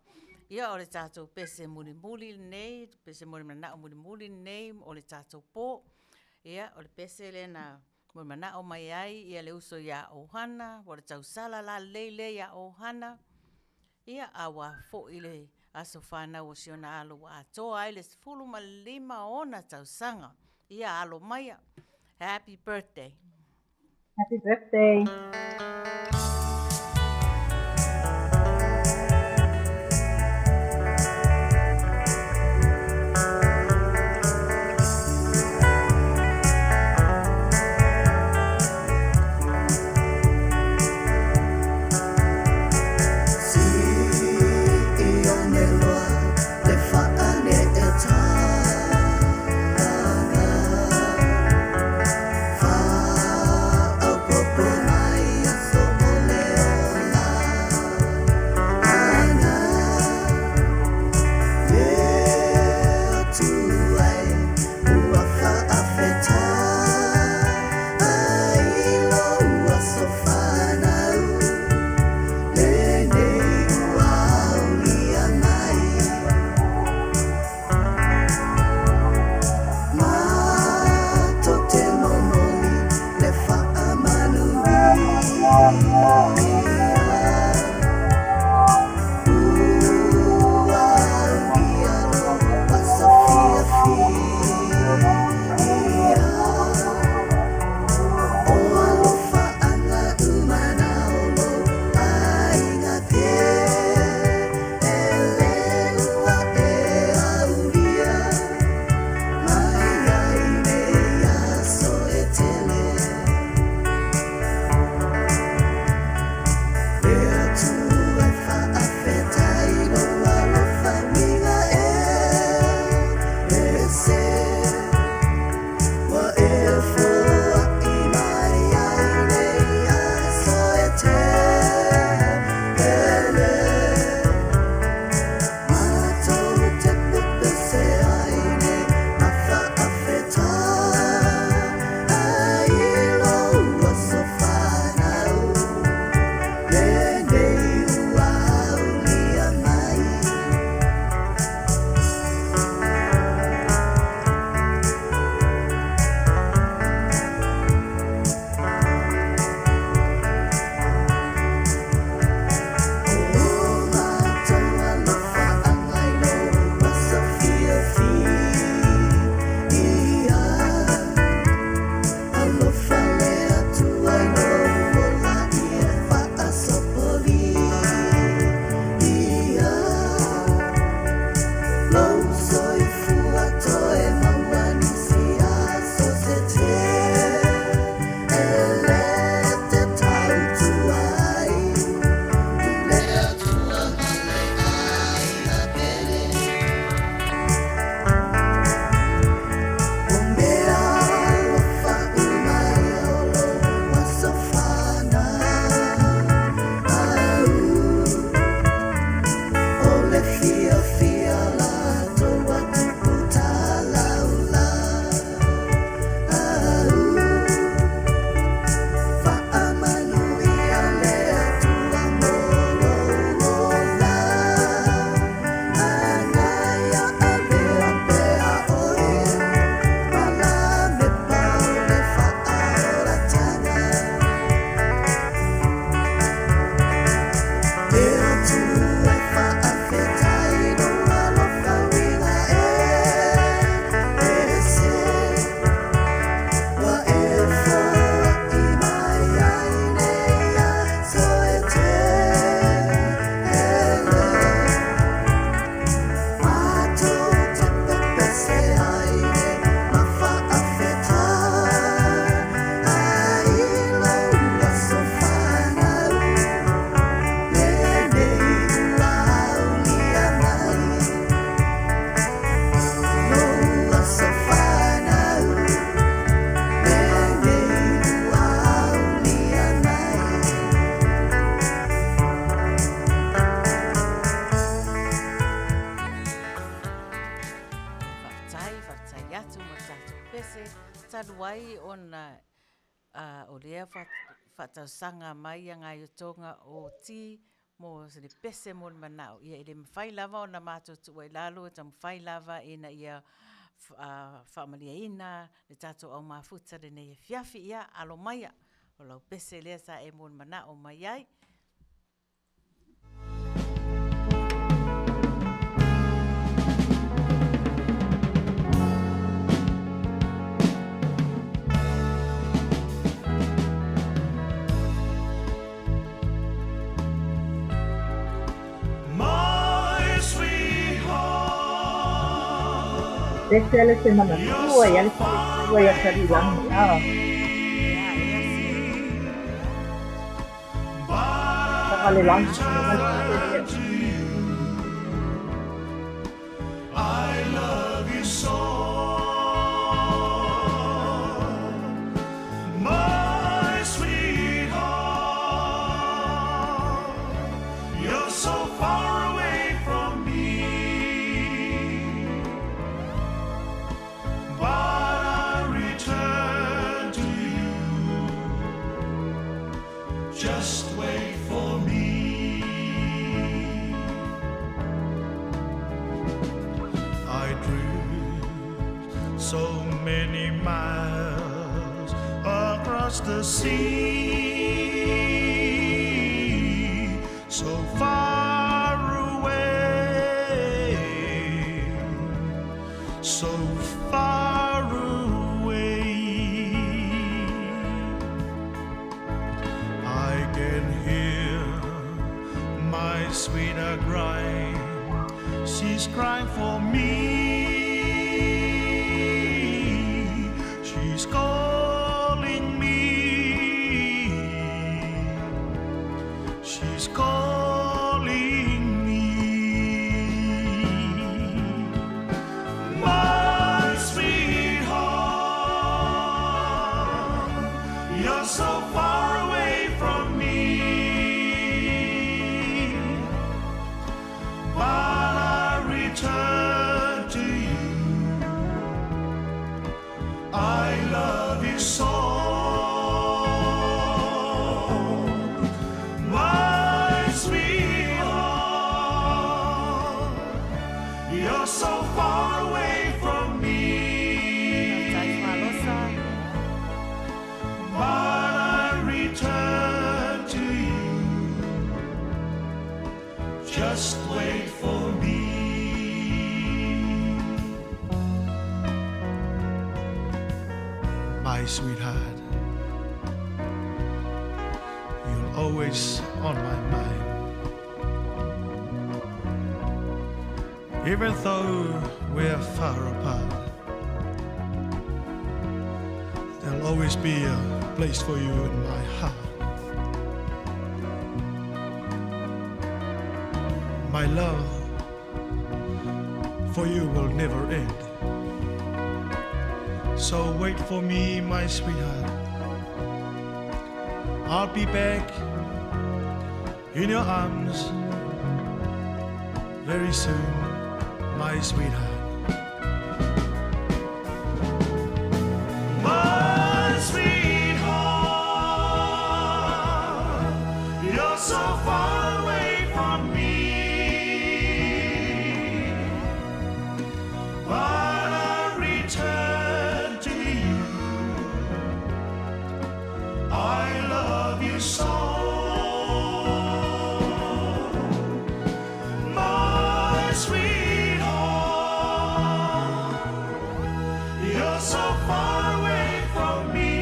Ia o le tatou pese mulimuli lenei, pese molimanao mulimuli lenei o le tatou pō. Ia o le pese lea na molimanao mai ai ia le uso ia Ohana, ua le tausala lalelei lea ia Ohana. Ia a ua foi le aso fanau o si ona alo ua atoa ai le 15 ona tausaga. Ia alo maia. Happy birthday. Happy birthday. talu ai ona o lea faatausaga mai ia gaiotoga o ti mo le pese mo le manao, ia e le mafai lava ona matou tuua i lalo e taumafai lava ina ia faamalieina le tatou au mafuta i lenei afiafi. Ia, alo maia, o lau pese lea sa e molimanaʻo mai ai. My sweetheart. Pese ale se manatua i ale faletua ia Saliulagi a. Tavalelagi I love you so My sweetheart You're so far away from me But I return to you Just wait for me I drift so many miles across the sea So far away So far away I can hear my sweetheart crying She's crying for me She's calling me She's calling me My sweetheart You're so far away from me But I return to you I love you so My sweetheart You're so far away from me But I return to you Just wait for me My sweetheart You're always on my mind Even though we're far apart There'll always be a place for you in my heart My love for you will never end So wait for me, my sweetheart I'll be back in your arms very soon, my sweetheart. My sweetheart, you're so far away from me. But I return to you. I love you so. My sweetheart, you're so far away from me.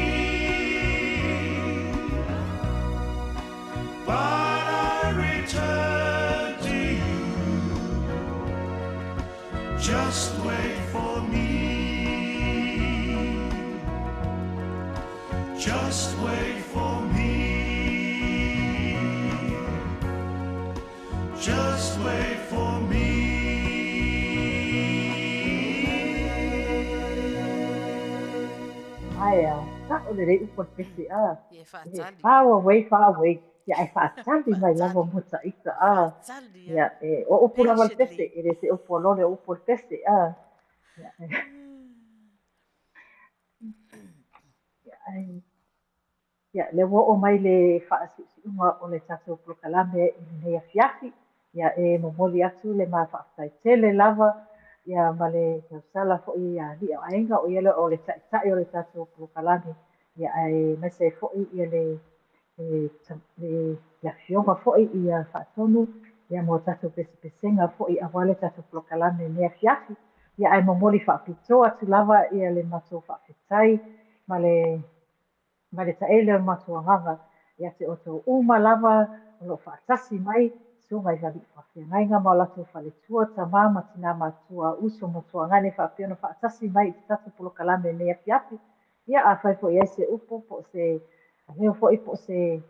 But I return to you. Just wait for me. Just wait for me. Just wait for me. Ae a, sa'o lelei upu a le pese a. Ia e E faatali. far away, far away. Ia ae faatali mai lava mo taʻita a. Faatali a. Ia e o upu lava le pese, Patiently. e le se upu a lole o upu o le pese a. Ia. Ae ia, lea ua oo mai le faasiusiuga o le tatou polokalame i lenei afiafi. Ia, e momoli atu le ma faafetai tele lava ia ma le tausala foi ia alii o aiga, o ia lea o le taitai o le tatou polokalame, ia aemaise ai foi ia le le afioga foi ia Faatonu ia mo tatou pesepesega foi aua le tatou polokalame i lenei afiafi. Ia ae momoli faapitoa atu lava ia le matou faafetai ma le ma le taele o le matou agaga ia te outou uma lava o lo o faatasi mai, susuga i alii faafeagaiga ma o latou faletua, tama ma tina matutua, uso ma tuagane faapea ona faatasi mai i le tatou polokalame i lenei afiafi. Ia, afai foi e i ai se upu po o se leo foi po o se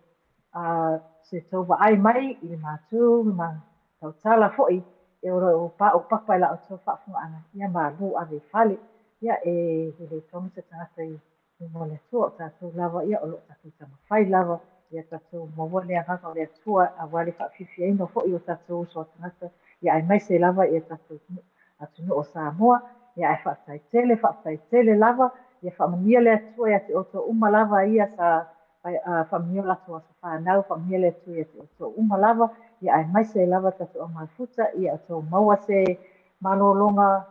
se tou vaai mai i le matu ma tautala foi e o lo o paopapa i la outou faafofogaaga, ia malu ave i fale. Ia, e le tonu se tagata i luma o le Atua, o tatou lava ia o lo o tatou taumafai lava ia tatou maua le agaga o le Atua aua le faafiafiaina foi o tatou uso a tagata, ia aemaise lava ia tatou atunuu o Samoa. Ia ae faafetai tele, faafetai tele lava. Ia faamanuia le Atua ia te outou uma lava ia sa faamanuia o latou aso fanau, faamanuia le Atua ia te outou uma lava. Ia aemaise ai lava tatou au mafuta, ia outou maua se malologa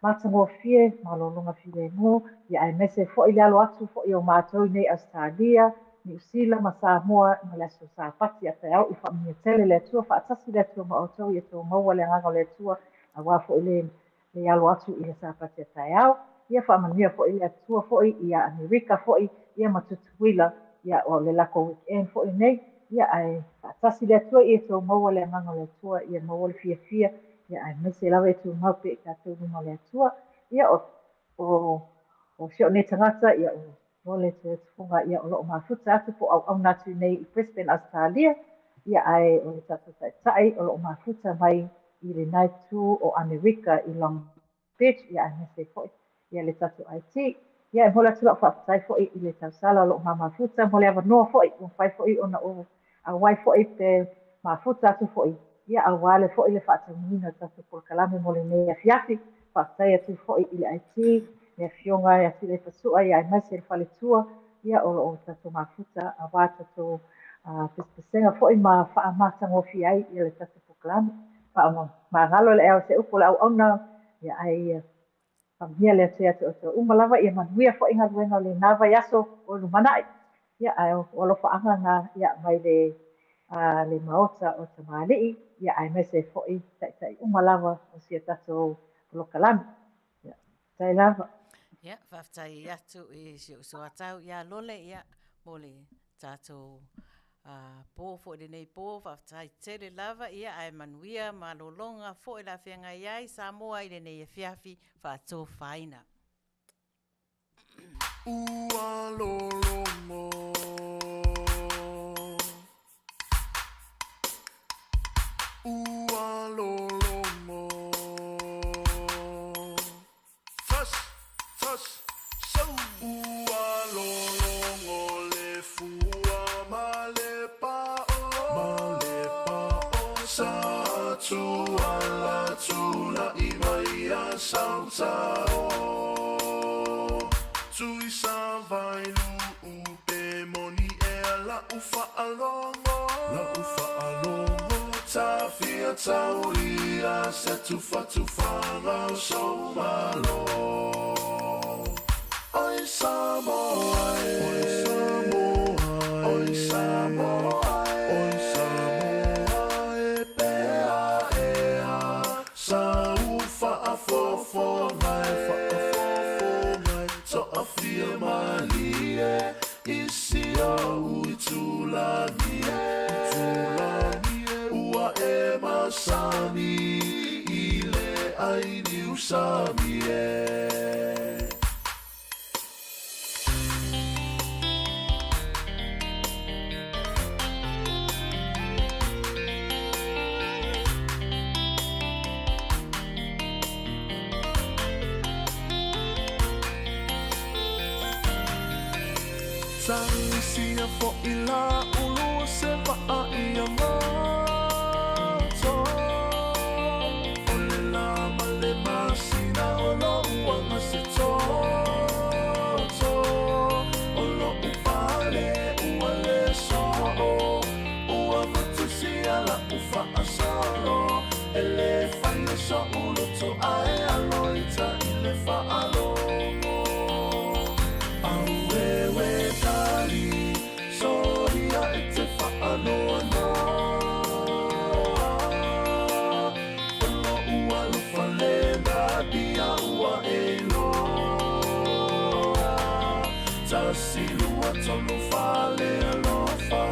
matagofie, malologa filemu, ia aemaise foi le alo atu foi o matou i nei Ausetalia, Niu Sila ma Samoa ma le aso Sapati a taeao. Ia faamanuia tele le Atua, faatasi le Atua ma outou, ia outou maua le agaga o le Atua aua foi le le alo atu i le Sapati a taeao. Ia faamanuia foi le Atua foi ia Amerika foi ia ma Tutuila, ia o le lakou weekend foi lenei. Ia ae faatasi le Atua, ia outou maua le agaga o le Atua, ia maua le fiafia, ia aemaise lava ia tumau pea i tatou luma o le Atua. Ia o o o si ou nei tagata, ia o Lole Tuiletufuga, ia o lo o mafuta atu po o auauna atu nei i Brisbane, Ausetalia, ia ae o le tatou taitai o lo o mafuta mai i lena itu o Amerika i Long Beach, ia aemaise foi ia le tatou IT. Ia e momoli atu lau faafetai foi i le tausala o lo o mamafuta mo le avanoa foi ua mafai foi ona ou auai foi pe mafuta atu foi ia aua le foi le faataunuuina o le tatou polokalame mo lenei afiafi. Faafetai atu foi i le IT, le afioga ia Tuilaepa ia aemaise le faletua ia o lo o tatou mafuta aua tatou pesepesega foi ma faamatagofie ai ia le tatou polokalame. Faamagalo le ea o se upu o le auauna, ia ae ia faamanuia le Atua ia te outou uma lava, ia manuia foi galuega o lena vaiaso o lumanai. Ia ae o alofaaga na ia mai le le maota o tamalii, ia aemaise ai foi taitai uma lava o si o tatou polokalame. Ia, faafetai lava. Ia, faafetai atu i si ou uso a tau ia Lole, ia, mo le tatou po foi lenei po, faafetai tele lava, ia ae manuia malologa foi le a feagai ai Samoa i lenei afiafi faatofaina. Ua lologo Ua lologo Tas, tas, sau Ua lologo le fua ma le pa'o Ma le pa'o Sa tuala tula'i mai a sautao Tui sa vai lu'u pe moni ea la'u fa'alogo La'u fa'alogo Tafia taulia se tufatufaga o sou malo Oi Samoa e Oi Samoa e Oi Samoa e Oi Samoa e Pea ea sa u faafofoga e faafofoga e Toafia malie i si ou itulagi e Itulagi e Ua e masani i le ai niusami e. Tagisia fo'i la ulu o se va'a ia moto O le la ma le masina o lo'u aga se toto O. Tasi lua tolu fale alofa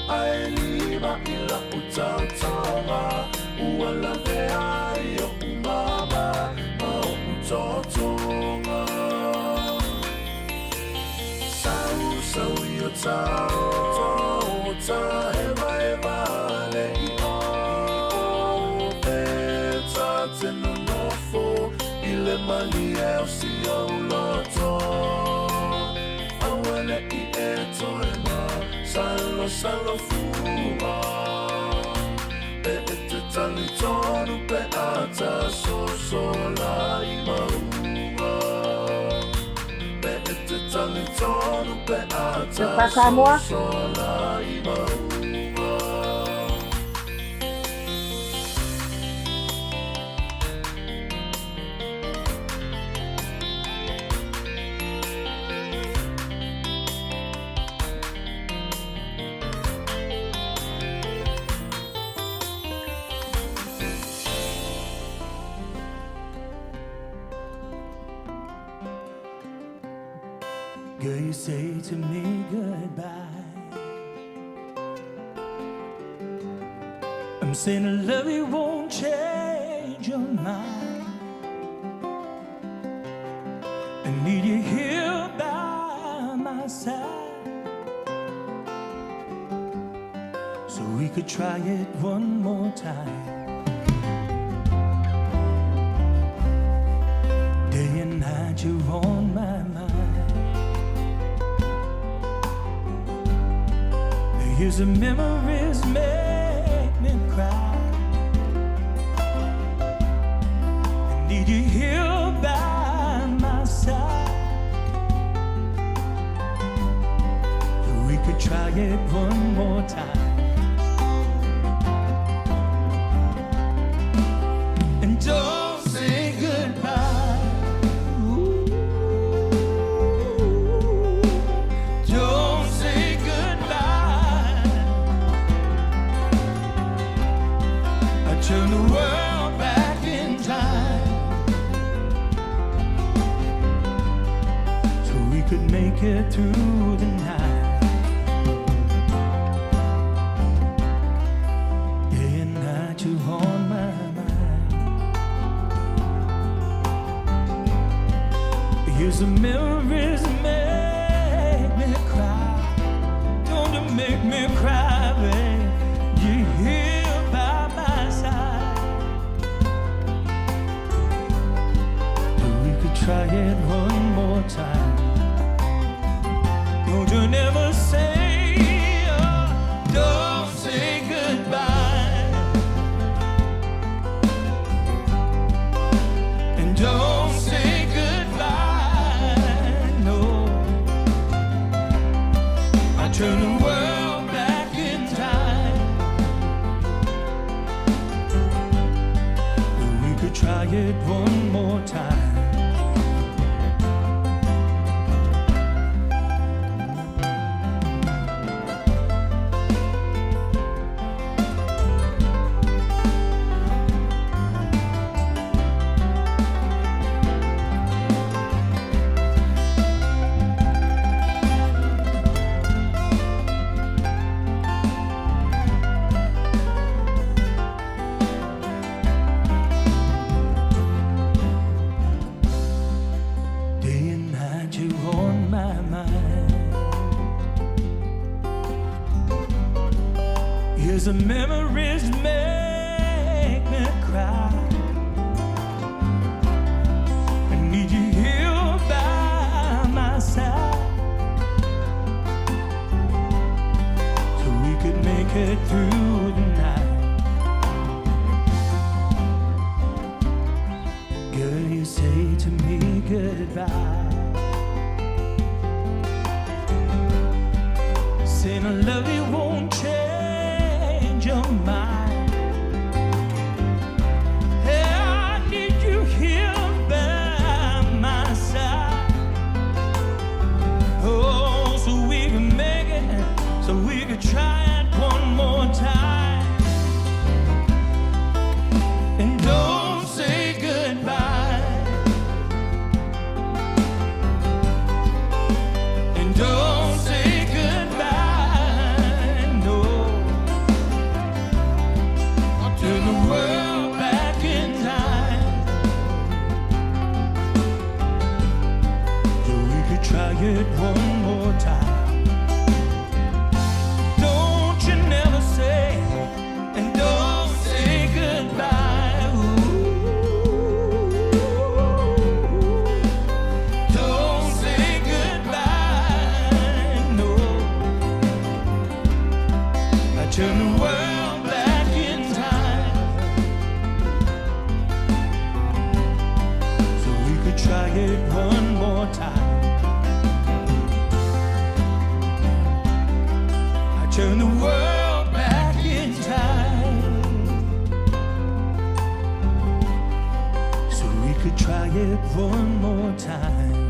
Ae lima i la'u taotaoga Ua lavea ai o'u mama ma o'u tootoga Sau sau i o tao Taevaeva le i'o Pe ta te nonofo I le malie o si ou loto Aua le'i e toe masalosalo fua E e te talitonu pe a ta sosola i mauga Pe e te talitonu pe a ta Pa Samoa. sosola i mauga Girl, you say to me goodbye. I'm saying I love you won't change your mind. I need you here by my side. So we could try it one more time. Day and night you're on my mind. The years of memories make me cry. I need you here by my side. So we could try it one more time. And don't say goodbye. Ooh, don't say goodbye. I turn the world back in time so we could make it through the night. Day and night you're on my mind. Years of memories make me cry. Don't you make me cry, babe. You're here by my side. So we could try it one more time. Don't you never say, oh, don't say goodbye. And don't say goodbye, no. I turn the world back in time. We could try it one more time. Day and night you're on my mind. Years of memories make me cry. I need you here by my side. So we could make it through the night. Girl, you say to me goodbye. Saying I love you won't change your mind. Hey, I need you here by my side. Oh, so we can make it, so we could try it one more time. And don't say goodbye. it one more time. Don't you never say, and don't say goodbye. Ooh, don't say goodbye. No, I turn the world back in time, so we could try it one more time. I turn the world back in time, so we could try it one more time.